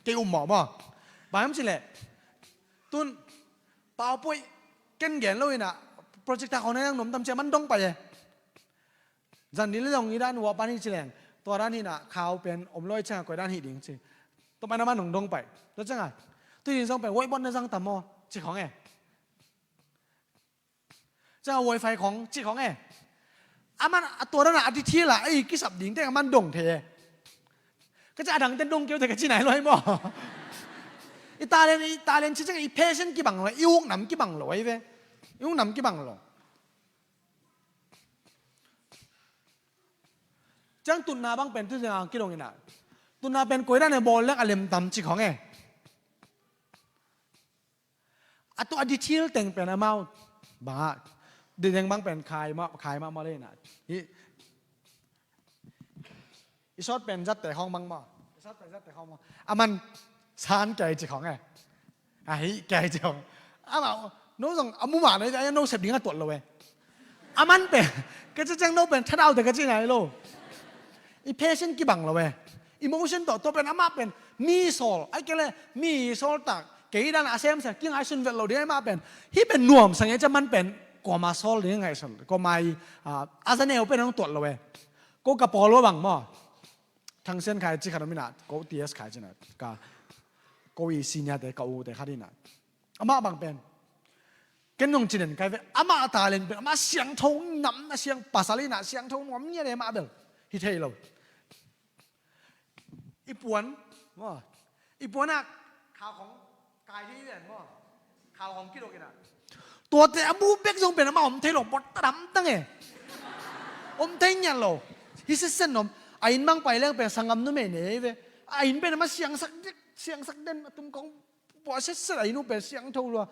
Kei um mawh maw. Bang hiam cih leh, tun PowerPoint ken gen lo hi na, projector khawng na yang nuam tam ci a man dong pai e. Zan ni le zong i dan uh a pan hi ci leng, tua dan hi na, khau pen om lo i ciang a koi dan hi ding ci. Tua pan a man hong dong pai. Tua ciang a, tu hi zong pen whiteboard na zang tam maw, ci khawng e. Ciang a wifi khawng, ci khawng e. A man a tua dan a, a detail a, ei kisap ding teng a man dong thei e. Ka ci a dang ten dong kei uh te ka ci nai lo hi maw. I talent, i talent ci ciang i passion kibang lo, i uk nam kibang lo hi ve. I uk nam kibang lo. Ciang tutna bang pen tu zang kidong ina. Tutna pen koi dan e bawl lek a lem tam ci khawng e. A tu a detail teng pen amau bang a, detail teng bang pen khai mah, khai mah mah le na. I, i sawt pen zat te khawng bang maw. I sawt pen zat te khawng maw. A man san kei ci khawng e. A hi kei ci khawng. A ma, no zong a mu mah na, a no sep ding a tuat lo e. A man pen, ka ci ciang no pen thadau te ka ci nai lo. I passion kibang lo e. Emotion tawh, tua pen amah pen mi sawl, ai kei le mi sawl tak, kei dan a sem sia, kingaihsun vet lo ding amah pen. Hih pen nuam sang e, ca man pen kuama sawl ding ngaihsun, kuama i, a, a za neu pen hong tuat lo e. Ko ka pawl lo bang maw. Thang Sian Khai ci khat om ina, ko T S Khai ci na, ka, ko i senior te, ka u te khat ina. Amah bang pen. Ken nong ci den kai ve, amah talent pen, amah siangtho nam na siang pasal ina, siangtho nuam ngiat e amah bel. Hi thei lo. I puan, maw. I puan a, khau khawng, kai thei ven maw. Khau khawng kidok ina. Tuate a bu bek zong pen amah om thei lo, bot ta dam tang e. Om thei ngiat lo. Hi sitsen om. A inn bang pai leng pen sanggam numei nei ve. A inn pen amah siangsak dik, siangsak den, a tum khawng pua sitset a inn uh pen siangtho lua.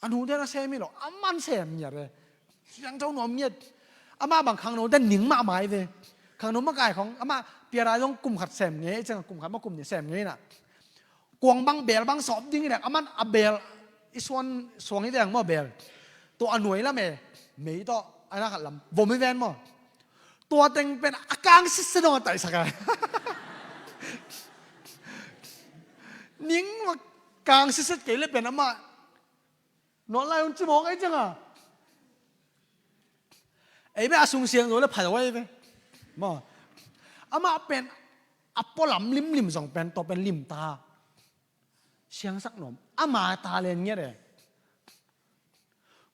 A nu ten a sem hi lo, a man sem ngiat ve. Siangtho nuam ngiat. Amah bang khangno ten ning mahmah hi ve. Khangno makai khawng, amah piara zong kum khat sem ngei, ciang kum khat mah kum nih sem ngei na. Kuang bang bel bang sawp ding hi na, a man a bel, i suan suang hi veng maw bel. Tua a nuai lam e, mei tawh, a na khat lam, vom hi ven maw. Tua teng pen a kang sitset dong a taihsak a. Ning mah kang sitset kei le pen amah Nawh lai un ci mawk ei cianga. Ei beh a sung siang zo le pha zo ei beh. Maw. Amah pen a pualam limlim zong pen tua pen limta. Siangsak nuam. Ama talent ngiat e.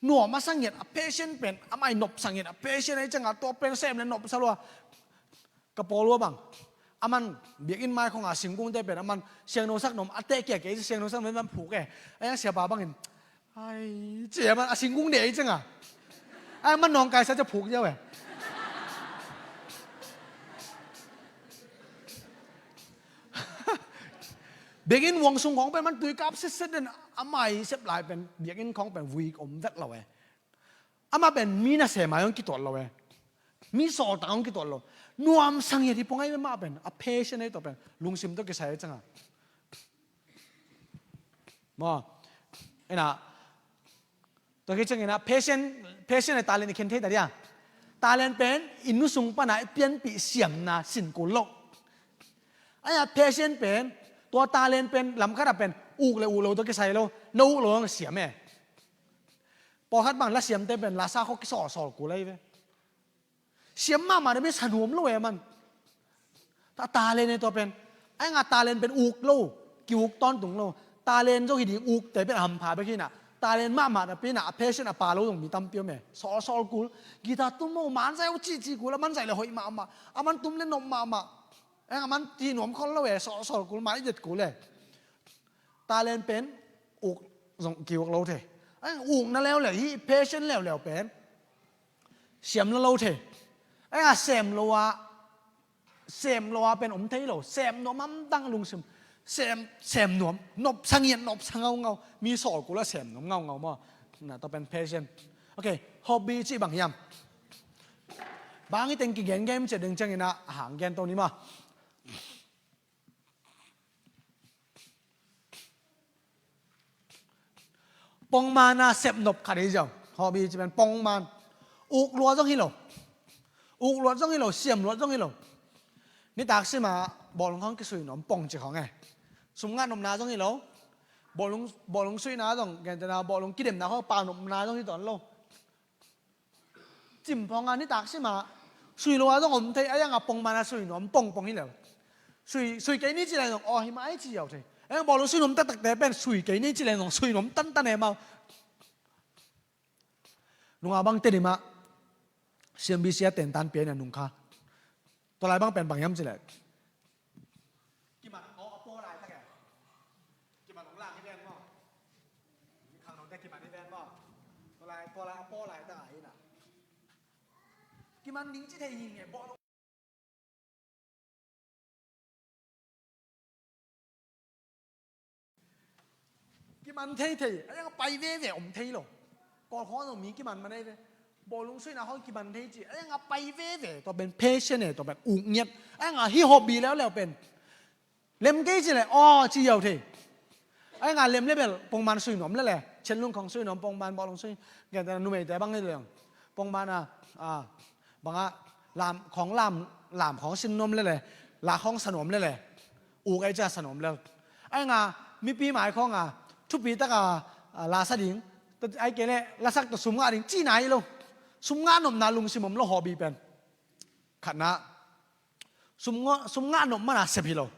Nuam a sa ngiat a passion pen. Amah i nopsa ngiat a passion ei cianga tua pen sem le nopsa lua. Ka pawl ua bang. Aman biakinn mai khong a singkungte pen aman siangtho sak nuam a teh kia kei siangtho sak nuam man phuk e. Ai siapa bangin. Ai, ci aman a singkung dei cianga. Ai man nawngkai sa ca phuk ziau e. Biakinn vuang sung khong pen man tui kap sitset den a mai sep lai pen biakinn khong pen vui om vet lo e. Amah pen mi nasem a hong kituat lo e. Mi sawltak hong kituat lo. Nuamsa ngiat hi pong ai mah pen. A passion ai tawh pen. Lungsim tawh kisai ai cianga. Maw. Ina. Tua kiciangina passion, passion le talent i khen thei ta dia. Talent pen i nu sung pana i pianpih siamna sin kul lo. Aia passion pen, tua talent pen lamkhat a pen uk le uk lo tawh kisai lo. Na uk lo hong siam e. Pawlkhat bang la siamte pen la sa khawk kisawlsawl kul ahi ve. Siam mahmah na pen sa nuam lo e man. Ta talent e tua pen. Ai nga talent pen uk lo. Ki-uk tawntung lo. Talent zo hi ding ukte pen a hampha bek hi na. Talent mahmah na pen a passion a pa lo zong mi tampi om e. Sawlsawl kul. Guitar tum mo man zai uh cihcih kul a man zai le hoih mahmah. A man tum le nop mahmah. Ai nga man ti nuam khol lo e. Sawlsawl kul man i det kul e. Talent pen uk zong ki-uk lo thei. Ai, ukna leuleu hi passion leuleu pen siam lo lo thei. Ai, a sem lo a, sem lo a pen om thei lo. Sem nuam hamtang lungsim. Sem, sem nuam. Nopsa ngiat, nopsa ngaungau. Mi sawl kul a sem nuam ngaungau maw. Na tua pen passion. Ok, hobby cih bang hiam. Bang i teng kigen game cih ding ciangina a hang gen to ni maw. Pongman a sepnop khat hi ziau. Hobby ci pen pongman. Uk luat zong hi lo. Uk luat zong hi lo, siam luat zong hi lo. Nitak sima bawlung khawng kisui nuam pong ci khawng e. Sum ngah nopna zong hi lo. Bawlung, bawlung suihna zong, gentehna bawlung kidemna khawng pau nopna zong hi tawn lo. Cimphawng a nitak sima sui lo a zong om thei, a iang a pongman a sui nuam pongpong hi lo. Sui, sui kei ni ci leng zong, aw, hi mah ei ci ziau thei. A iang bawlung sui nuam taktakte pen sui kei ni ci leng zong sui nuam tantan e mau. Nunga bang Tedim ah C M B C a tentan pia in a nungkha. Tua lai bang pen bang hiam cileh, kiman aw a paw laitak e. Kiman hong lak hi ven maw? Khang nongte kiman hi ven maw? Tua lai, tua lai a paw laitak a hi na. Kiman ding ci thei hi nge bawh. Kiman thei thei, a iang a pai veve om thei lo. Kawlkhaw zong mi kiman man ei ve. Bawlung suihna khawng kiman thei ci, a iang a pai veve, tua pen passion e, tua pen uk ngiat. A iang a hi hobby leuleu pen lem kei ci leh, aw, ci ziau thei. A iang a lem le bel pongman sui nuam le le. Chenlung khawng sui nuam pongman, bawlung sui. Gentehna numeite bang hi leng pongman a, a, bang a, lam khawng lam, lam khawng sin nuam le le. La khawng sa nuam le le. Uk ei cia sa nuam le. A iang a mipi mai khawng a thupi tak a, a, la sa ding, ai kei le lasak tawh sum ngah ding cihna hi lo. Sum ngah nopna lungsim om lo hobby pen. Khatna, sum ngah, sum ngah nop man a sep hi lo.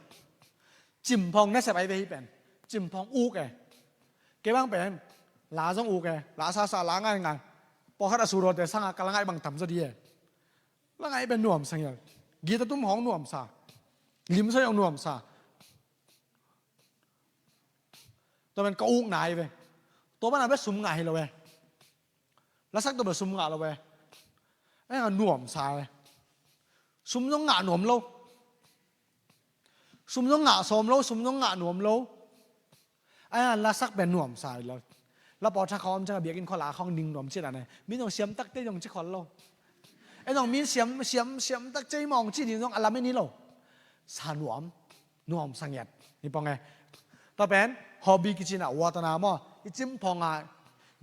Cimphawng na sep ai ve hi pen. Cimphawng uk e. Kei bang pen la zong uk e. La sasa, la ngaingai. Pawlkhat a sudawte sang a ka la ngaih bang tam zaw di e. La ngaih pen nuamsa ngiat. Guitar tum hong nuamsa. Limsoi hong nuamsa. Tua pen ka uk nai ve. Tua bana bia sum ngah hi lo ve. Lasak tua bia sum ngah lo ve. A iang a nuamsa ve. Sum zong ngah nuam lo. Sum zong ngah sawm lo, sum zong ngah nuam lo. A iang a lasak pen nuamsa hi lo. La pawlkhat khawng om ciang a biakinn khua la khawng ding nuam ci dan e. Mi zong siam takte zong ci khol lo. E zong mi siam, siam, siam takte mawng ci ding zong a lam en hi lo. Sa nuam. Nuamsa ngiat. Ni pong e. Tua pen hobby kici na, watana maw. I cimphawng a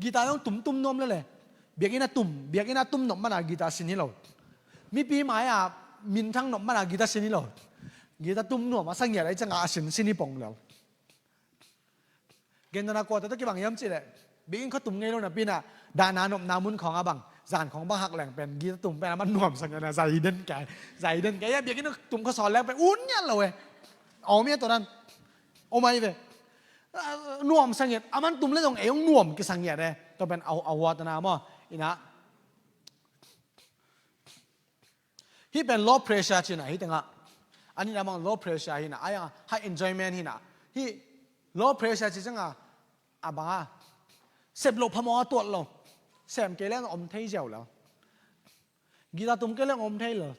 guitar zong tum tum nuam le le. Biakinn a tum, biakinn a tum nop man a guitar sin hi lo. Mipi mai a minthang nop man a guitar sin hi lo. Guitar tum nuam a sa ngiat ai ciang a sin, sin hi pong lel. Gentehna kuate tawh kibang hiam cih leh, biakinn khua tum ngei lo napi in ah, dahna nopna mun khawng ah bang, zan khawng bang hak leng pen guitar tum pen a man nuamsa ngiat na, zai den kei, zai den kei. Biakinn khua tum khua sawl leng pen un ngiat lo e. A om e tua dan. Om ai ve. Ah, nuamsa ngiat, a man tum le zong ei hong nuam kisa ngiat e. Tua pen a, a huatna maw. In ah, hih pen low pressure ci na, hih tengah. A nihna bang low pressure hi na, a iang a high enjoyment hi na. Hih low pressure ci ciang a, a bang a, sep loh phamawh a tuat lo. Sem kei leng om thei ziau lo. Guitar tum kei leng om thei lo.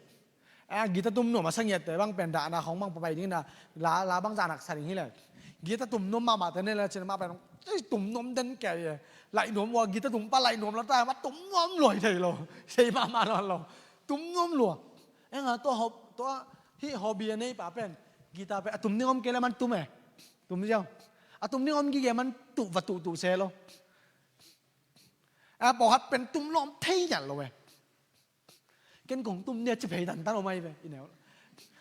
A, guitar tum nuam a sa ngiatte bang pen dahna khawng bang papai ding na, la, la bang zan haksa ding hi le. Guitar tum nuam mahmah te ne le cin mah pen, ei, tum nuam den kei e. Laih nuam ua, guitar tum pa laih nuam la ta, mah tum nuam lua hi thei lo. Sei mahmah lo lo. Tum nuam lua. Eng a tua hob-, tua hih hobby a nei pa pen, guitar pen a tum ding om kei le man tum e. Tum ziau. A tum ding om gige man tuh va tuh tuh se lo. A pawlkhat pen tum lawm thei ngiat lo e. Ken kong tum nia ci phei tantan om ai ve, i neu.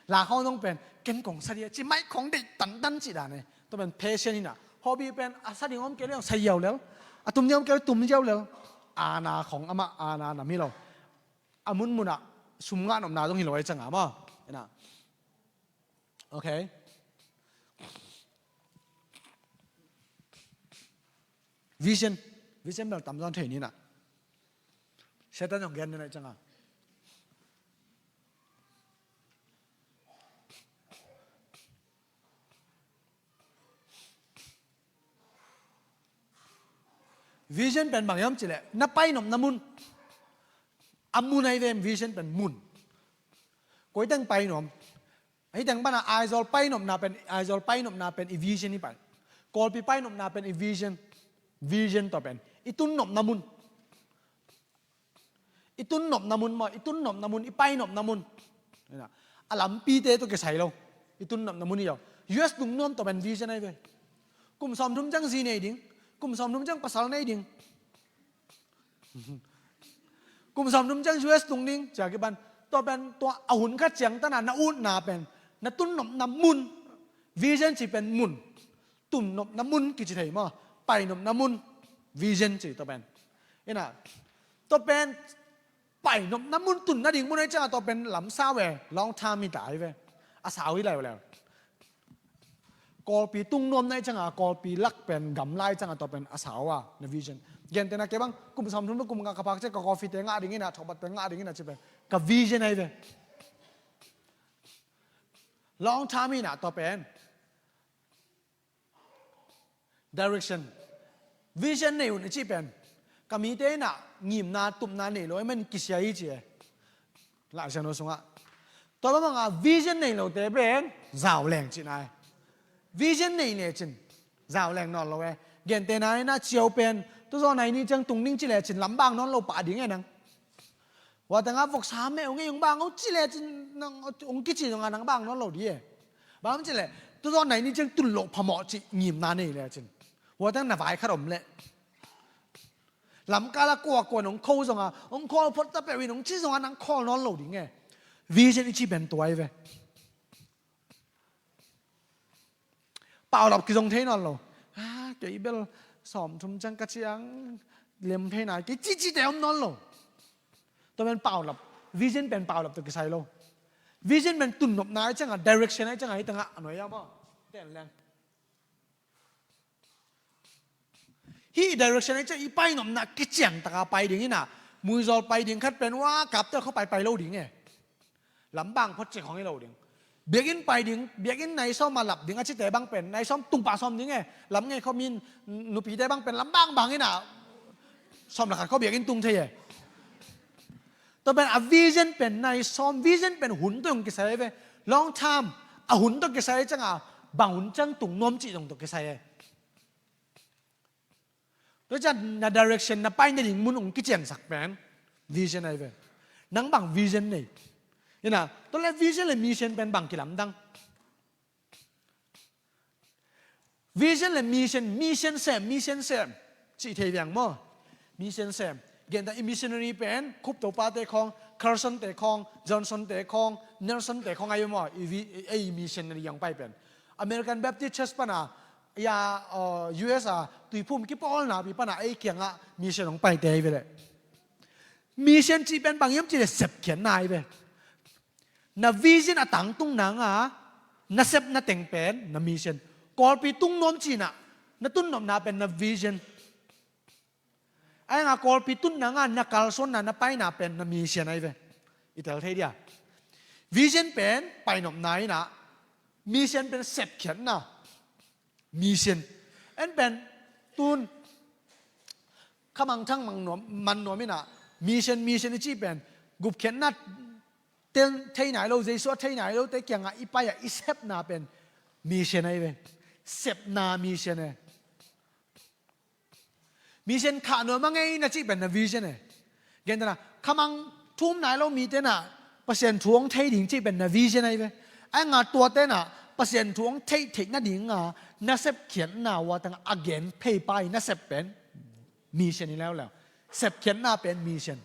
La khawng zong pen, ken kong sa dia ci mai khawng deih tantan ci dan e. Tua pen passion hi na. Hobby pen a sa ding om kei le sa ziau lel. A tum ding om kei le tum ziau lel. Ana khawng amah ana nam hi lo. A munmun ah sum ngah nopna zong hi lo ai ciang a maw. Ina. Ok. Vision. Vision bel tam zawn thei ni na. Satan zong gen ni na ciang a. Vision pen bang hiam cih leh, na pai nopna mun. A mun ahi ve, vision pen mun. Koi teng pai nuam. Hih teng pan a Aizawl pai nopna pen, Aizawl pai nopna pen i vision hi pai. Kawlpi pai nopna pen i vision. Vision tawh pen i tun nopna mun. I tun nopna mun maw, i tun nopna mun, i pai nopna mun. A lampite tawh kisai lo. I tun nopna mun hi lo. U S tung nuam tawh pen vision ahi ve. Kum sawmthum ciang zi nei ding. Kum sawmthum ciang pasal nei ding. Kum sawmthum ciang U S tung ding ci-a kipan, tua pen tua a hun khat ciangtan a na utna pen, na tun nopna mun, vision ci pen mun, tun nopna mun kici thei maw? Pai nopna mun, vision ci tua pen. Ina, tua pen pai nopna mun, tun nading mun ahih ciangin tua pen lamsau e, long term hi ta hi ve. A sau hi leuleu. Kawlpi tung nuam na hih ciangin, kawlpi lak pen gamla ahih ciangin tua pen a sau a, na vision. Gentehna kei bang, kum sawmthum kum nga ka phak ciang ka coffee te ngah ding ina, thawhbatte ngah ding ina ci pen ka vision ahi ve. Long term ina tua pen direction. Vision nei un i cih pen ka mite ina ngimna tupna nei lo ahih man kisia hi ci e. Laisiangtho sungah tua bang bangah vision nei lote pen zauleng cihna e. Vision nei lecin zauleng nawn lo e. Gentehna ina ciau pen tuzaw nai ni ciang tung ding ci lecin lambang nawn lo pah ding e nang. Hua tengah voksa meh ong ei ong bang ong ci lecin nang ong kici zongah nang bang nawn lo ding e. Bang ci le tuzaw nai ni ciang tun loh phamawh cih ngimna nei lecin hua tengah na vai khat om leh lamkal a kua kua in ong kho zongah ong khawl phot ta peuh in ong ci zongah nang khawl nawn lo ding e. Vision i cih pen tua hi ve. Paulap kizong thei nawn lo. Ah, kei bel sawmthum ciang ka ciang lem thei nai kei cihcihte om nawn lo. Tua pen paulap, vision pen paulap tawh kisai lo. Vision pen tunnopna ahih ciangin, direction ahih ciangin, hih tengah a nuai a maw. Ten leng. Hih direction ahih ciangin i painopna kiciangtaka pai ding ina, muizawl pai ding khat pen ua kaptel khawng pai pai lo ding e. Lambang phot cik khawng hi lo ding. Biakinn pai ding, biakinn nai sawm a lap ding a cite bang pen nai sawm tung pah sawm ding e. Lam ngei khawm in nupite bang pen lambang bang ina sawm la khat khawng biakinn tung thei e. Tua pen a vision pen nai sawm, vision pen hun tawh kisai ve. Long term, a hun tawh kisai ciangin bang hun ciang tung nuam cih zong tawh kisai e. Tua ciang na direction, na pai nading mun ong kiciansak pen vision ahi ve. Nang bang vision nei ina, tua le vision le mission pen bang kilamdang. Vision le mission, mission sem, mission sem cih thei viang maw? Mission sem. Gentehna i missionary pen Cope Topa te khawng, Carson te khawng, Johnson te khawng, Nelson te khawng ahi maw? I vi-, ei missionary yang pai pen American Baptist Church pana, ya, uh, U S a Tuiphum kipawlna pi pana ei kiangah mission hong paite ahi ve le. Mission cih pen bang hiam cih le sepkhiatna ahi ve. Na vision a tangtung nanga na sepna teng pen na mission. Kawlpi tung nuam cihna, na tunnopna pen na vision. Ahi hanga kawlpi tun nanga na kalsuanna, na paina pen na mission ahi ve. I tel thei dia. Vision pen painopna ina, mission pen sepkhiatna. Mission. En pen tun khamang thang mang nuam, man nuam ina mission, mission i cih pen gupkhiatna tel thei nai lo, Jesu a thei nai lote kiangah i pai a i sepna pen mission ahi ve. Sepna mission e. Mission khah nuam a ngei na cih pen na vision e. Gentehna khamang thum nai lo mite na Pasian thu hong thei ding cih pen na vision ahi ve. Ahi hanga tuate na Pasian thu hong theih theih nadinga na sepkhiatna ua tengah a gen phei pai na sep pen mission hi leuleu. Sepkhiatna pen mission.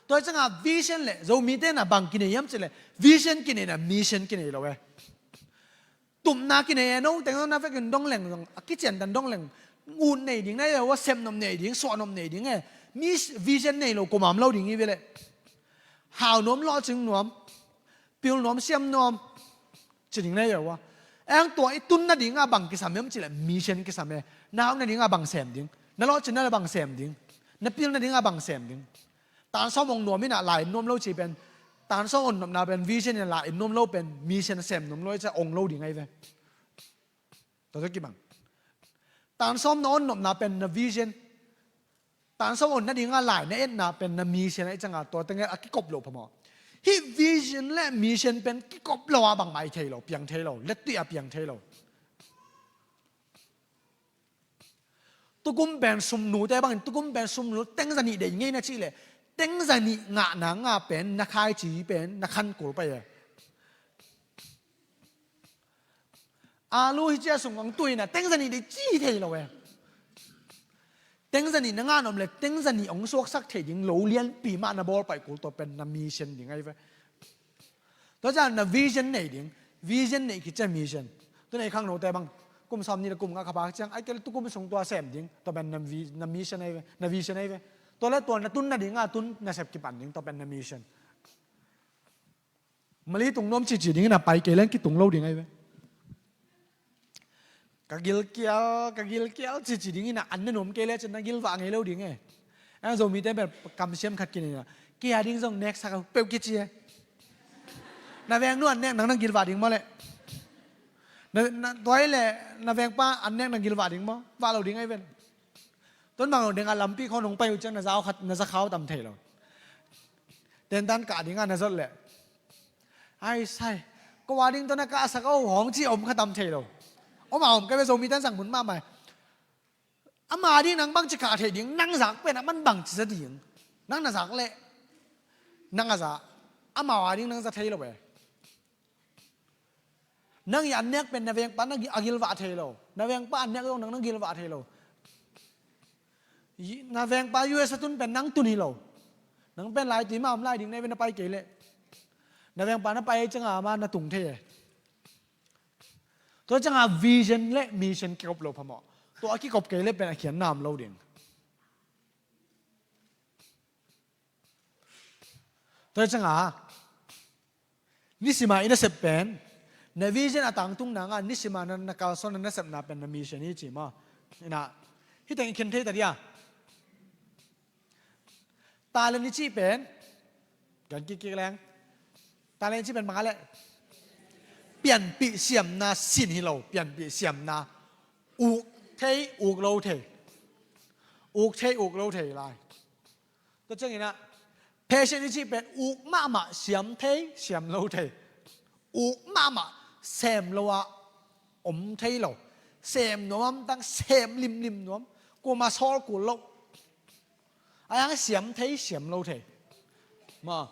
Tua hi cianga vision le Zomite na bang kinei hiam cih le vision kinei na mission kinei lo e. Tupna kinei e, no teng na vekin dong leng zong a kiciantan dong leng ut nei ding na hi ve ua, sepnop nei ding, suahnop nei ding e. Mi vision nei lo kum a om lo ding hi ve le. Hau nuam, lawhcing nuam, pil nuam, siam nuam ci ding na hi ve ua. Eng tua i tun nadinga bang kisam hiam cih le mission kisam e. Na hau nadinga bang sem ding, na lawhcin na le bang sem ding, na pil nadinga bang sem ding. Tansawm ong nuam ina lai nuam lo ci pen, tansawm ong nopna pen vision ina lai nuam lo pen mission sem nuam lo i ca ong lo ding ahi ve. Tua tua kibang. Tansawm na ong nopna pen na vision. Tansawm ong nadinga lai na etna pen na mission ahi cianga tua tengel a kikop lo phamawh. Hih vision le mission pen kikop lo a bangmah i thei lo, piang thei lo, lettui a piang thei lo. Tukum pen sumnute bangin, tukum pen sumnu tengza nih deih ngei na cih le, tengza nih ngahna nga pen na khaici pen na khan kul pai e. Alu hi cia sung ang tuina tengza nih deih ci thei lo e. Teng za nih na ngah nuam le teng za nih hong suaksak thei ding lo lianpi mah na bawl paih kul, tua pen na mission ding ahi ve. Tua ciang na vision nei ding. Vision neih khit ciang mission. Tu nei khangnote bang kum sawm nih le kum nga kha pha ciang ai kei le tu kum sung tua sem ding. Tua pen na vi-, na mission ahi ve. Na vision ahi ve. Tua le tua na tun nading a tun na sep kipan ding. Tua pen na mission. Mali tung nuam cici ding in a pai kei leng kitung lo ding ahi ve. Ka gilkial, ka gilkial cici ding in a an na nuam kei le cin na gilvah ngei lo ding e. Ang Zomite bel kamsiam khat kinin a, kei a ding zong neksak a peuh kici e. Na veng nu an nek nang na gilvah ding maw le? Na, na, tua hi le na vengpa an nek na gilvah ding maw? Vah lo ding ahi ven. Tun bang lo ding a lampi khawng nong pai uh ciang na zau khat na za khau tam thei lo. Tentan kah ding a na zot leh, ai sai, ko a ding tawh na kahsak aw hong ci om kha tam thei lo. Om a om kei ve Zomi tan sang mun mahmah. Ama ding nang bang ci kah thei ding, nang zak pen a man bang ci za ding. Nang na zak leh nang a za, ama a ding nang za thei lo ve. Nang i an nek pen na vengpa na gi-, a gilvah thei lo. Na vengpa an nek zong nang na gilvah thei lo. I, na vengpa U S a tun pen nang tun hi lo. Nang pen lai tui mah om lai ding na i ven na pai kei leh. Na vengpa na pai cianga ama na tung thei e. Tua cianga vision le mission kikop lo phamawh. Tua a kikop kei leh pen a khian nam lo ding. Tua cianga nisima i nasep pen, na vision a tangtung nanga nisima na, na kalsuan na nasepna pen na mission i ci maw? Ina, hiteng i khen thei ta dia. Talent i cih pen gan kikkik leng. Talent i cih pen bang a leh pianpih siamna sin hi lo, pianpih siamna. Uk thei, uk lo thei. Uk thei, uk lo thei lai. Tua ciangin ah, passion i cih pen uk mahmah siam thei, siam lo thei. Uk mahmah sem lo ah om thei lo. Sem nuam tang, sem limlim nuam. Kuamah sawl kul lo. A yang siam thei, siam lo thei. Ma.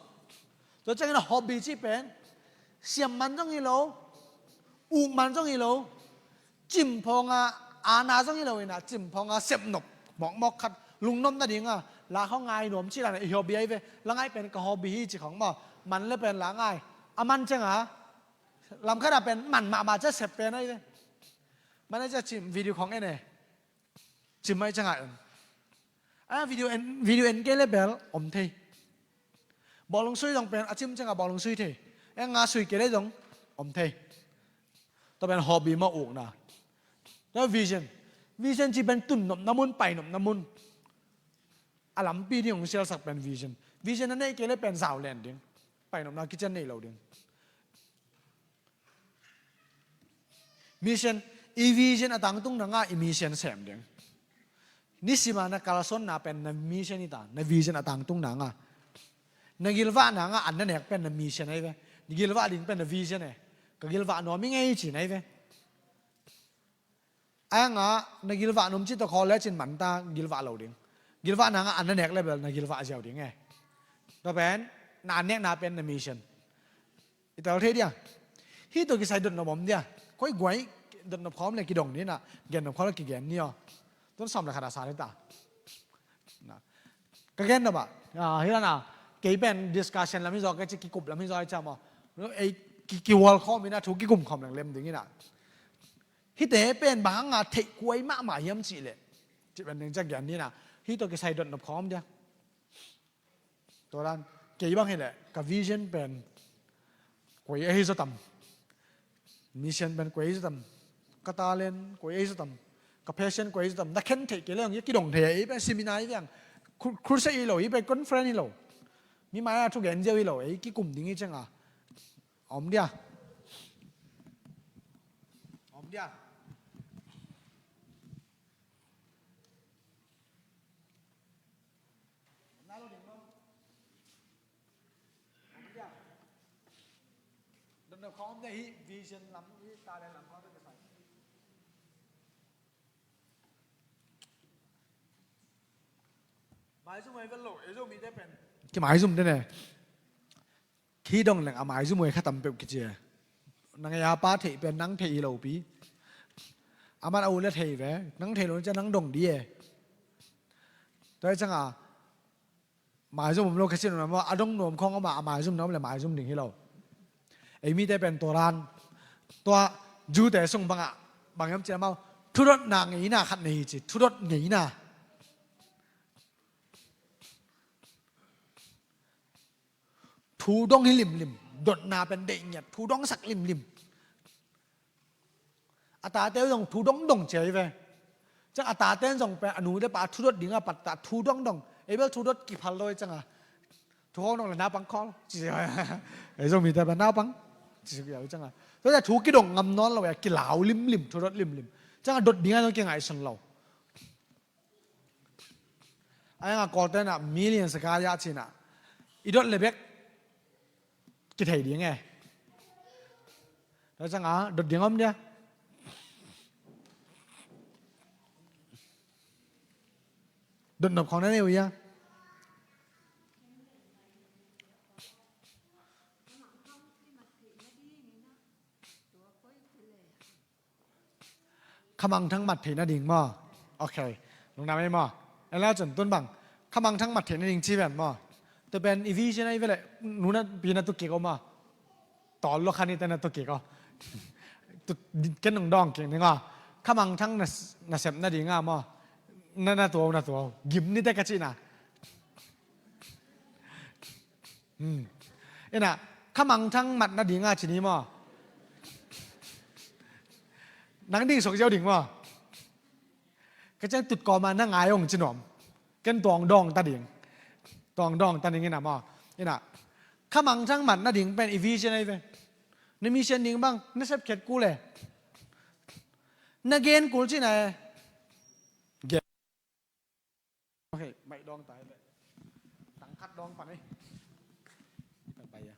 Tua ciangin ah hobby cih pen siam man zong hi lo, uk man zong hi lo. Cimphawng a, ana zong hi lo ina, cimphawng a sepnop mawkmawk khat, lungnop nading a, la khawng ngai nuam cih dan a i hobby ahi ve. La ngai pen ka hobby hi ci khawng maw, man le pen la ngai. A man ciang a, lam khat a pen man mahmah ciang sep pen ahi ve. Man ahi ciang cim video khawng en e. Cim ahi ciang a en. A video en, video en kei le bel om thei. Bawlung sui zong pen a cim ciang a bawlung sui thei. Eng nga sui kei le zong om thei. Tua pen hobby mah ukna. Tua vision. Vision ci pen tun nopna mun, pai nopna mun. A lampi ding hong sialsak pen vision. Vision a neih kei le pen zau len ding. Pai nopna kician nei lo ding. Mission, i vision a tangtung nanga i mission sem ding. Nisima na kalsuanna pen na mission hi ta, na vision a tangtung nanga. Na gilvah nanga an na nek pen na mission ahi ve. Na gilvah ding pen na vision e. Ka gilvah nuam i ngei ci na hi ve. Anga na gilvah nuam ci tawh khawl le cin man ta gilvah lo ding. Gilvah nanga an na nek le bel na gilvah ziau ding e. Tua pen na an nekna pen na mission. I tel thei dia. Hih tawh kisai dotnop om dia. Koi guai dotnop khawm le kidong ni na. Gennop khawm le kigen ni aw. Tun sawm le khat a sa ni ta. Na. Ka gennop ah. Ah, hi la na. Kei pen discussion lam hi zaw, kei ci kikup lam hi zaw, hi ciam aw. Ei, ki, kihual khawm ina, thu kikum khawm leng lem ding ina. Hihte pen bang hanga theih kuai mahmah hiam cih leh. Cih pen ding ciang gen ni na. Hih tawh kisai dotnop khawm dia. Tua dan, kei bang hileh, ka vision pen koi ahi zaw tam. Mission pen koi ahi zaw tam. Ka talent koi ahi zaw tam. Ka passion koi ahi zaw tam. Na khen theih kei le hong, i kidong thei a, i pen seminar i veng. Cru-, crusade hi lo, i pen conference hi lo. Mi mai a thugen ziau hi lo, ei kikum ding hi ciang a. Om dia. Om dia. Om na lo ding maw? Om dia. Dotnop khawng om dia hi vision lam hi talent lam khawng te ka sai. Maizum ai vel lo, ei Zomite pen. Kimaizum te ne. Khi dong leng a maizum ai kha tam peuh kici e. Nang ei a pa theih pen nang theih hi lo pi. A man a u le thei ve, nang thei lo ni ciang nang dong di e. Tua hi cianga maizum om lo kha cin om lo maw, a dong nuam khawng om a, a maizum na om le maizum ding hi lo. Ei mite pen tua dan, tua Jew-te sung bangah bang hiam cih leh amau thudotna ngeina khat nei hi ci, thudot ngeina. Thu dong hi limlim, dotna pen deih ngiat, thu dong sak limlim. A tate uh zong thu dong dong ci hi ve. Ciang a tate in zong pen a nu le pa thu dot dingah pattah thu dong dong. Ei bel thu dot kiphal lo hi cianga, thu khawng dong le naupang khawl ci hi. Ei Zomite pen naupang ci hi cianga, tua thu kidong ngam nawn lo a, kilau limlim, thu dot limlim. Cianga dot dingah zong kingaihsun lo. A hiangah Kawlte'n ah million saka ya cinah i dot le bek kithei ding e. Tua cianga dot ding om dia. Dot nop khawng na nei uh hia? Khamangthang mat theih nading maw? Ok. Lungdam ei maw? En la cun tun bang khamangthang mat theih nading ci ven maw? Tua pen i vision ahi ve leh, nu na pi na tu kik aw maw? Tawl lua kha ni te na tu kik aw. Tu, ken nong dawng kik ning aw. Khamangthang na, na sep nading a maw? Na, na tuau, na tuau. Gim ni te ka cihna. Hmm. Inah, khamangthang mat nading a ci ni maw? Nang ding sok ziau ding maw? Ka ciang tut kawma na ngai ong ci nuam. Ken tuang dawng ta ding. Tuang dawng ta ding inah maw? Inah, khamangthang mat nading pen i vision ahi ve. Na mission ding bang, na sep khiat kul e. Na gen kul cihna e. Gen. Ok, maih dawng ta hi leh. Tang khat dawng pan ei. Pai, pai a.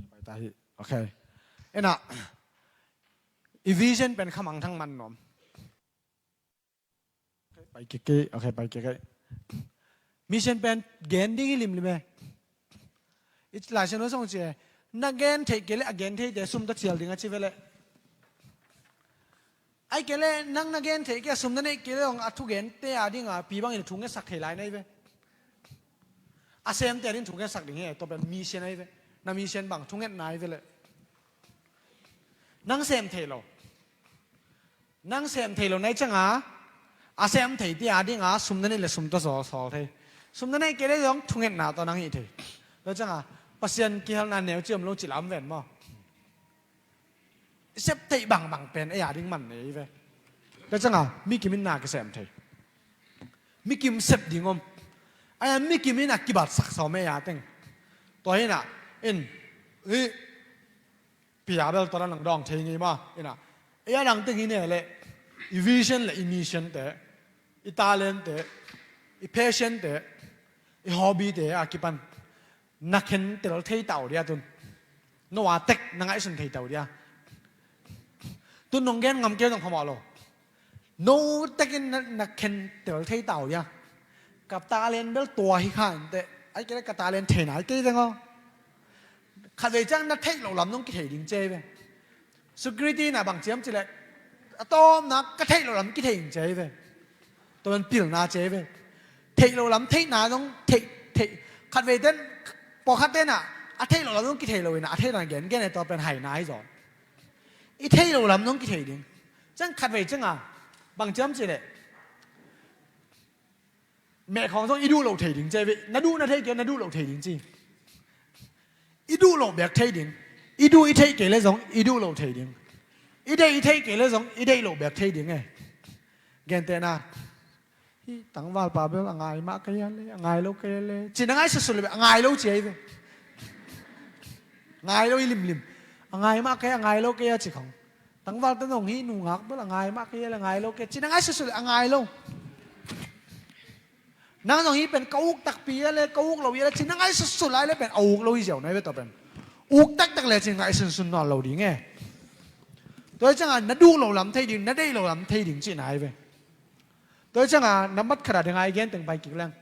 Pai ta hi. Ok. Inah, i vision pen khamangthang man nuam. Ok, pai kik kei, ok, pai kik kei. Mission pen gen ding hi limlim e. I Lai Siangtho sung ci e, na gen theih kei leh a gen theite sum tawh cial ding a ci ve leh. Ahih kei leh nang na gen theih kei a sum na neih kei leh zong a thugente a dinga pi bangin thu ngetsak thei lai na hi ve. A semte a ding thu ngetsak ding hi, tua pen mission ahi ve. Na mission bang thungetna ahi ve leh. Nang sem thei lo. Nang sem thei lo na hi cianga, a sem theite a dinga sum na neih leh sum tawh sawl, sawl thei. Sum na neih kei leh zong thungetna tawh nang hih thei. Tua cianga Pasian kihelna neu ci om lo ci lam ven maw? I sep theih bangbang pen ei a ding man nei ve. Tua cianga mi kim in na kisem thei. Mi kim sep ding om. Ai, mi kim in a kibatsak sawm ei a teng. Tua hi inah, in, i, pi a bel tua nang dawng thei ngei maw? Inah, ei a dang teng hi ne leh, i vision le i mission te, i talent te, i passion te, i hobby te a kipan na khentel thei ta uh dia tun. No a tek na ngaihsun thei ta uh dia. Tun nong gen ngam kei zong phamawh lo. No tekin na, na khentel thei ta uh dia. Ka talent bel tua hi kha inteh. Ahih kei leh ka talent theihna hi kei zeng aw. Khatvei ciang na theih loh lam nong kithei ding ci hi ve. Security na bang ciam cileh, a tawpna ka theih loh lam kithei ding ci hi ve. Tua pen pilna ci hi ve. Theih loh lam theihna zong theih, theih. Khatvei ten, pawlkhat ten ah a theih loh lam zong kithei lo inah, a theihna gen gen e, tua pen haina hi zaw. I theih loh lam zong kithei ding. Ciang khatvei cianga bang ciam cileh, meh khawng zong i duh loh thei ding ci hi ve. Na duh na theih kei, na duh loh thei ding ci. I duh loh bek thei ding. I duh i theih kei leh zong i duh loh thei ding. I deih i theih kei leh zong i deih loh bek thei ding e. Gentehna, hih tangvalpa bel a ngai mah kei a le, a ngai lo kei a le, ci na ngaihsutsut le bel a ngai lo ci hi ve. Ngai lo hi limlim. A ngai mah kei, a ngai lo kei a ci khong. Tangval te zong hih nungak bel a ngai mah kei a le, a ngai lo kei, ci na ngaihsutsut le a ngai lo. Nang zong hih pen ka uk takpi a le, ka uk lo hi a le, ci na ngaihsutsut lai le pen a uk lo hi ziau na hi ve tua pen. Uk taktak le ci ngaihsunsun nawn lo ding e. Tua hi cianga na duh loh lam thei ding, na deih loh lam thei ding cihna hi ve. Tua hi cianga nambat khat a ding a i gen teng pai kik leng,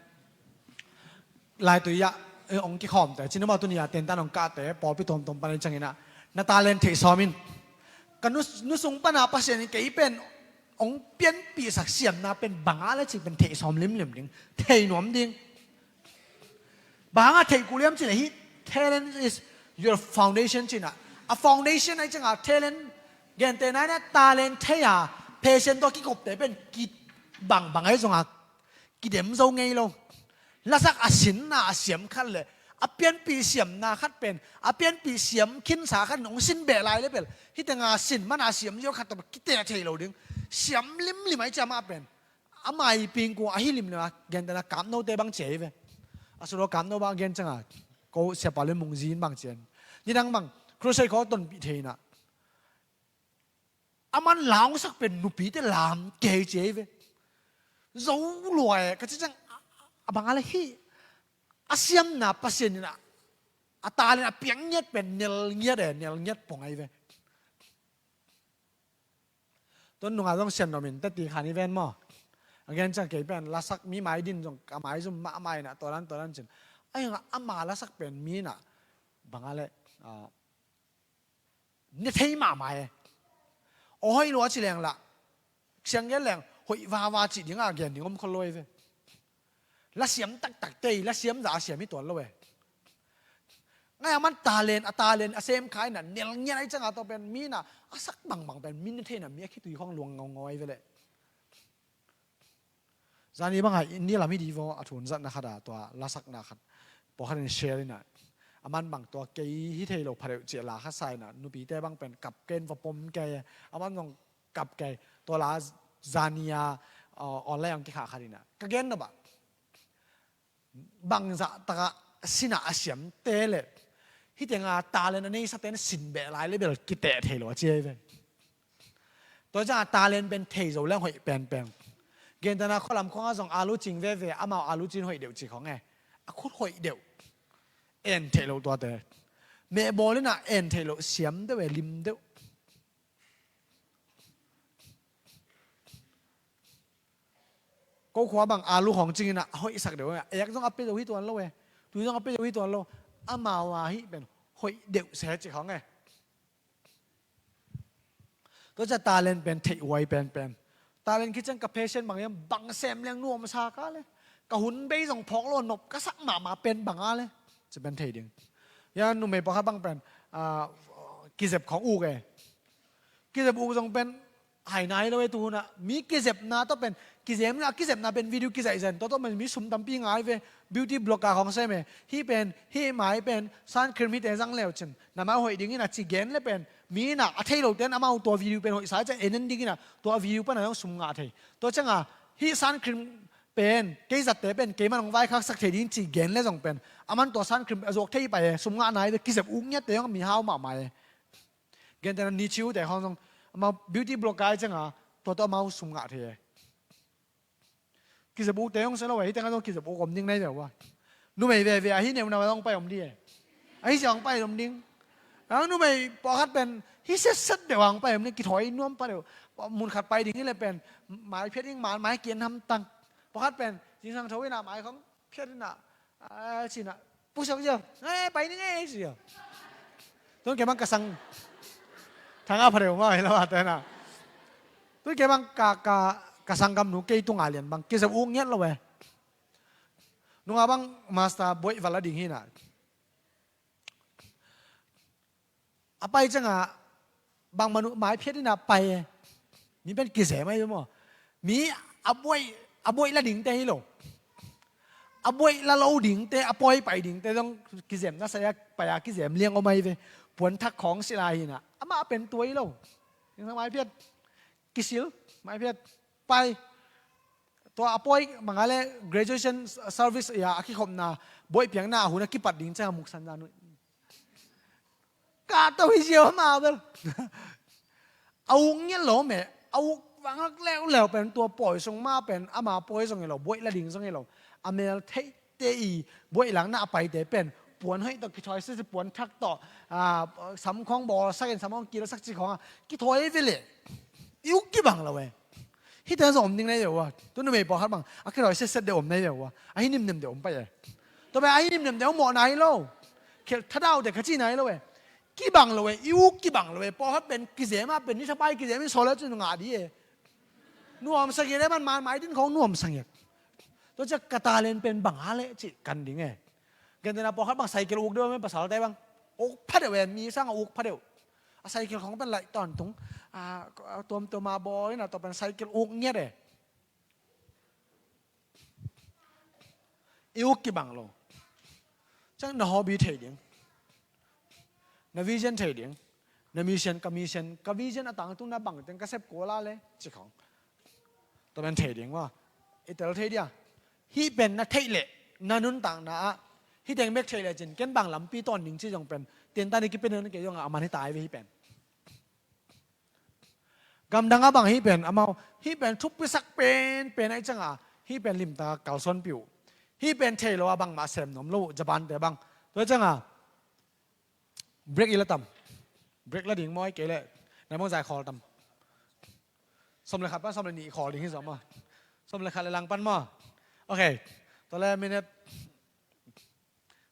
laitui ah, eh, hong kikhawmte, cinema tuni a tentan hong kahte, pawlpi tuamtuam pan i ciangin ah, na talent theih sawm in. Ka nu, nu sung pana Pasian in kei pen hong pianpihsak siamna pen bang a le cih pen theih sawm limlim ding, thei nuam ding. Bang hanga theih kul hiam cih leh hih talent is your foundation ci-in ah. A foundation ahih cianga talent, gentehna in ah talent thei a, passion tawh kikupte pen kibang bang ahi zonga kidem zo ngei lo. Lasak a sinna a siam khat le a pianpih siamna khat pen, a pianpih siam khinsa khat in hong sin beh lai le bel, hih tenga sin man a siam ziau khat tawh kiteh thei lo ding. Siam limlim ahih cianga amah pen, a maiping kua ahi limlim a, gentehna Kamnote bang ci ahi ve. A solo Kamno bang a gen cianga, ko siapa le mungzin bang ci-in, nidang bang crusade khawng tonpih thei in ah, aman la hong sak pen nupite lam kei ci ahi ve. Zo lua e, ka ci ciang, a, a bang a le hih a siamna Pasian in ah, a talent a piak ngiat pen nel ngiat e, nel ngiat pong ahi ve. Tun nunga zong sian nuam in, teti khan i ven maw. A gen ciang kei pen lasak, mi mai din zong ka maizum mahmah in ah, tua dan tua dan ci-in. Ahi hanga ama lasak pen mi in ah, bang a le, ah, ne thei mahmah e. Aw hoih lua ci leng lah, siang gen leng hoih vava cih dinga gen ding om khol lo ahi ve. Lasiam taktakte, lasiam zah a siam hi tuan lo e. Ngai a man talent, a talent a sem kha in ah, nel ngiat ahih cianga tua pen mi in ah, a sak bangbang pen mi ne thei in ah, mi a khitui khawng luang ngaungau ahi ve leh. Zani banga India lam hi di vaw, a thun zatna khat a, tua lasakna khat pawlkhat in share in ah, aman bang tua kei hi thei lo pha deuh ci a la khat sa in ah, nupite bang pen kap kei in, va pom kei, aman zong kap kei, tua la zani a, uh, online hong kikhah khat in ah, ka gen nop ah, bangzah takah sin a a siamte le hih tenga talent a neisate in sin beh lai le bel kiteh thei lo a ci ahi ve. Tua cianga talent pen thei zo leng hoih penpen. Gentehna khualam khawngah zong alu cing veve, amau alu cin hoih deuh ci khawng e. A khut hoih deuh, en theih loh tuate. Mehbawl in ah en theih loh, siam deuh e, lim deuh. Ko khua bang alu khawng cingin ah a hoihsak deuh e. Ek zong a pia zo hi tuan lo e. Tui zong a pia zo hi tuan lo. Amau a hih pen hoih deuh se ci khawng e. Tua ciang talent pen theih huai penpen. Talent khit ciang ka passion bang hiam, bang sem leng nuamsa ka le. Ka hun bei zong phawk lo, nop ka sak mahmah pen bang a le, ci pen thei ding. Ya numei pawlkhat bang pen, ah, kizep khawng uk e. Kizep uk zong pen hai nai lo e tu hun ah. Mi kizepna tawh pen kizem, a kizepna pen video kizaih zen, tua tawh pen mi sum tampi ngai ve. Beauty blogger khawng sem e. Hih pen, hih mai pen sun cream hihte zang leu cin na mai hoih ding in a ci gen le pen, mi in ah a thei lote in amau tua video pen hoihsa ciang en en ding in ah, tua video pan a zong sum ngah thei. Tua cianga hih sun cream pen kei zatte pen keiman hong vaikhaksak thei ding ci gen le zong pen, aman tua sun cream a zuak thei pai e, sum ngah nai ve. Kizep uk ngiatte zong mi hau mahmah e. Gentehna Nichiu te khawng zong, amau beauty blogger ahih cianga tua tawh amau sum ngah thei e. Kizep ukte hong sia lo e, hih tengah zong kizep uk om ding nai ve ua. Numei veve ahi neunau a hong pai om ding e. Ahi sia hong pai om ding. A numei pawlkhat pen hih setset deuh a hong pai om ding, kithawi nuam pah deuh. Mun khat pai ding hi le pen mai phiat ding, mai, mai kian hamtang. Pawlkhat pen zingsang tho in ah mai khawng phiat in ah, a, ci in ah, pusuak zia, eh, pai ning e, ci a. Tun kei bang ka sang, thanga pha deuh mah hi lo a te na. Tun kei bang ka, ka, ka sanggamnu kei tunga lian bang kizep uk ngiat lo e. Nunga bang master buaih val a ding hi na. A pai cianga bangmah nu mai phiat in a pai e. Mi pen kizem ahi maw. Mi a buaih, a buaih la dingte hi lo. A buaih la lo dingte, a pawi pai dingte zong kizemna sai a pai a kizem liang om ahi ve. Puan thak khawng sila hi na. Amah pen tua hi lo. Mai phiat, kisil, mai phiat, pai. Tua a pawi manga le graduation service a, a kikhopna, buaih piakna a hun a kipat ding cianga muksan zan uh. Ka to hi ziau ma bel. A uk ngiat lo meh, a uk vangak leuleu pen tua pawi sung ma pen, ama pawi zong hi lo, buaih la ding zong hi lo. A mel theihte i buaih lakna a paite pen puan hoih tawh kithawi sisi, puan thak tawh, a, sam khawng bawlsak in, sam khawng kilsak ci khawng a kithawi ve le. I uk kibang lo e. Hihte zong om ding na hi ve ua. Tu numei pawlkhat bang a khedawh setset deuh om na hi ve ua. Ahi nimnem deuh om pai e. Tua pen ahi nimnem deuh mawhna hi lo. Khel thadau deuh kha cihna hi lo e. Kibang lo e, i uk kibang lo e. Pawlkhat pen kizem a pen ni thapai kizem in sawl le cun ngah di e. Nuamsa ngiat e, man man mai din khawng nuamsa ngiat. Tua ciah ka talent pen bang a leh cih kan ding e. Gentehna pawlkhat bang cycle uk deuh a, mi pasalte bang uk pha deuh e, mi sang a uk pha deuh. A cycle khawng pen laih tawntung a, tuamtuam a bawl in a, tua pen cycle uk ngiat e. I uk kibang lo. Ciang na hobby thei ding, na vision thei ding, na mission, ka mission, ka vision a tangtungna bang teng ka sep kul a le cih khawng. Tua pen thei ding maw? I tel thei dia? Hih pen na theih leh na nuntakna ah hih teng bek theih leh cin ken bang lampi tawn ding cih zong pen, tiantan i kipia na kei zong a man hi ta ai ve hih pen. Gamdang ah bang hih pen amau hih pen thupisak penpen ahi cianga hih pen limtak a kalsuanpih uh. Hih pen thei lo a bangmah sem nuam lo uh, Japan te bang. Tua cianga break i la tam. Break la ding maw, ai kei leh na bang zai khawl tam. Sawm le khat pan sawm le nih khawl ding hi zaw maw? Sawm le khat le lang pan maw? Ok. Tua le minute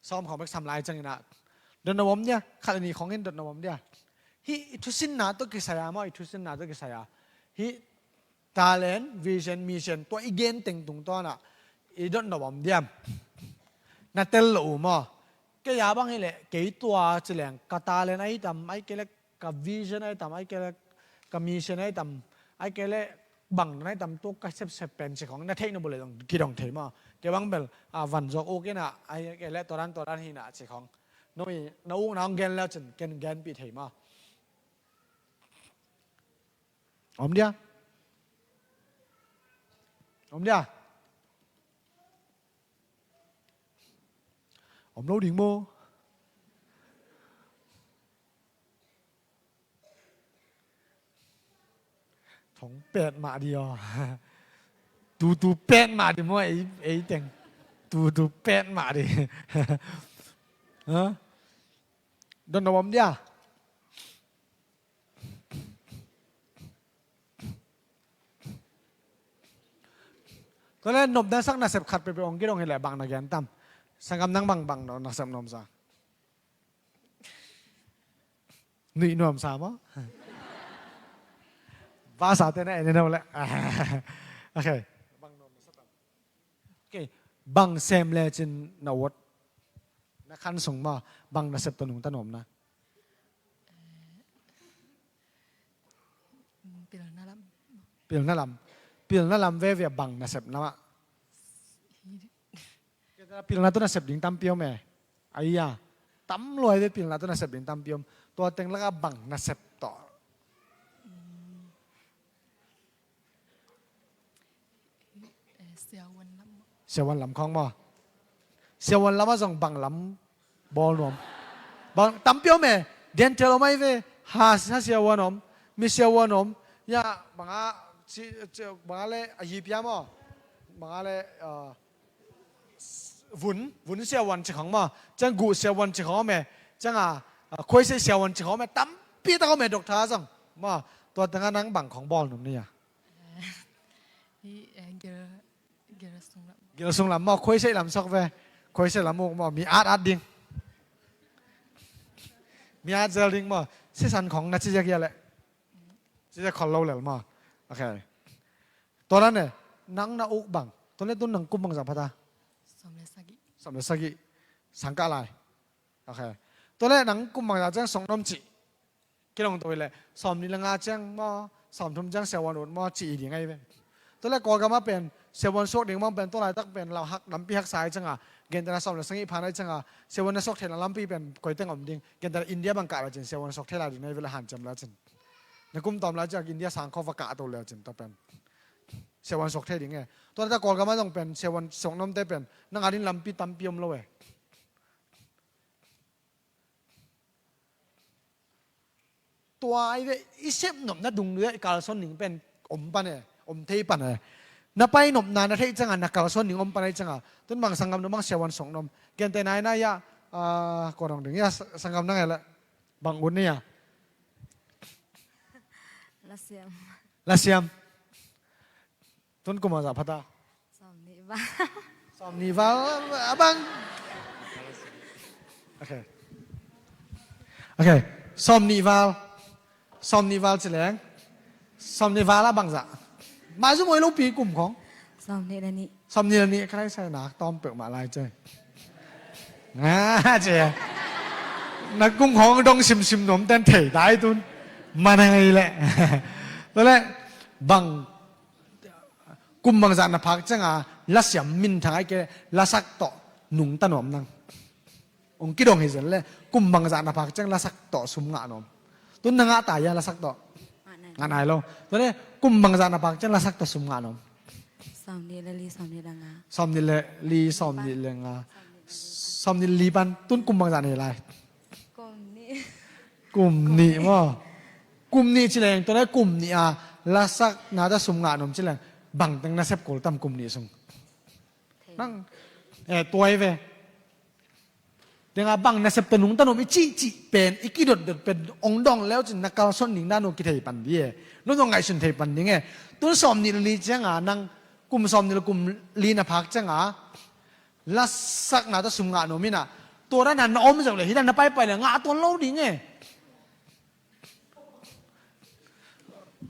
sawm khawng bek sam lai ciangin ah dot na om dia, khat le nih khawng in dot na om dia. Hih i thusinna tawh kisai a maw, i thusinna tawh kisai a hih talent, vision, mission tua i gen teng tungtawn ah i dot na om diam? Na tel lo uh maw? Kei a bang hileh kei tua ci leng ka talent ahi tam, ai kei leh ka vision ahi tam, ai kei leh ka mission ahi tam, ai kei leh bang na ahi tam, tua ka sepsep pen ci khawng na theih na bulh leh zong kidong thei maw? Kei bang bel a van zuak uk in ah, ai kei leh tua dan tua dan hi in ah ci khawng. No i na uk na hong gen leu cin ken genpih thei maw? Om dia? Om dia? Om lo ding maw? Thong pet mah di aw. Tutu pet mah di maw, ei, ei teng. Tutu pet mah di. Ha? Dot na om dia? Tua le nopna sak nasep khat peuhpeuh hong kidong hileh bang na gen tam? Sanggam nang bang, bang na sep nuamsa? Nuih nuamsa maw? Vasate na en in a le. Ok. Ok. Bang sem lecin na ut, na khan sung maw, bang nasep tawh nungta nuam na? Pilna lam. Pilna lam. Pilna lam veve bang nasep na mah? Pilna tawh nasep ding tampi om e. Ai-a, tam lua ai ve, pilna tawh nasep ding tampi om. Tua teng lakah bang nasep tawh? Eh, siavuan lam. Siavuan lam khawng maw? Siavuan lamah zong bang lam bawl nuam? Bang tampi om e. Dental om ai ve. Ha, ha siavuan om. Mi siavuan om. Ya, bang a, ci, ci, bang a le a yipia maw? Bang a le, ah, vun, vun siavuan ci khawng maw? Ciang guh siavuan ci khawng om e. Ciang a, ah, khuaiseih siavuan ci khawng om e. Tampi tak om e, doctor zong maw? Tua tengah nang bang khawng bawl nuam ni a? Hi, eh, gil, gil sung lam. Gil sung lam maw, khuaiseih lam sok ve. Khuaiseih lam uk maw, mi at at ding. Mi at zel ding maw. Sisan khawng na ci ziak hia leh? Ci ziak khol lo lel maw. Ok. Tua dan e, nang na uk bang? Tua le tun nang kum bangzah pha ta? Sawm le sagih. Sawm le sagih. Sang kah lai. Ok. Tua le nang kum bangzah ciang song nuam cih? Kei dong to hi leh, sawmnih le nga ciang maw, sawmthum ciang siavuan ut maw, ci i ding ahi ve. Tua le Kawlgam ah pen siavuan suak ding maw pen, tua laitak pen lau hak, lampi haksa ahi cianga, gentehna sawm le sagih phan ahi cianga, siavuan na suak theihna lampi pen koi teng om ding? Gentehna India bang kah lecin siavuan suak thei lai ding na hi ve le, hanciam lecin. Na kum tawm lai ciang India sang khawng va kah to lecin, tua pen siavuan suak thei ding e. Tua laitak Kawlgam ah zong pen siavuan suak nuamte pen nang a ding lampi tampi om lo e. Tua ai ve, i sep nopna dung leh i kalsuan ding pen om pan e, om thei pan e. Na pai nopna na theih cianga na kalsuan ding om pan ahi cianga, tun bang sanggam dong bang siavuan suak nuam? Gentehna in a, ah, kua dong ding hia, sa-, sanggam nang e le bang ut ni a? Lasiam. Lasiam. Tun kum bangzah pha ta? Sawmnih val. Sawmnih val a bang. Ok. Ok. Sawmnih val. Sawmnih val ci leng, sawmnih val a bangzah? Maizu mawi lopi kum khong. Sawmnih le nih. Sawmnih le nih ka lai sai nak tawm peuhmah lai cei. Nga cei. Na kum khong dong simsim nuam ten thei tai tun. Man hang ei leh. Tua leh bang kum bangzah na phak cianga lasiam minthang ai ke lasak tawh nungta nuam nang. Ong kidong hi zen le kum bangzah na phak ciang lasak tawh sum ngah nuam? Tun na ngah ta hia lasak tawh? Ngah nai lo. Tua le kum bangzah na phak ciang lasak tawh sum ngah nuam? Sawmnih le li, sawmnih le nga. Sawmnih le li, sawmnih le nga. Sawmnih le li pan tun kum bangzah na hi lai? Kum nih. Kum nih maw? Kum nih ci leng, tua le kum nih a lasak na tawh sum ngah nuam ci leng, bangteng na sep kul tam kum nih sung? Nang, eh, tuai ve. Tenga bang nasep tawh nungta nuam i cihcih pen, i kidotdot pen ong dong leu cin na kalsuan ding dan uh kithei pan ding e. Nong dong ngaihsun thei pan ding e. Tun sawmnih le li cianga nang kum sawmnih le kum li na phak cianga lasakna tawh sum ngah nuam inah, tua dana na om zeuh le hih dan na paipai le ngah tuan lo ding e.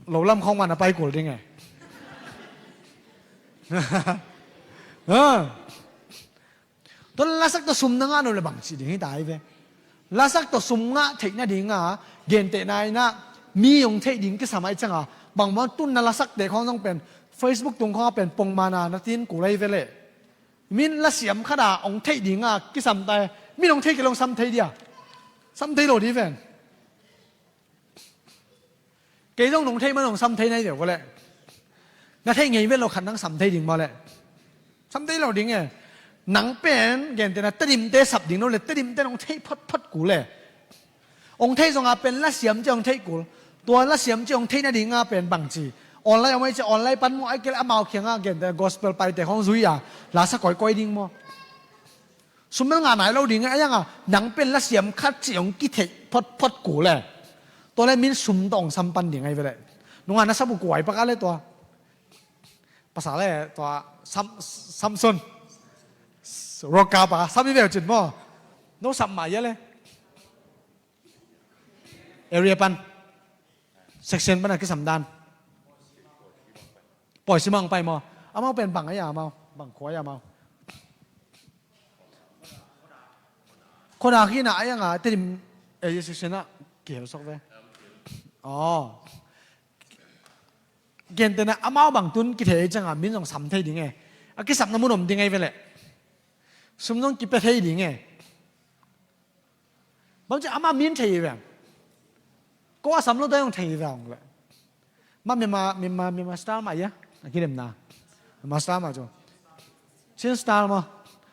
Lo lam khong mah na pai kul ding e. Ha. Tua lasak tawh sum na ngah no le bang ci ding hi ta hi ve. Lasak tawh sum ngah theih nadinga gentehna inah mi hong theih ding kisam ai cianga bangmah tun na lasakte khong zong pen Facebook tung khonga pen pongmana na tin kul ai ve leh. Min lasiam khata hong theih dinga kisam ta e. Min hong theih kei lo hong sam thei dia? Sam thei lo di ven. Kei zong nong theih man hong sam thei nai deuh ko leh. Na theih ngei vet lo khat nang sam thei ding maw leh? Sam thei lo ding e. Nang pen gentehna Tedimte sap ding no le Tedimte nong theih photphot kul e. Hong theih zonga pen lasiam ci hong theih kul. Tua lasiam ci hong theih nadinga pen bangci online om ai ci online pan maw ai kei le amau khianga gentehna gospel paite khong zui a lasa koikoi ding maw? Sum bel ngah nai lo ding a, a yanga nang pen lasiam khat ci hong kitheih photphot kul e. Tua le min sum tawh hong sam pan ding ai ve leh. Nunga na sap uh kuai pak a le tua pasal e tua Sam, Samson. Roka pa sam i veu cin maw? No sap mah ia le. Area pan section pan a kisam dan. Pawi simang pai maw? Amau pen bang a ia amau bang khua ia amau? Khoda kina a ianga Tedim area section ah kihel sok ve. Aw. Gentehna amau bang tun kithei cianga min zong sam thei ding e. A kisapna mun om ding ai ve leh. Sum zong kipia thei ding e. Bang ci ama min thei hi veng. Ko a sam lo dai hong thei hi veng le. Ma Myanmar, Myanmar, Myanmar style ma ia. A kidemna Myanmar style ma cu Chin style ma.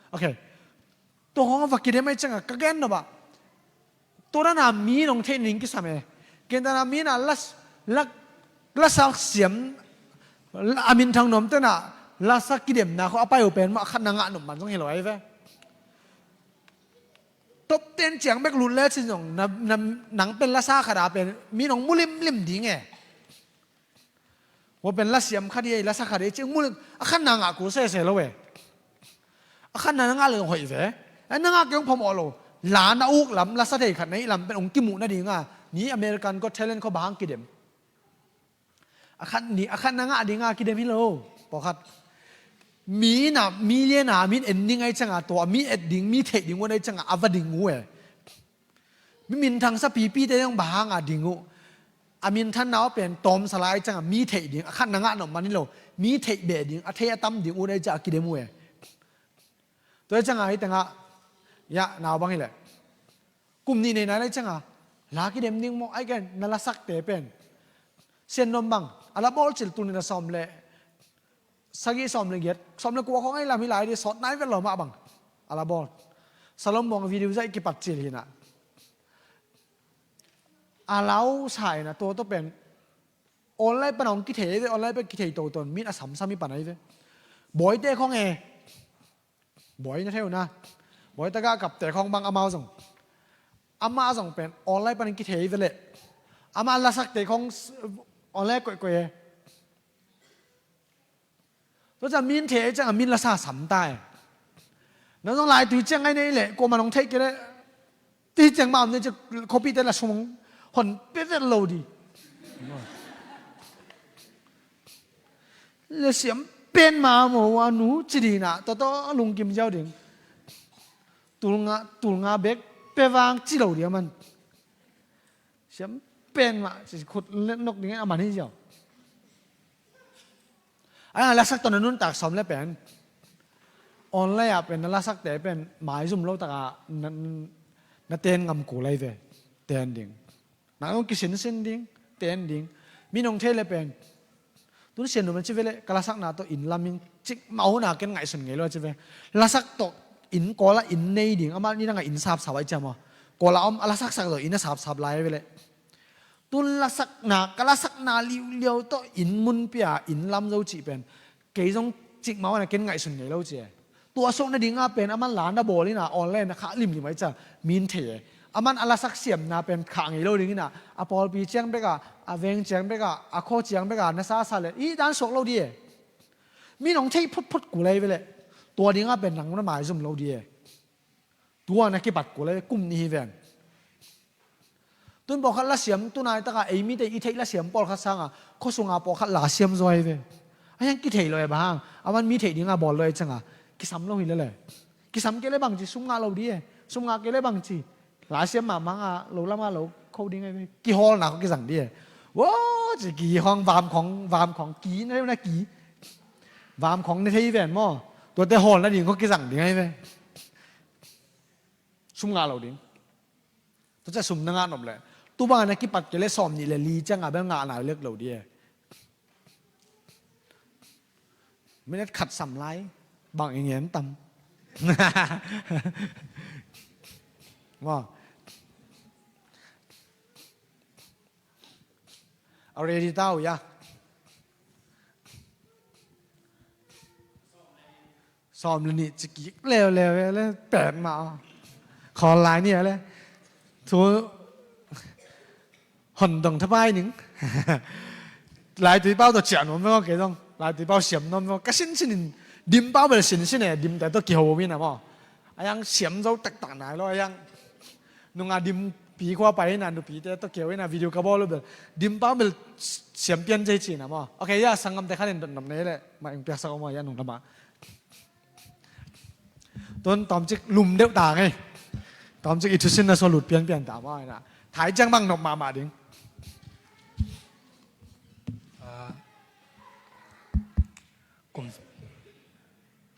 Ok. Tua hong va kidem ai cianga ka gen no ba. Tua dana mi nong thei ning kisam e. Ken dana mi na las lak lasak siam a minthang nuam tena lasak kidemna kho a pai uh pen mah khat na ngah nuam man zong hi lo ai ve. Top ten ciang bek lut le cin zong na, na, nang pen lasa khata pen mi nong mulimlim ding e. Wa pen lasiam khat i ei lasa khat i ei cing mulim a khat na ngah kul sese lo e. A khat na ngah le zong hoih ve. A na ngah kei hong phom aw lo. La na uk lam lasa thei khat na ih lam pen hong kimuh nadinga mi American Got Talent kho bang kidem. A khat ni a khat na ngah dinga kidem hi lo. Pawlkhat mi na mi liana min en ding ai cianga tua mi et ding mi theih ding un ai cianga a va ding uh e. Mi minthang sa pipite zong bang hanga ding uh? A minthanna uh pen tawmsa lai cianga mi theih ding a khat na ngah nuam man hi lo. Mi theih beh ding a thei a tam ding un ai cianga a kidem uh e. Tua cianga hih tengah ia nau bang hileh kum nih nei nai lai cianga la kidem ding maw ai ken na lasakte pen sian nuam bang a la bawl cil tuni na sawm le sagih sawm le giat sawm le kua khong ai lam hi lai di sawt nai vet lo mah bang a la bawl. Salom bawng video zai kipat cil hina a lau sa ina tua tua pen online pan hong kithei ve online pan kithei to ton min a samsam i pan ai ve. Bawite khong e. Bawi na theu na bawi taga kapte khong bang amau zong ama zong pen online pan kithei ve leh ama lasakte khong online koihkoih e. Tua ciang min thei ciang a min la sa sam ta e. Nang zong laitui ciang ai nei leh kuamah nong theih kei leh ti ciang mah om nei ciang khuapite la sum hong hon pia vet lo ding. Le siam pen mah maw, a nu ci ding a, tawh tawh a lungkim ziau ding. Tulnga, tulnga bek pe vang ci lo ding a man. Siam pen mah ci khut le nok ding a man hi ziau. A lasak tawh na nuntak sawm le pen online ah pen na lasakte pen maizum lo taka na, na ten ngam kul lai ve. Ten ding. Nang zong kisinsin ding, ten ding. Mi nong thei le pen. Tun sian nuam ci ve le, ka lasakna tawh inn lam ing cik mah hun a ken ngaihsun ngei lo ci ve. Lasak tawh inn kawl a inn nei ding, amah ni dang a inn sapsap a i ciam aw. Kawl a om a lasaksak tawh inn a sapsap lai ve le. Tun lasakna, ka lasakna liuliau tawh inn mun pia, inn lam zo cih pen. Kei zong cik mah hun a ken ngaihsun ngei lo ci e. Tua suak nading a pen aman la na bawl in a online na khah limlim a i ca min thei e. Aman a lasak siamna pen khah ngei lo ding in a, a pawlpi ciang bek a, a veng ciang bek a, a khaw ciang bek a na sasa le i dan suak lo di e. Mi nong theih phutphut kul lai ve le. Tua ding a pen nang na maizum lo di e. Tua na kipat kul lai ve, kum nih hi ven. Tun pawlkhat lasiam, tunai taka ei mite i theih lasiam pawlkhat sanga khuasunga pawlkhat lasiam zaw hi ve. A hiang kithei lo e bang hang, a man mi theih dinga bawl lo e cianga kisam lo hi lele. Kisam kei le bangci, sum ngah lo di e. Sum ngah kei le bangci, lasiam mahmah nga lo lama lo kho ding e ve. Kihawlna kho kizang di e. Wo, ci ki hong vam khong, vam khong ki na na ki. Vam khong ne thei ven maw. Tuate hawlna ding kho kizang ding e ve. Sum ngah lo ding. Tua ciah sum na ngah nop leh tu bangah na kipat kei leh sawm nih le li ciangah bel ngah nai lek lo di e. Minute khat sam lai bang i ngen tam. Maw. A ready ta uh ya. Sawm le nih ci kik leuleu e le pen mah aw. Khawl lai ni e le. Thu hon dong thapai ning. Laitui pau tawh ciah nuam veng aw kei dong. Laitui pau siam nuam veng aw. Ka sinsin in dim pau bel sinsin e, dimte tawh kiho in a maw. A yang siam zo taktak nai lo a yang. Nunga dim pi khua pai ina, nupite tawh keu ina, video ka bawl uh bel dim pau bel siam pian cia hi ci ina maw. Ok, ya, sanggamte khat in dot nop nei leh mah ing piaksak aw maw, ya, nung lamah. Tun tawmcik lum deuh ta ngei. Tawmcik i thusin na sua lut pianpian ta maw ina. Thai ciang bang nop mahmah ding. Ah, kum,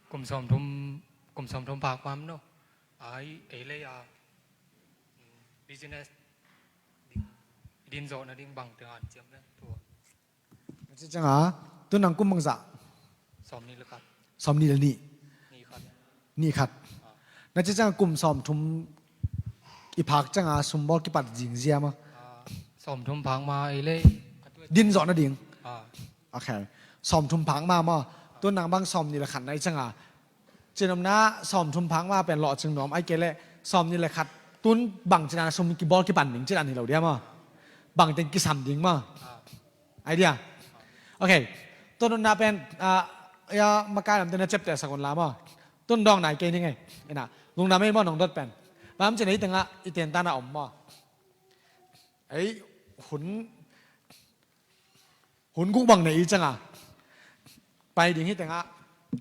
kum sawm thum, kum sawm thum phak mam no. Ai, ei lei a. Business ding, din zawh nading bang teng an ciam le tua. Na ci cianga tu nang kum bangzah? Sawm nih le khat. Sawm nih le nih. Nih khat. Nih khat. Ah. Na ci cianga kum sawm thum i phak cianga sumbawl kipat zing zia maw? Ah, sawm thum phak ma ei lei. Din zawh nading. Ah. Ok. Sawm thum phak ma maw? Tu nang bang sawm nih le khat na i cianga Cinopna sawm thum phak ma pen lawhcing nuam ai kei leh sawm nih le khat tun bang cina na sum kibawl kipan ding cina ni lo dia maw? Bang teng kisam ding maw? Idea. Ok. Tun nopna pen, ah, ya makai lam tena cepte sakun la maw? Tun dawng nai kei ni ngei. Ina lungdam ei maw nong dot pen. Bam cina i tengah i tentana om maw? Ei hun Hun guk bang nei i cianga pai ding hi tengah,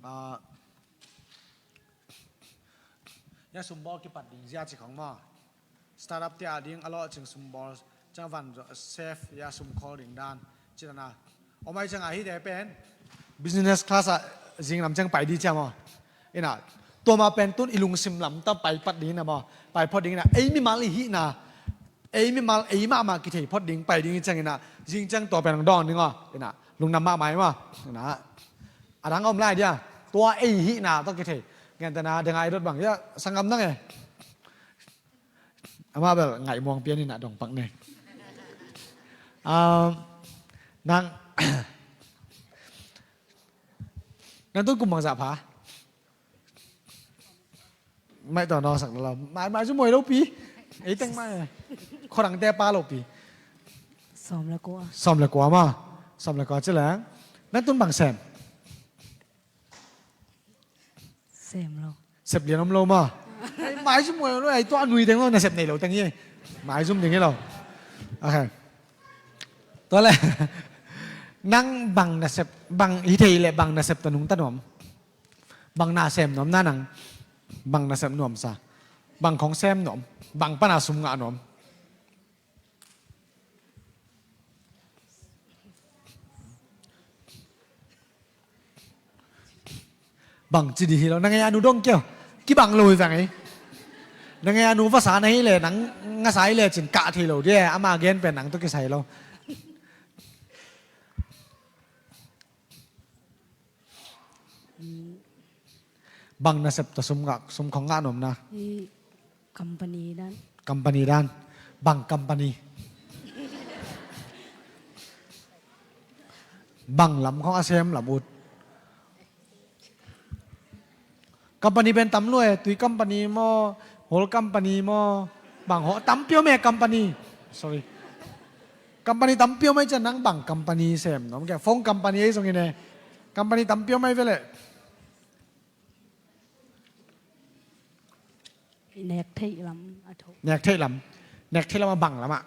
ah, ya sumbawl kipat ding zia ci khong maw? Startup tia ding a lawhcing sumbawl ciang van safe ya sum khawl ding dan ci dana. Om ai cianga hi te pen business class ah zinglam ciang pai di cia maw? Ina tuama pen tun i lungsim lam ta pai pat ding ina maw? Pai phot ding ina ei mimal i hihna Ei mimal ei mahmah kithei phot ding pai ding i ciangina zing ciang tua pen ang dawng ding aw ina lungdam mahmah i maw ina adang om lai dia tua ei hihna tawh kithei. Ngentena denga i dot bang ia sanggam nang e amah bel ngaih muang pian ina dong pak ne. Nang nang tun kum bangzah pha. Maih tawh nawngsak na lo. Mai mai cu muai lopi. Ei teng mai. Khuadangte pa lopi. Sawm le kua. Sawm le kua ma. Sawm le kua ci leng. Nan tun bang sem. Sem lo. Sep lian om lo maw? Maizum muai lo, ai tua nui teng lo, nasep nei lo teng hi. Maizum ding hi lo. Okay. Tua leh nang bang nasep, bang hi thei leh bang nasep ta nungta nuam? Bang na sem nuam na nang? Bang nasep nuamsa? Bang khong sem nuam? Bang pana sum ngah nuam? Bang ci ding hi lo, na ngei a nu dong kei. Kibang lo hi vang ei. Na ngei a nu vasa na hi leh, nang ngasa hi leh cin kah thei lo ding, ama gen pen nang tawh kisai lo. Bang nasep tawh sum ngah, sum khong ngah nuam na? Hi company dan. Company dan. Bang company? Bang lam khong a sem lam ut? Company pen tam lua e, tui company maw, hall company maw, bang hawh tampi om e company. Sorry. Company tampi om e ciang nang bang company sem nuam? Kei phone company ei zong hi ne. Company tampi om e ve leh. Nek theih lam a tho. Nek theih lam. Nek theih lam a bang lam ah?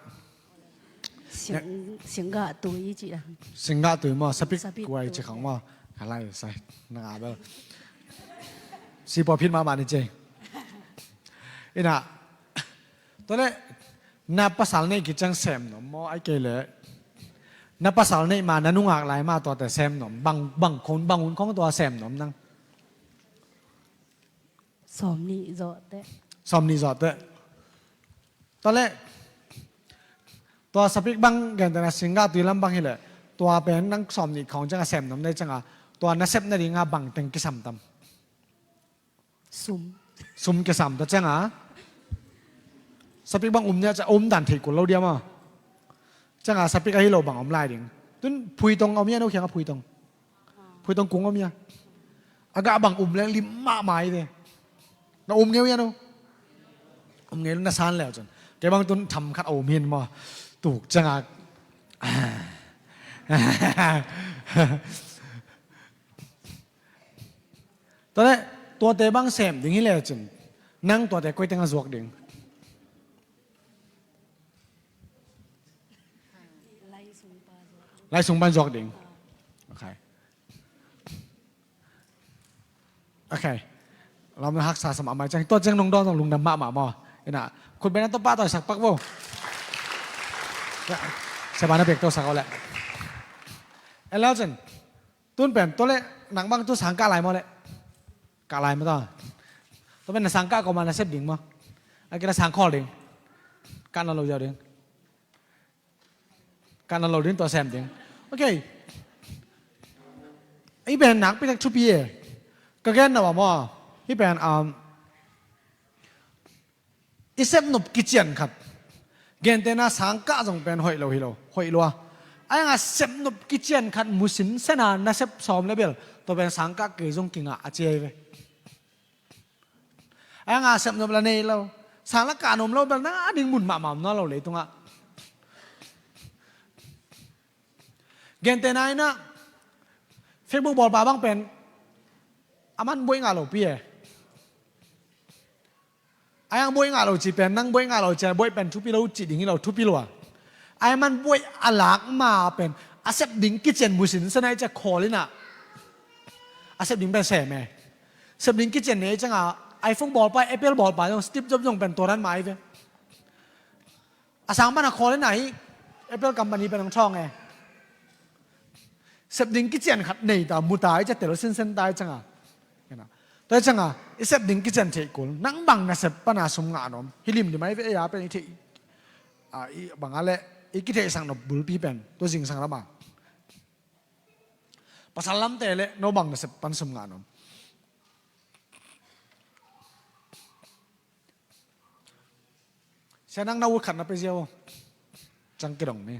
Sing, singgah tui ci lam. Singgah tui maw, sapik kuai ci khong maw. Halai sai, nang a bel. Si pua phit mahmah ni ci. Ina, tua leh na pasal neih kiciang sem nuam maw, ai kei leh na pasal neih ma na nungak lai ma tuate sem nuam? Bang, bang khong, bang hun khong tua sem nuam nang? Sawmnih zawh teh. Sawmnih zawh teh. Tua leh tua sapik bang gentehna singgah tui lam bang hi leh, tua pen nang sawmnih khong ciang a sem nuam na hih ciang a, tua nasep nading a bang teng kisam tam? Sum. Sum kisam ta ciang a, sapik bang um nia ciang a um dan theih kul lo diam a? Ciang a sapik ahi lo bang om lai ding? Tun phuitong om hia, no khiang a phuitong? Phuitong kung om hia? A gah bang um leng lim mahmah hi ve. Na um ngeu hia no? Um ngeu na san leu cun. Kei bang tun tham khat a um hin maw. Tuk ciang a. Tua leh tuate bang sem ding hi lecin nang tuate koi teng a zuak ding? Lai sung pan zuak ding. Okay. Okay. Lam na haksa sa mahmah ciang. Tua ciang nong dawn zong lungdam mahmah maw? Ina, khut beng a Topa tawisak pak vo. Sia pa na bek tawisak aw leh. Eleucin. Tun pen, tua leh nang bang tu sang kah lai maw leh? Kah lai maw ta? Tua pen na sang kah kawma na sep ding maw? A kei na sang khawl ding. Kah na lo ziau ding. Kah na lo ding tua sem ding. Ok. Hih pen nakpi tak thupi e. Ka gen na wa maw. Hih pen, um, i sepnop kician khat. Gentehna sangkah zong pen hoih lo hi lo, hoih lua. Ahi hanga sepnop kician khat mu sinsen a na sep sawm le bel, tua pen sangkah kei zong kingah a ci ahi ve. Ahi hanga sepnop la nei lo, sang la kah nuam lo bel na ding mun mahmah om nawn lo leitungah. Gentehna in ah Facebook bawlpa bang pen a man buaih ngah lo pi e. Ahi hang buaih ngah lo ci pen, nang buaih ngah lo ci a buaih pen thupi lo cih ding hi lo, thupi lua. Ahi man buaih a lak ma pen a sep ding kician mu sinsen a i ci a khawl in ah a sep ding pen sem e. Sep ding kician nei ciang a iPhone bawlpa, Apple bawlpa zong, Steve Jobs zong pen tua dan mah ahi ve. A sang pan a khawl in ah hih Apple company pen hong thawng e. Sep ding kician khat nei ta, mu ta, i ci a tel sinsen ta i ciang a. Tua i ciang a i sep ding kician theih kul. Nang bang na sep pan a sum ngah nuam? Hi limlim a i ve, ei a pen i theih, a, i bang a leh i kitheihsak nop bulpi pen tua zingsang lam a. Pasal lamte leh no bang na sep pan sum ngah nuam? Sia nang na ut khat na pia ziau. Ciang kidong ni.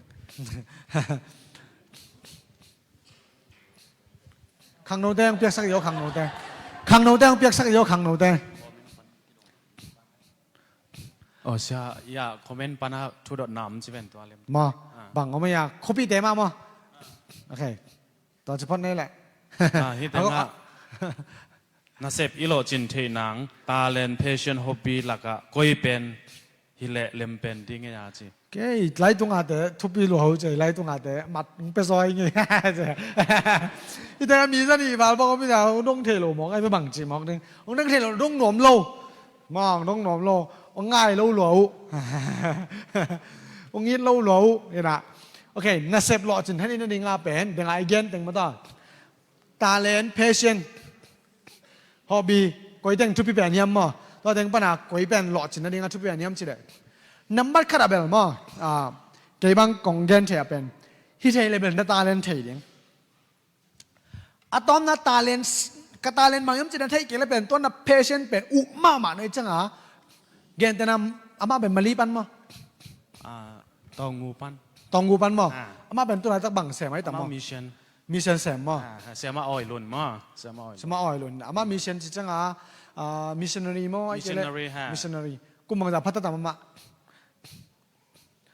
Khangnote hong piaksak i aw, khangnote. Khangnote hong piaksak i aw, khangnote. Aw, sia, ya, comment pana thu dotna om ci ven tua lem. Maw, ah, bang om a ya, khuapihte mah maw. Ok. Tua ci phot nei leh. Ah, hih teng ah. Nasep i lawhcin theih nang, talent, passion, hobby lakah koi pen hi leh lem pen ding ei a ci. Kei, laitung a te thupi lua uh ci, laitung a te mat hong pia zaw ing ei. Hi te mi zani val bang om hi ta, hong dong thei lo mawk, ai bang ci mawk ding. Hong dong thei lo, dong nuam lo. Mawk, hong dong nuam lo. Hong ngai lo lua uh. Hong it lo lua uh. Hi na. Ok, nasep lawhcin theih nading a pen, deng a i gen teng mah ta. Talent, passion, hobby, koi teng thupi pen hiam maw? Tua teng pana koi pen lawhcin nading a thupi pen hiam ci leh, nambat khat a bel maw, ah, kei bang kong gen thei a pen, hi thei leh bel na talent thei ding. A tawmna talent, ka talent bang hiam ci na theih kei leh pen, tua na passion pen uh mahmah na hi ciang a, gentehna amah pen Mali pan maw? Ah, Taungoo pan. Taungoo pan maw? Ah. Amah pen tu laitak bang sem ai tam maw? Amah mission. Mission sem maw? Ah, siamah Awi Lun maw? Siamah Awi Lun. Siamah Awi Lun. Amah mission ci ciang a, ah, missionary maw? Ai kei leh missionary, ha. Missionary. Kum bangzah pha ta tam amah?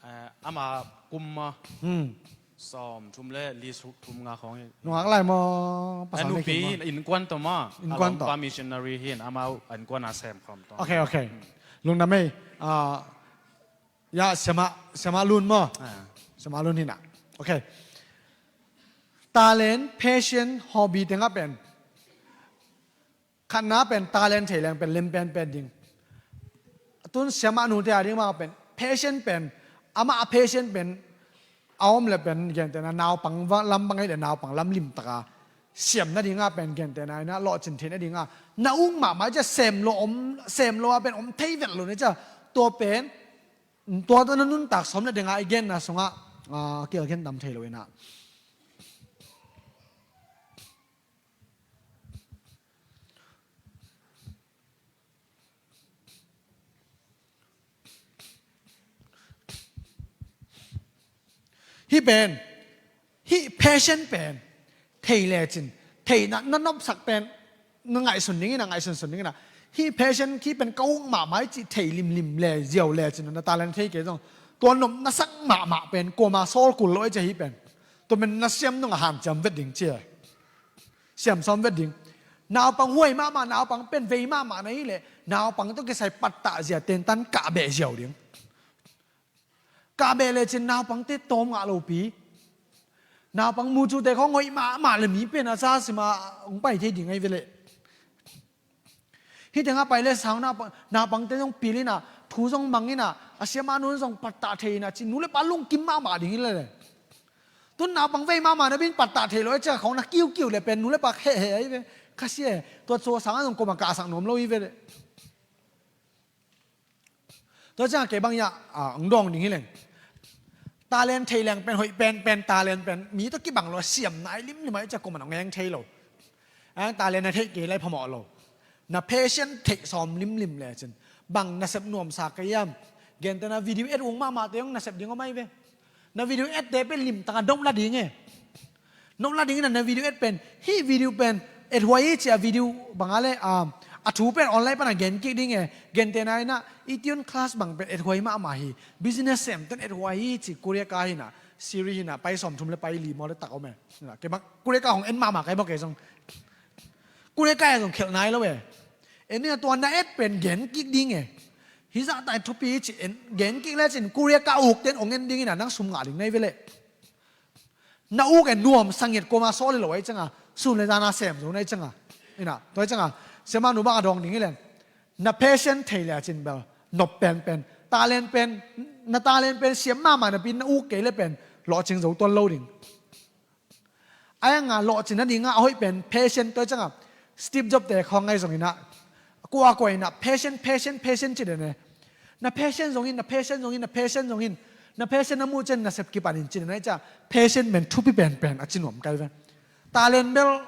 Ah, amah kum maw? Hmm. Sawm thum le li, thum nga khawng hi. Nungak lai maw? Pasal nupi hi, innkuan tawh maw? Innkuan tawh. A lawmpa missionary hi, amah innkuan a sem khawm tawh. Ok, ok. Hmm. Lungdam ei. Ah, ya, siamah, siamah Lun maw? Ah. Siamah Lun hi na. Ok. Talent, passion, hobby teng a pen, khatna pen talent thei leng pen lem penpen ding. Tun siamah nute a ding mah pen, passion pen, amah a passion pen a om leh pen, gentehna naupang va-, lam bang ei leh naupang lam limtak a siam nading a pen, gentehna in a lawhcin theih nading a na uk mahmah ciang sem lo om, sem lo a pen om thei vet lo na hi ciang, tua pen, tua tua na nuntak sawm le deng a i genna sungah, ah, kial gen tam thei lo in a. Hih pen, hih passion pen thei lecin, theihna na nopsak pen na ngaihsun ding in a, ngaihsun sun ding in a. Hih passion, hih pen ka uk mahmah hi cih thei limlim le ziau lecin na talent thei kei zong, tua nop na sak mahmah pen kuamah sawl kul lo ei ci hih pen. Tua pen na siam nung a hanciam vet ding ci e. Siam sawm vet ding. Naupang huai mahmah, naupang pen vei mahmah na hi leh, naupang tawh kisai pattah zia tentan kah beh ziau ding. Kah beh lecin naupangte tawm ngah lopi. Naupang mucute khawng hoih mahmah le mi pen a sa sima hong pai thei ding ahi ve leh. Hih tengah pai le sang naupang, naupangte zong pil in a, thu zong mang in a, a siamah nun zong pattah thei in a, ci nu le pa lungkim mahmah ding hi leh. Tun naupang vei mahmah na bin pattah thei lo, e cia khawng na kiukiu le pen nu le pa heheh ahi ve. Khasia, tua tua sang a zong kuamah kahsak nuam lo hi ve leh. Tua ciangah kei bang hiah, ah, hong dawng ding hi leng. Talent thei leng pen hoih penpen, talent pen mi tawh kibang lo, siam nai limlim ah, i ciah kuamah hong eng thei lo. Ang talent na theih kei lai phamawh lo. Na passion theih sawm limlim lecin bang nasep nuamsa ka hiam? Gentehna video et ung mahmahte hong nasep ding om ahi ve. Na video ette pen limtangah dong la ding e. Nong la ding in a na video et pen, hih video pen et huai hi ci a video bang a le, um, a thu pen online pan a gen kik ding e. Gentehna in a iTunes Class bang pen et huai mahmah hi. Business sem ten et huai hi ci, Korea ka hi na, series hi na, pai sawmthum le pai li maw le tak om e. Kei bang Korea ka hong en mahmah ka hi maw kei zong. Korea ka zong khelh nai lo e. En ding a tua na et pen gen kik ding e. Hih zahta in thupi hi ci en, gen kik lecin Korea ka uk ten hong en ding in a nang sum ngah ding na hi ve leh. Na uk e nuamsa ngiat kuamah sawl hi lo ahi ciangah, sun le zan a sem zo na hi ciangah. Ina, tua hi ciangah, siamah nu bang a dawng ding hi leng. Na passion thei lecin bel nop penpen, talent pen, na talent pen siam mahmah napi na uk kei le pen lawhcing zo tuan lo ding. Ahi hangah lawhcin nadingah a hoih pen passion, tua hi ciangah Steve Jobs te khawng ahi zongin ah, kua kua in ah passion, passion, passion ci den e. Na passion zongin, na passion zongin, na passion zongin, na passion na muh ciang nasep kipan in ci den ahi ciah, passion pen thupi penpen a ci nuam kai ve. Talent bel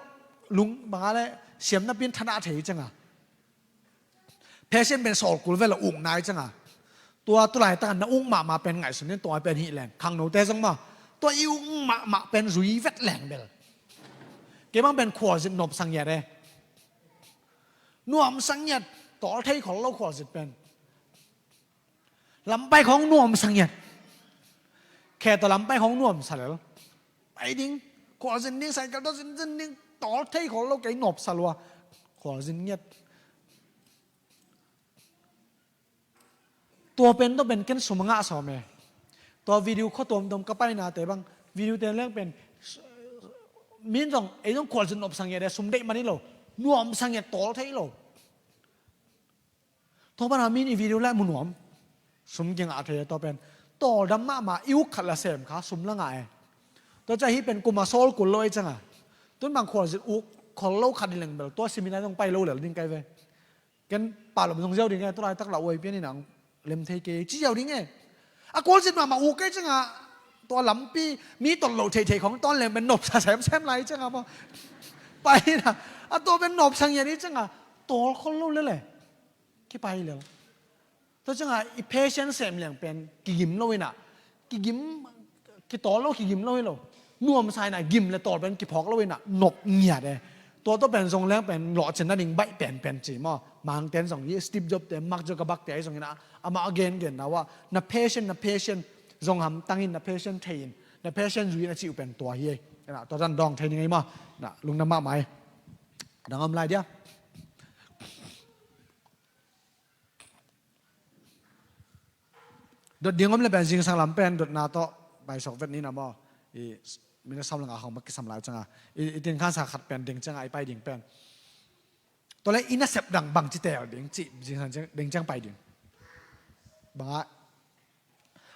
lung bang a le siam napi in thadah thei ciangah, passion pen sawl kul ve lo, uk nai ciangah. Tua tulaitak na uk mahmah pen ngaihsun in, tua pen hih leng khangnote zong maw, tua i uk mahmah pen zui vet leng bel. Kei bang pen khualzin nuamsa ngiat e. Nuamsa ngiat, tawl thei khol lo khualzin pen. Lampai khawng nuamsa ngiat. Khe tawh lampai khawng nuamsa lel. Pai ding, khualzin ding, cycle tawh zinzin ding, tawl thei khol lo kei nuamsa lua. Khualzin ngiat. Tua pen, tua pen ken sum a ngah sawm e. Tua video khua tuamtuam ka painate bang, video te leng pen, min zong, ei zong khualzin nopsa ngiat e, sum deih man hi lo. Nuamsa ngiat, tawl thei lo. Tua pana min i video lai mu nuam. Sum kingah thei a tua pen. Tawldam mahmah i uk khat la sem kha sum la ngah e. Tua ciah hih pen kum a sawl kul lo ei cianga. Tun bang khualzin uk khol lo khat i leng bel tua seminar zong pai lo lel ding kai ve. Ken pahlum zong ziau ding e, tua laitak la uai pian in ang lem thei kei ci ziau ding e. A khualzin mahmah uk ei cianga. Tua lampi mi tol lo theithei khong tawn leng pen nopsa semsem lai cianga maw. Pai na. A tua pen nopsa ngiat ei cianga. Tawl khol lo lel e. Kipai lel. Tua cianga i patient sem leng pen kigim lo inah, kigim, kitawl lo, kigim lo hi lo. Nuamsa inah gim le tawl pen kiphawk lo inah nop ngiat e. Tua tua pen zong leng pen lawhcinna ding baih penpen ci maw. Mangten zong hi, Steve Jobs te, Mark Zuckerberg te ahi zong inah, amah a gengenna uh ah, na patient, na patient zong hamtang in, na patient thei in, na patient zui in a cih uh pen tua hi ei. Inah tua dan dawng thei ning ei maw. Inah lungdam mahmah ei. Dang om lai dia. Dot ding om le pen zingsang lam pen dotna tawh paisuak vet ni na maw. I minute sawm le nga khawng bek kisam lai cianga, i, i tin khansa khat pen ding cianga i pai ding pen. Tua le i nasep dang bangci teel ding cih zingsang ciang, ding ciang pai ding. Banga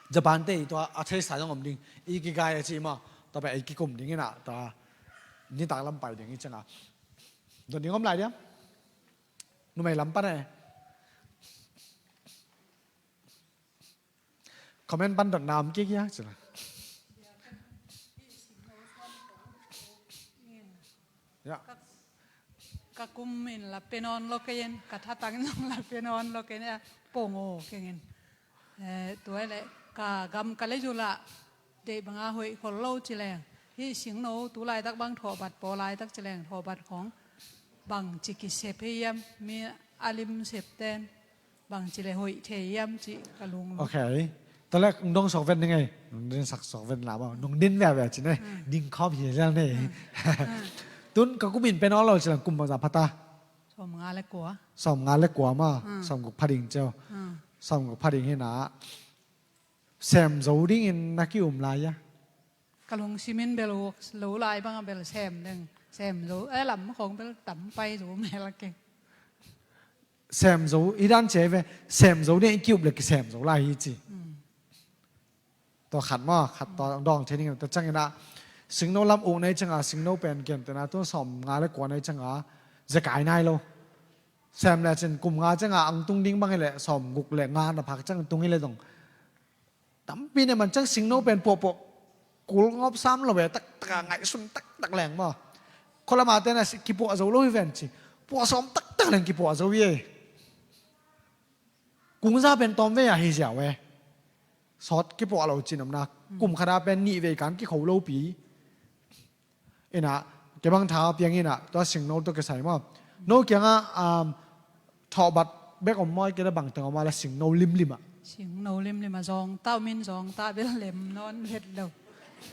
Japan te i tua a taste zong om ding. I kigai a cih maw. Tua pen i kikum ding inah tua nitak lam pai ding i cianga. Dot ding om lai diam? Numei lam pan e. Comment pan dotna om kik ia cila. Ya. Ka, ka kum in la pia nawn lo kei in, ka thatang in zong la pia nawn lo kei in, a pong aw kei in. Eh, tua le ka gam ka lei zu la deih banga hoih khol lo ci leng. Hih singno tu laitak bang thawhbat paw laitak ci leng, thawhbat khong bangci kisep hi hiam, mi a lim sep ten bangci le hoih thei hiam cih ka lung. Ok. Tua le nong dong sok ven ni ngei. Nong din sak sok ven la maw. Nong din veve ci ne. Hmm. Ding khawm hi liang ne. Hmm. Hmm. Tun ka kum in pia nawn lo ci leng kum bangza pha ta? Sawmnga le kua. Sawmnga le kua maw. Hmm. Sawmguk pha ding ciau. Hmm. Sawmguk pha ding hi na. Sem zo dingin na ki-um lai a? Ka lungsim in bel lo lai banga bel sem deng. Sem zo, eh, lam khong bel tam pai zo mel a keng. Sem zo, i dan cia ve, sem zo ding i ki-up le kisem zo lai hi ci. Mm. Tua khat maw, khat tua dawng thei ning, tua ciangin ah, singno lam uk nei cianga, singno pen gentehna, tun sawmnga le kua nei cianga, zekai nai lo. Sem le cin kum nga cianga, ang tung ding bang hi le, sawmguk le nga na phak ciang tung hi le dong. Tampi ne man ciang singno pen puahpuah kul ngawp sam lo ve taktak a ngaihsun taktak leng maw. Khualama te na kipuah zo lo hi ven ci. Puah sawm taktak leng kipuah zo hi e. Kungza pen tawm vei a hi ziau e. Sawt kipuah lo cin omna. Kum khata pen nih vei kan kikho lopi. Inah, kei bang tha piang inah, tua singno tua kisai maw. No kiangah, um, thawhbat bek om maw, kei le bangteng om a la singno limlim ah. Singno limlim ah, zawngta om in zawngta bel lem nawn vet lo.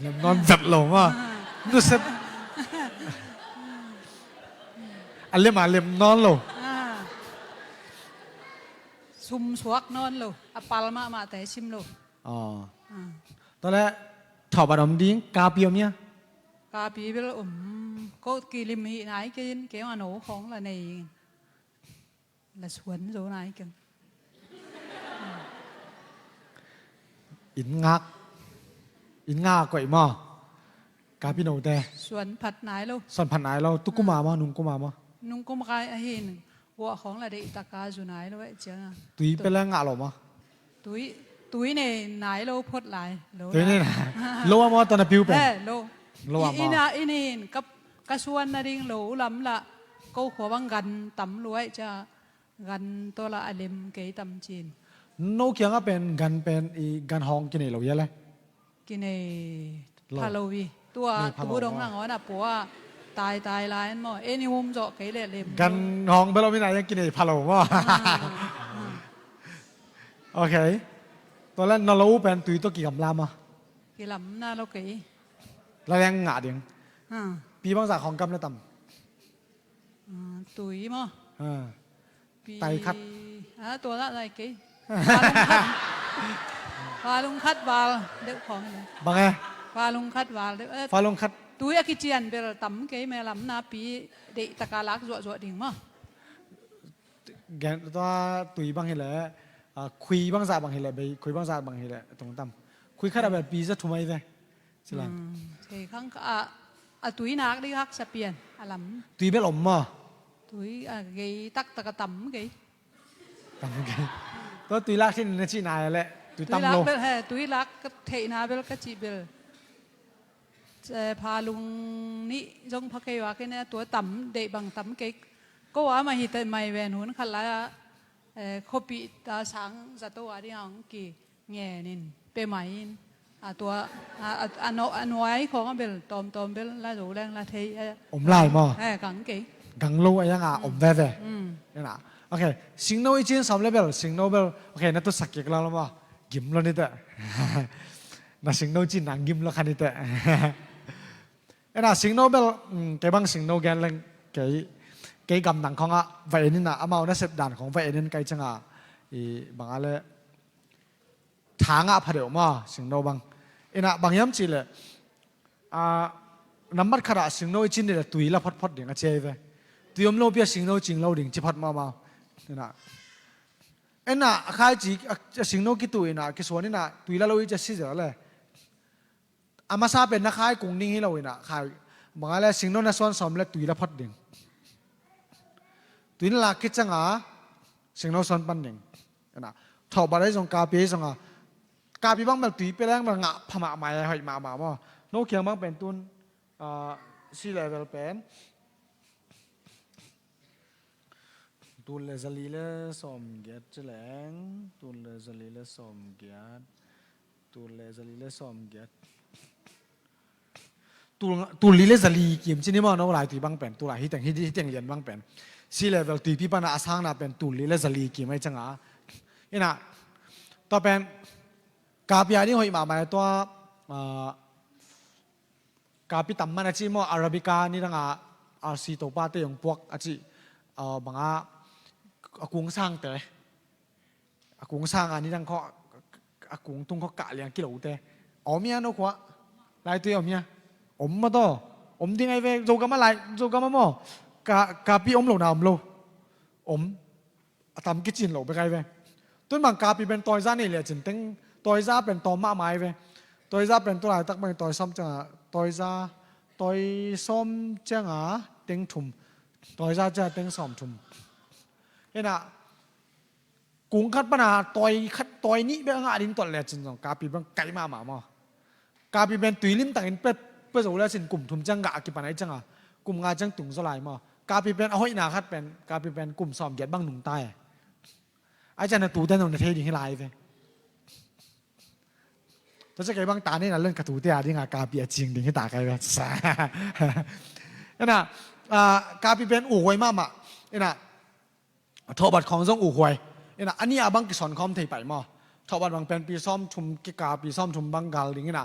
Lem nawn vet lo maw. Ah. Nusep. A lem a lem nawn lo. Ah. Sum suak nawn lo. A pal mahmah te sim lo. Oh. Ah. Tua le thawhbat om ding, kapi om ia? Kapi bel om, ko kilim hi nai kei in, kei a no khong la nei in. La suan zo nai keng. In ngak, in ngak koih maw? Kapi no te. Suan phat nai lo. Suan phat nai lo. Tu kuma maw, nung kuma maw? Nung kuma kai a hin. Guah khong la deih taka zu nai lo eh ciang a. Tui pia le ngah lo maw? Tui, tui nei nai lo phot lai. Lo tui nei nai. Lo a maw tana piu pen? Eh, lo. Lo a maw? Ina, inin ka, ka suan na ding lo lam la. Ko khua bang gan tam luai cia. Gan to la a lem kei tam cin. No kiangah pen gan pen i gan hong kinei lo ia le? Kinei lo. Pha lo hi. Tua tu dong nang on a pua. Tai tai lai an maw. Eni hum zawh kei le lem. Gan hong bel om ina ia kinei pha lo maw. Ah, ah. Ok. Tua le na lo pen tui to kigamla maw? Kigamla lo kei. La leng ngah ding. Ah. Pi bangza khong gam le tam. Tui maw? Ha. Pi- tai khat. Ha, tua lah lai kei. Fa lung khat. Fa lung khat val deuh khawng hi le. Bang e? Fa lung khat val deuh. Fa lung khat. Tui a kician bel tam kei, mailam na pi deih taka lak zuahzuah ding maw? Gen tua tui bang hi le, khui bang zah bang hi le, bei khui bang zah bang hi le tung tam. Khui khat a bel pi za thum ai ve. Cilang. Thei khang kha a, a tui nak ding haksa pian a lam. Tui bel om maw? Tui a gei taktak a tam gei. Tam gei. Tua tui lak thin na cih nai le tui tam lo. Tui lak bel he, tui lak ka theihna bel ka cih bel. Pha lung nih zong pha kei ua kei ne, tua tam deih bang tam kei. Ko a mah hi te mai ven hun khat lai a, khuapih ta sang zato a ding a hong ki ngenin pia mai in, a tua a nuai khawng a bel tawmtawm bel la zo leng la thei. Om lai maw? Kang kei. Gang lo a yang a om veve. Ok, singno i cin sawm le bel singno bel. Ok, na tu sak kik la lo maw? Gim lo ni te. Na singno cin nang gim lo kha ni te. Ena singno bel, kei bang singno gen leng kei, kei gamdang khawng a va en ina, amau na sep dan khawng va en in kai cianga i bang a le thang a pha deuh maw singno bang. Ena bang hiam cih le, nambat khat ah singno i cin dih le tui la photphot ding a ci ai ve. Tui om lo pi a singno cing lo ding ci phot maw maw. Ena, ena a khai ci a singno kitu ina kisuan ina tui la lo i ci a si zel le. A masa pen na khai kung ding hi lo ina khai bang a le singno na suan sawm le tui la phot ding. Tui na lak kicianga singno suan pan ding. Thawh bat ai zong kapi ai zonga kapi bang bel tui pia leng bel ngah pha mahmah ai hoih mahmah maw. No kiang bang pen tun si level pen tul le zali le sawm giat ci leng tul le zali le sawm giat. Tul le zali le sawm giat. Tul, tul li le zali kim ci ni maw no lai tui bang pen tul a hiteng hiteng lian bang pen. Si level tuipi pana a sangna pen tul li le zali kim ai cianga. Ina tua pen kapi a ding hoih mahmah tua kapi tam man a ci maw Arabica ni danga a si topa te yong puak a ci banga a kung sangte. A kung sanga ni dang khaw a kung tung khaw kah liang kilo te. Om ia no khua lai tui om ia. Om ma to om ding ai ve Zogama lai Zogama maw. Kapi om lo na om lo. Om a tam kicin lo bek ai ve. Tun bang kapi pen toiza nei le cin teng toiza pen tawm mahmah ai ve. Toiza pen tu laitak bang toi sawm cianga toiza toi sawm cianga teng thum. Toiza cianga teng sawm thum. Ena kung khat pana toi khat toi nih bek a ngah ding tawh le cin zong kapi bang kai mahmah maw. Kapi pen tui limtakin pia zo le cin kum thum ciang ngah a kipan ai cianga kum nga ciang tung zaw lai maw. Kapi pen a hoihna khat pen kapi pen kum sawm giat bang nungta e. Ai ciang na tute nong na thei ding hi lai ve. Tua ciang kei bang ta nei na len ka tute a dinga kapi a cing ding hi ta kai ve. Ena kapi pen uh huai mahmah. Ena thawhbat khawng zong uh huai. Ina a nih a bang kison khawm thei pai maw. Thawhbat bang pen pi sawm thum kika pi sawm thum bang gal ding ina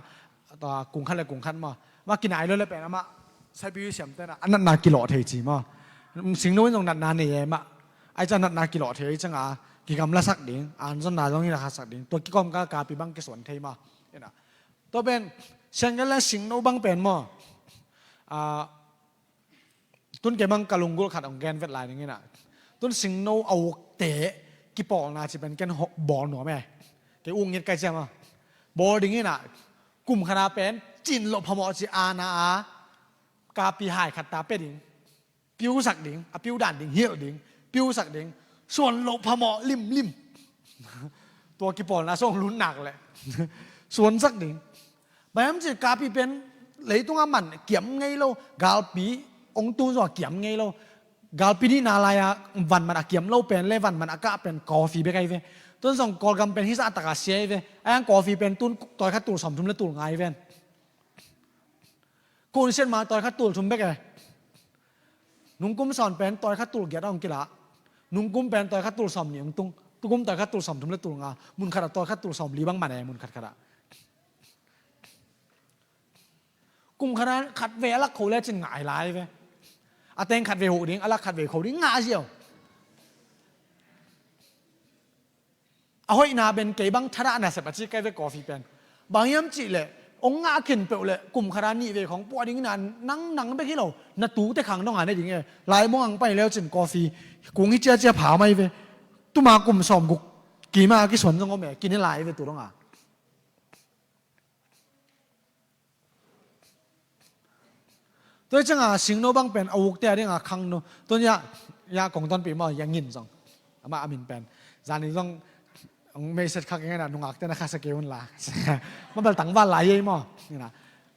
kung khat le kung khat maw. Ma kinai lo le pen amah saipi siam tena a natna kilawh thei ci maw. Singno in zong natna nei e mah. Ai ca natna kilawh thei ai canga kigamlasak ding an zonna zong hi lakhasak ding tua kikawm ka kapi bang kisuan thei maw. Ina tua pen sianggal le singno bang pen maw. Tun kei bang ka lunggulh khat hong gen vet lai ding ina. Tun singno a ukte kipawlna ci pen ken bawl nuam e. Kei uk ngit kai ciam a bawl ding ina. Kum khata pen cin loh phamawh ci ana a kapi hai khat ta pe ding. Piusak ding a piu dan ding hilh ding piusak ding. Suan loh phamawh limlim. Tua kipawlna song lun nak leh suansak ding. Bang hiam cih kapi pen leitungah man kiam ngei lo. Galpi ong tung zong a kiam ngei lo. Galpi nihna lai-a van man a kiam lo pen le van man a kah pen coffee bek ahi ve. Tun zong Kawlgam pen hizah takah sia ahi ve. Ahi hang coffee pen tun tawi khat tul sawmthum le tul nga ahi ven. Kun sian ma tawi khat tul thum bek e. Nungkum sawn pen tawi khat tul giat a hong kilah. Nungkum pen tawi khat tul sawmnih hong tung. Tukum tawi khat tul sawmthum le tul nga. Mun khatah tawi khat tul sawmli bang man e mun khat khatah. Kum khat a khat ve a lak kho le cin ngai lai ve. A teng khat vei huh ding, a lak khat vei kho ding, ngah ziau. A hoihna pen kei bang thadah nasep a ci kai ve coffee pen. Bang hiam cih leh, ong ngah khin peuh leh, kum khat a nih vei khong puah ding na, nang, nang bek hi lo, na tute khang dong a ne ding e. Lai mong ang pai leu cin coffee, kung hi ciacia pha mai ve. Tuma kum sawm guk, kima a kisuan zong om e, kine lai ve tu dong a. Tua hi cianga singno bang pen a ukte a dinga khangno. Tua ya, ya kong tonpih maw, ya ngin zong. Ama a min pen. Zani zong, ong message khak ing a, nungakte na kha sa kei un la. Mabal tangval lai ei maw. Ina.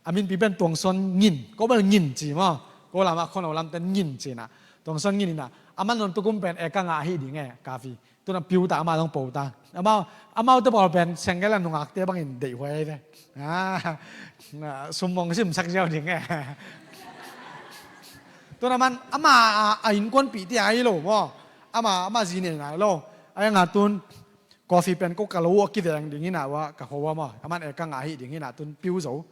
A minpi pen Tuangsuan Ngin. Ko bal Ngin ci maw. Ko lama khon o lamten Ngin ci na. Tuangsuan Ngin ina. Aman non tukum pen e ka ngah hi ding e, kafi. Tuna piu ta, amau zong po ta. Amau, amau te pawl pen sengkel a nungakte bangin deihhuai ai ve. Ah, na, sum mong sim sak ziau ding e. Tuna man, ama a, a innkuanpihte ai lo maw. Ama, ama zi nei nai lo. Ai nga tun, coffee pen ko ka lo a kiveng ding ina ua ka kho ua maw. Aman e ka ngah hi ding ina tun piu zo.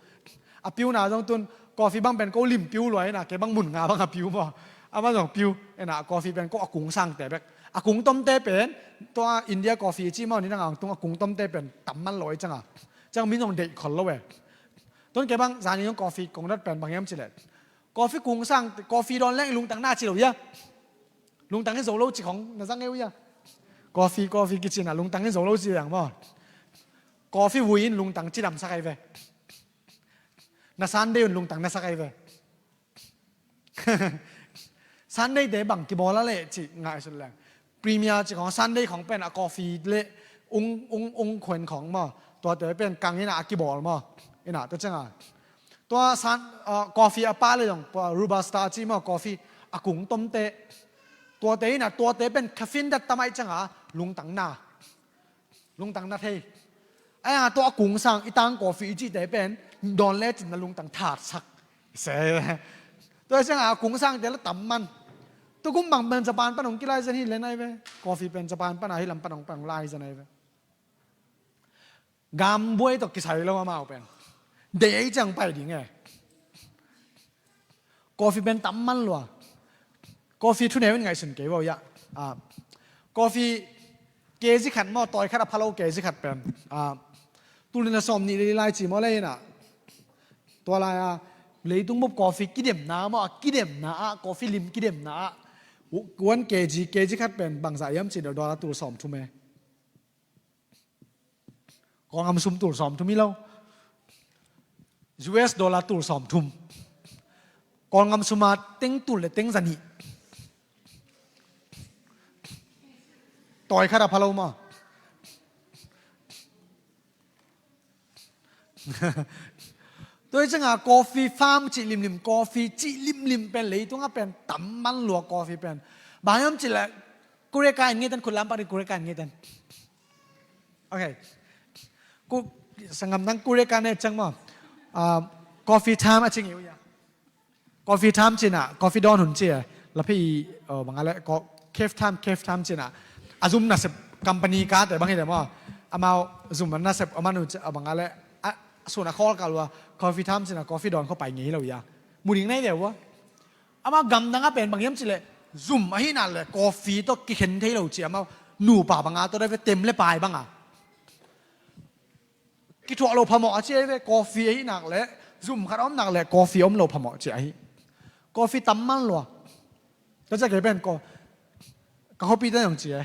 A piuna zong tun, coffee bang pen ko lim piu lua ina, kei bang mun nga bang a piu maw. Ama zong piu, ina, coffee pen ko a kung sangte bek. A kung tomte pen, tua India coffee ci maw, ni nang ang tung a kung tomte pen, tam man lua i cianga. Ciang min zong deih khol lo e. Tun kei bang, zani zong coffee kong dot pen bang hiam ci leh. Coffee kung sang, coffee dawn leng lungtang na ci lo ia. Lungtang in zo lo ci khong, na zang e u ia. Coffee, coffee kici na, lungtang in zo lo ci veng maw. Coffee vui in lungtang cidam sak ai ve. Na Sunday un lungtang na sak ai ve. Sunday te bang kibawl a leh cih ngaihsut leng. Premier cih khong Sunday khong pen a coffee le ung, ung, ung khuen khong maw. Tuate pen kang ina a kibawl maw. Ina, tua cianga. Tua san, ah, coffee a pa le dong, tua Robusta cih maw, coffee a kung tomte. Tuate ina, tuate pen caffeine dat tamai cianga, lungtang na. Lungtang na thei. Ai a tua a kung sang i tang coffee i cihte pen dawn le cin na lungtang that sak. Se. Tua cianga a kung sangte la tam man. Tukum bang pen Japan pan ong kilai zen hi len ai ve. Coffee pen Japan pan a hi lam pan ong pan ong lai zen ai ve. Gam buai tawh kisai lo amau pen. Dei ei ciang pai ding e. Coffee pen tam man lua. Coffee thuneu in ngaihsun kei vo ia. Ah, coffee kg khat maw, tawi khat a phalo kg khat pen. Ah, tulina sawm nih le lai ci maw le ina. Tua lai a, leitung bup coffee kidemna maw, a kidemna a, coffee lim kidemna a. One kg, kg khat pen bangzah iam ci deuh dollar tul sawm thum e. Kawlngam sum tul sawm thum hi lo. U S dollar tul sawm thum. Kawlngam suma teng tul le teng zanih. Tawi khat a phalo maw. Tua hi cianga coffee farm cih limlim, coffee cih limlim pen leitunga pen tam man lua coffee pen. Bang hiam cih leh Kureka in ngei ten, khut lam pak ding Kureka in ngei ten. Ok. Ku, sanggam nang Kureka ne ciang maw. Ah, coffee time a ci ngei uh ia. Coffee time cina, coffee dawn hun ci e. Lapi, oh, bang a le, ko, cave time, cave time cina. A zum nasep company kate bang hi de maw. Amau zum nasep, amanu ci, ah, bang a le, a, sun a khawl kal ua, coffee time cina, coffee dawn khawng pai ngei lo ia. Mu ding nai deuh ua. Amau gamdang a pen bang hiam ci leh, zum ahi nak leh, coffee tawh kikhen thei lo ci amau, nupa bang a tawh dai ve tem le pai bang a. Kithuah lo phamawh a ci ahi ve, coffee ahi nak leh, zum khat a om nak leh, coffee om lo phamawh ci ahi. Coffee tam man lua. Tua ciah kei pen ko, ka khuapihte zong ci e.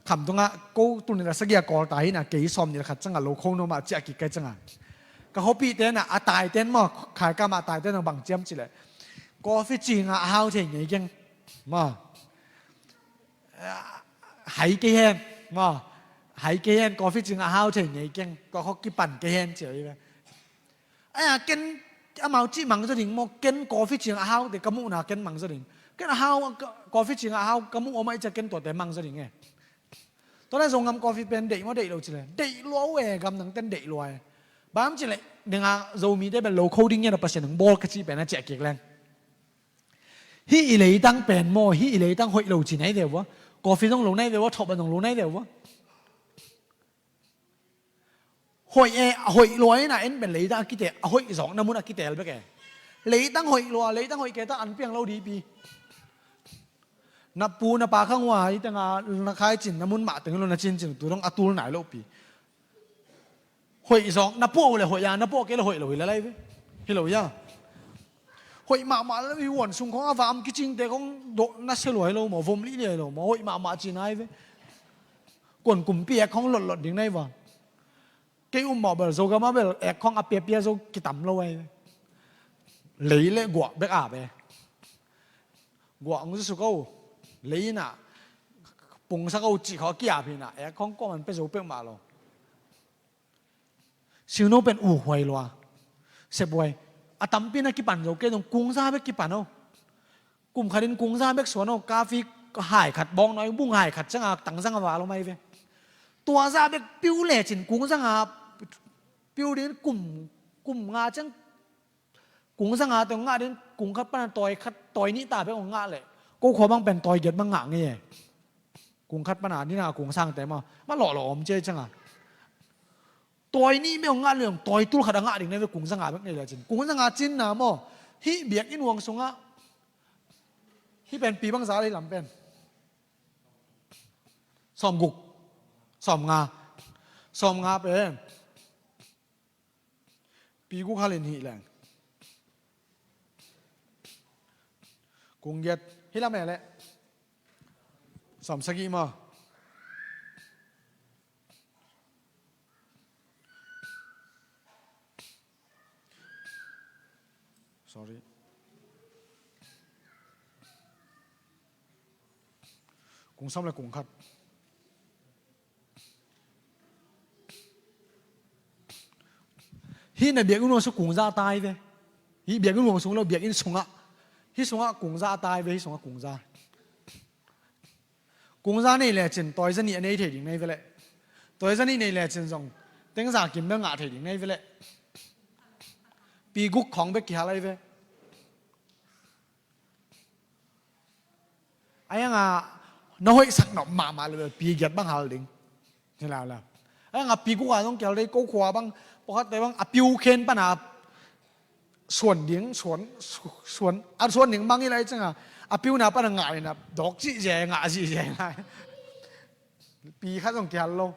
Khamtungah ko tul nih le sagih a Kawlta hi na, kei sawm nih le khat ciangah lo kho nuam a ciah kik kai ciangah. Ka khuapihte na, a taiten maw, khaikam a taiten maw bang ciam ci leh. Coffee cingah a hau thei ngei keng. Maw. Hai kei hen. Maw. Hai kei hen, coffee cingah a hau thei ngei keng. Ko kho kipan kei hen ci a hi ve. Aya, ken amau cih mang zaw ding maw, ken coffee cingah a haute ka muhna ken mang zaw ding. Ken a hau, coffee cingah a hau ka muh om a i ciah ken tuate mang zaw ding e. Tua leh Zogam coffee pen deih maw deih lo ci leh. Deih lua uh e, gamdang ten deih lua e. Bang ci leh, nengah Zomite pen lo kho ding ngen a Pasian hong bawl ka cih pen a ciah kik leng. Hih i leitang pen maw, hih i leitang hoih lo ci nai ve ua. Coffee zong lo nai ve ua, thawh ban zong lo nai ve ua. Hoih e, a hoih lua in a en pen leitang a kiteel, a hoih zawkna mun a kiteel bek e. Leitang hoih lua, leitang hoih kei ta an piang lo dihpi. Na pu na pa khang uh a, hih teng a na khaici na mun mah teng hi lo, na cincin tu dong a tul nai lopi. Hoih zawk na puah uh leh hoih a, na puah kei leh hoih lo hi lai ve. Hi lo hia? Hoih mahmah leh hih huan sung khawng a va am kicingte khawng dawh na sia lua hi lo maw, vom lih lih hi lo maw, hoih mahmah ci nai ve. Kuan kumpi ek khawng lotlot ding nai va. Kei um mawh bel, Zogam ah bel ek khawng a piapia zo kitam lo ai. Lei leh guah bek a be. Guah hong zusuk o, lei in ah pungsak o cih khawng a kiap hi in ah, ek khawng kuaman pia zo peuhmah lo. Singno pen ukhuai lua, sephuai. A tampi in a kipan zo kei zong kungza bek kipan o. Kum khat in kungza bek suan o, kafi hai khat bawng nawi, bung hai khat ciang a tangzang a va lo mai ve. Tua zah bek piu lecin kungza nga piu ding in kum, kum nga ciang kungza nga teng ngah ding, kung khat pan a tawi khat, tawi nih ta bek hong ngah leh, ko khua bang pen tawi giat bang ngah ngei e. Kung khat pan a, ni na kung sangte maw, ma lawhlawh om cia ciang a. Tawi nih bek hong ngah leh, tawi tul khat a ngah ding nei ve, kungza nga bek nei lecin. Kungza nga cin na maw, hih biakinn huang sungah, hih pen pi bangza lei lam pen. Sawmguk, sawmnga, sawmnga pen. Pi guk halin hih leng. Kung giat, hih lam e leh. Sawmsagih maw. Sorry. Kung sawm leh kung khat. Hih na biakinn huang sung kungza tai ve. Hih biakinn huang sung lo, biakinn sungah. Hih sungah kungza tai ve, hih sungah kungza. Kungza nei lecin tawi za nih a nei thei ding nei ve leh. Tawi za nih nei lecin zong teng za kim bel ngah thei ding nei ve leh. Pi guk khawng bek kihal ai ve. A yang a na hoihsak nop mahmah leh pi giat bang hal ding. Hi lau lau. A yang a pi guk a zong kihal dei, ko khua bang, pawlkhatte bang a piu khen pan a suan ding, suan, suan, a suan ding bang hi lai ciang a, a piu na pan a ngah in a dawk zihziah, ngah zihziah lai. Pi khat zong kihal lo.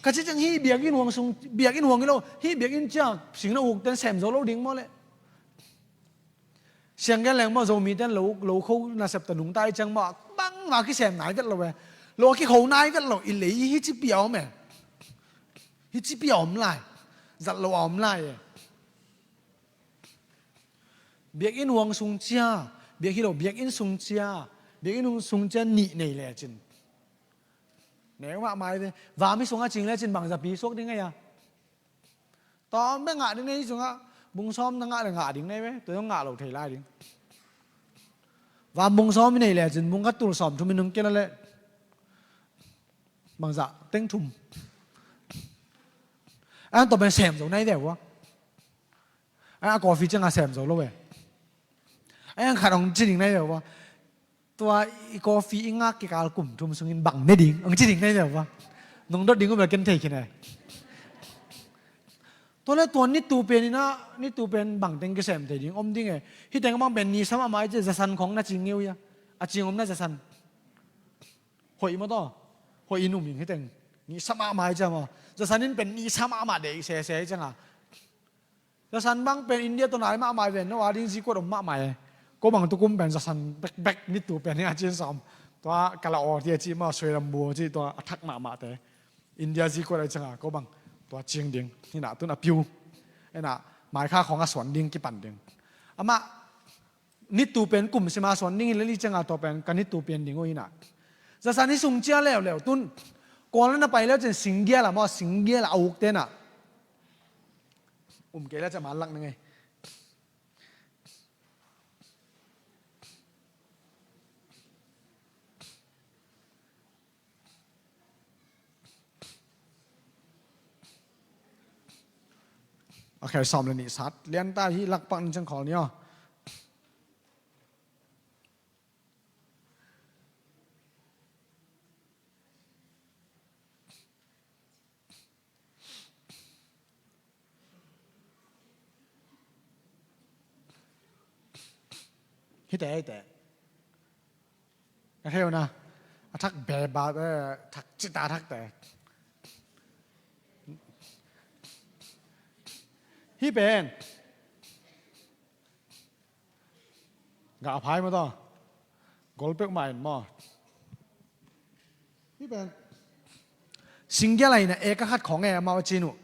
Ka ci ciang hih biakinn huang sung, biakinn huang hi lo, hih biakinn cia sing na uk ten sem zo lo ding maw leh. Siang gen leng maw, Zomite in lo, lo kho nasep ta nungta i ciang maw, bangmah kisem nai vet lo e. Lo a kikho nai vet lo, i lei hi ci pi a om e. Hi ci pi a om lai. Zat lo a om lai e. Biakinn huang sung cia, biak hi lo, biakinn sung cia, biakinn huang sung cia nih nei lecin. Neu mahmah hi ve. Vam hi sungah cing lecin bangza pi suak ding ei a. Tawm bek ngah ding nei hi sungah, bung sawm na ngah le ngah ding nei ve, tua zong ngah lo thei lai ding. Vam bung sawm i nei lecin, bung khat tul sawm thum i nung kila leh. Bangza, teng thum. An tawh pen sem zo nai ve ua. A, a coffee ciang a sem zo lo ve. A, ang khat hong ci ding nai ve ua. Tua i coffee i ngak kikal kum thum sungin bang ne ding hong ci ding nai ve ua. Nong dot ding uh bel ken thei khin e. Tua le tua nitu pen ina, nitu pen bang teng kisem thei ding om ding e. Hih teng bang pen nisa mahmah i ci zasan khong na cing ngeu ia. A cing om na zasan. Hoih maw taw. Hoih i num ing hih teng. Nisa mahmah i ci a maw. Zasan in pen nisa mahmah deih sese i ciang a. Zasan bang pen India tawh nai mahmah i ven, no a ding zikuat om mahmah e. Ko bang tukum pen zasan bekbek nitu pen hi a cin sawm. Tua kala aw ti a ci maw, suai lam bu a ci, tua a thak mahmahte. India zikuat a i ciang a, ko bang tua cing ding. Hi na tun a piu. Ena, mai kha khong a suan ding kipan ding. Amah, nitu pen kum sima suan ding hi lel i ciang a tua pen ka nitu pen ding uh hi na. Zasan hi sung cia leuleu tun. Kuala na pai leu cin singgial a maw, singgial a ukte na. Um kei leh ca man lak ning ei. Okay, sawm le nih sat. Lian ta hi lak pak ning ciang khawl ni aw. Hite, hite. Ka thei uh na. A thak beba, eh, thak cita thakte. Hih pen. Gah phai maw taw. Gol peuhmah in maw. Hih pen. Singgial a ina eka khat khawng e amau a cin uh.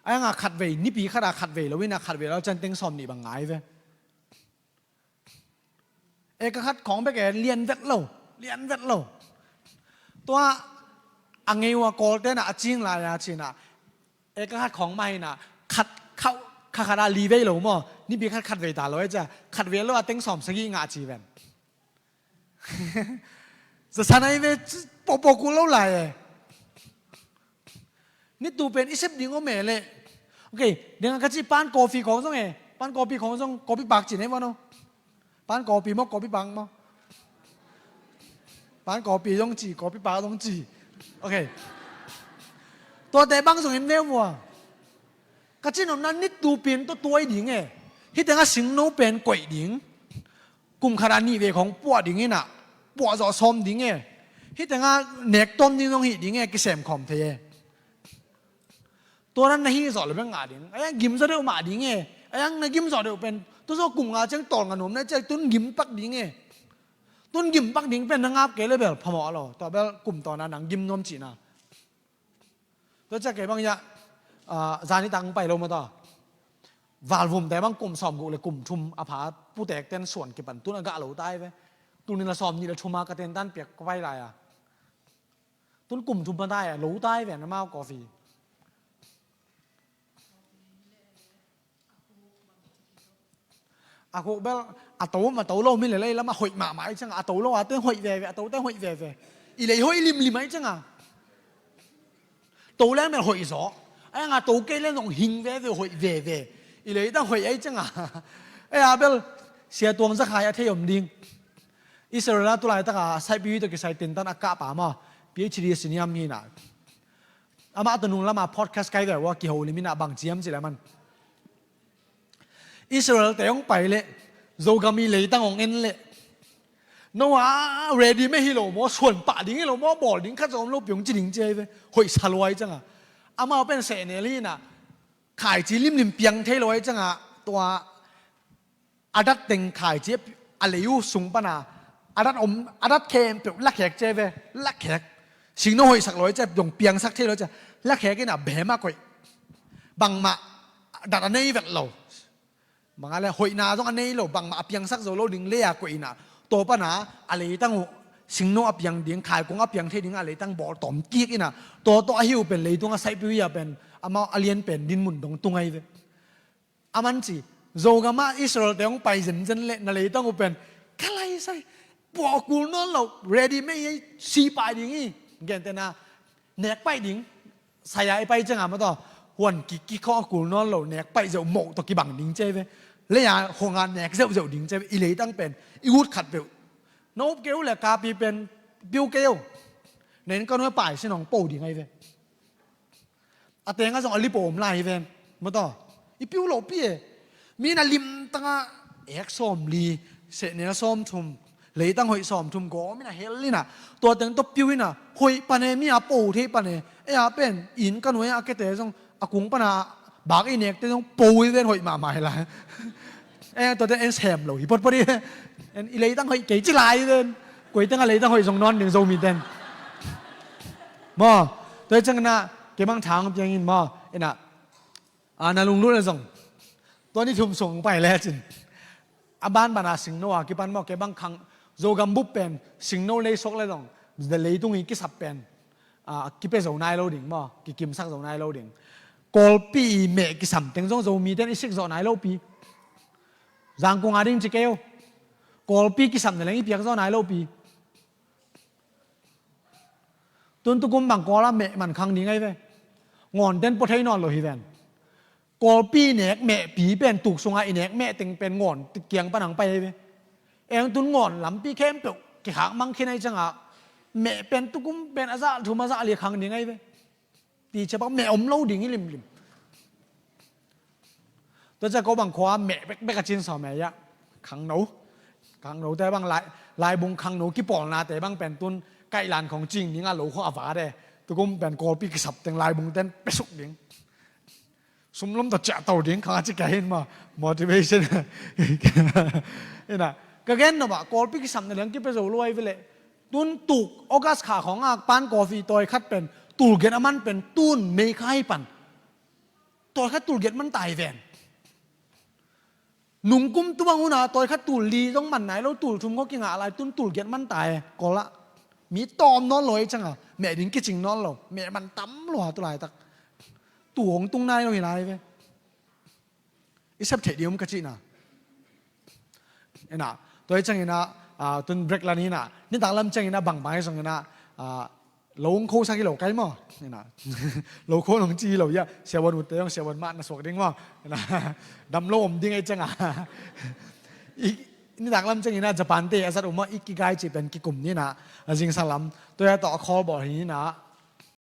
A yanga khatvei, nipi khata khatvei lo ina khatvei lo cian teng sawm nih bang ngai ve. Eka khat khawng bek e, lian vet lo, lian vet lo. Tua a ngei uh a Kawlte na a cing lai a cina eka khat khawng mah ina khat khauh kha khat a li vei lo maw? Nipi khat khat vei ta lo e cia, khat vei lo a teng sawm sagih ngah ci ven. Zasan a i ve, pawhpawh kul lo lai e. Nitu pen i sep ding om e leh. Ok, deng a ka ci pan kopi khawng zong e, pan kopi khawng zong, kopi pak ci ne vano. Pan kopi maw, kopi pak maw? Pan kopi zong ci, kopi pak zong ci. Ok. Tuate bang zong en veu vua. Ka ci nopna nitu pen tua tuai ding e. Hih teng a singno pen koih ding. Kum khat a nih vei khawng puah ding ina puah zawh sawm ding e. Hih teng a nek tawm ding zong hih ding e, kisem khawm thei e. Tua nan na hih zawh lo bek ngah ding. A yang gim zawh deuh mah ding e. A yang na gim zawh deuh pen tua zawh kum nga ciang tawl nga nuam na ciang tun gim pak ding e. Tun gim pak ding pen na ngap kei le bel phamawh lo. Tua bel kum tawn a nang gim nuam cihna. Tua ciang kei bang ya, ah, zani tang pai lo maw taw. Valvumte bang kum sawm guk le kum thum a pha putek ten suan kipan tun a gah lo tai ve. Tunin la sawm nih le thum a ka ten tan piak ka pai lai a. Tun kum thum pha tai a, lo tai ve na mau kopi. A khuk bel a to ma to lo mi le lei lam a hoih mahmah ai cianga, a to lo a teng hoih veve, a to teng hoih veve. I lei hoih limlim ai cianga. To leng bel hoih zaw. Ai anga to kei leng zong hing veve, hoih veve. I lei tang hoih ai cianga. Ai a bel Sia Tuang Za Khai a thei om ding. Israel a tulaitaka saihpi tawh kisai tentan a kahpa maw, PhD siniam hina. Amah tawh nung lama podcast kai ve ua kiho liminah bang ciam cileh man. Israel te hong pai leh Zogam i leitang hong en leh Noah ready mei hi lo maw, suan pah ding hi lo maw, bawl ding khat zong om lo piong ci ding ci ai ve. Hoih sa luai cianga amau pen sehnel hinah khaici limlim piang thei luai cianga tua a dat teng khaici a lei uh sung pana a dat om, a dat khempeuh lakhek ci ai ve, lakhek. Singno hoihsak luai cia dong piangsak thei luai cia lakhek inah behem a koih. Bangmah dat a nei vet lo. Bangah le hoihna zong a nei lo, bangmah a piangsak zo lo ding lei-a koih inah tua pana a leitang uh singno a piang ding, khaikung a piang thei ding a leitang bawl tawm kik inah tua tawh ahi uh pen leitung a saihpiu hi a pen amau a lian pen dinmun dong tung ahi ve. A man ci, Zogam ah Israel te hong pai zenzen leh na leitang uh pen ka lai sai, puah kul nawn lo, ready mei ei, si pai ding hi. Gentena nek pai ding. Saya i pai cianga maw taw, huan kik kik khawng a kul nawn lo, nek paih zeuh moh tawh kibang ding ci ai ve. Lei-a hong a nek zeuhzeuh ding ci ai ve. I leitang pen i ut khat peuh. Na up kei uh le kapi pen piu kei uh. Na inn ka nuai pai sin hong po ding ai ve. A tenga zong a lipom lai hi ven. Maw taw, i piu lopi e. Mi na limtanga ek sawm li, sehnel sawm thum, leitang hoih sawm thum gawm ina hel ina tua teng tawh piu ina hoih pane, mi a po thei pane. E a pen inn ka nuai a kete zong a kung pana bak i nekte zong po i ven, hoih mahmah hi lai. E tuate en sem lo hi potpot i. En i leitang hoih kei ci lai i ven. Koi teng a leitang hoih zong nawn ding Zomi ten. Maw, tua i ciangina kei mang thang piangin maw ina. A, na lunglut le zong tua ni thum sung pai le cin a banbana singno a kipan maw, kei bang khang Zogam bup pen singno lei suak le zong leitung i kisap pen, a, kipia zo nai lo ding maw, kikimsak zo nai lo ding. Kawlpi i meh kisam teng zong Zomi ten i sik zawh nai lopi. Zangkung a ding ci kei uh. Kawlpi kisam na leng i piak zawh nai lopi. Tun tukum bang Kawl a meh man khang ding ai ve. Ngawn ten pua thei nawn lo hi ven. Kawlpi nek mehpi pen tuk sunga i nek meh teng pen ngawn kiang pan hong pai ai ve. Eng tun ngawn lampi khempeuh kikhak mang khin ai cianga meh pen tukum pen a zah thum a zah li khang ding ai ve. Ti cia bak meh om lo ding hi limlim. Tua cia ko bang khua meh bekbek a cin sawm e ia. Khangno, khangno te bang lai, laibung khangno kipawlna te bang pen tun kaihlan khong cing ding a lo khua a va de. Tukum pen Kawlpi kisap teng laibung ten pesuk ding. Sumlum ta ciah to ding khang a ci ka hin ma motivation. Ina, ka gen no ba Kawlpi kisap na liang kipe zo lo ai vele. Tun tuk August kha khong a pan coffee tawi khat pen tul get a man pen tun May kha hi pan tawi khat tul get man tai ven. Nungkum tu bang huna tawi khat tul li zong man nai lo, tul thum kho kingah lai, tun tul get man tai. Kola mi tawm nawn lo ei canga, meh ding kicing nawn lo, meh man tam lo ha tu laitak. Tu hong tung nai lo hi lai ve. I sep thei ding om ka cihna. Ina, tua i cangina, ah, tun break lan ina, nitak lam cangina bangbang i zongina, ah, lo hong khosak hi lo kai maw. Ina, lo kho nong ci hi lo ia, siawan utte zong siawan mah na suak ding maw. Ina, dam lo om ding ei canga. I, nitak lam cangina Japan te a zat um maw, Ikigai ci pen kikum nina, a zingsa lam, tua ia tawh a khawl bawl hi nina,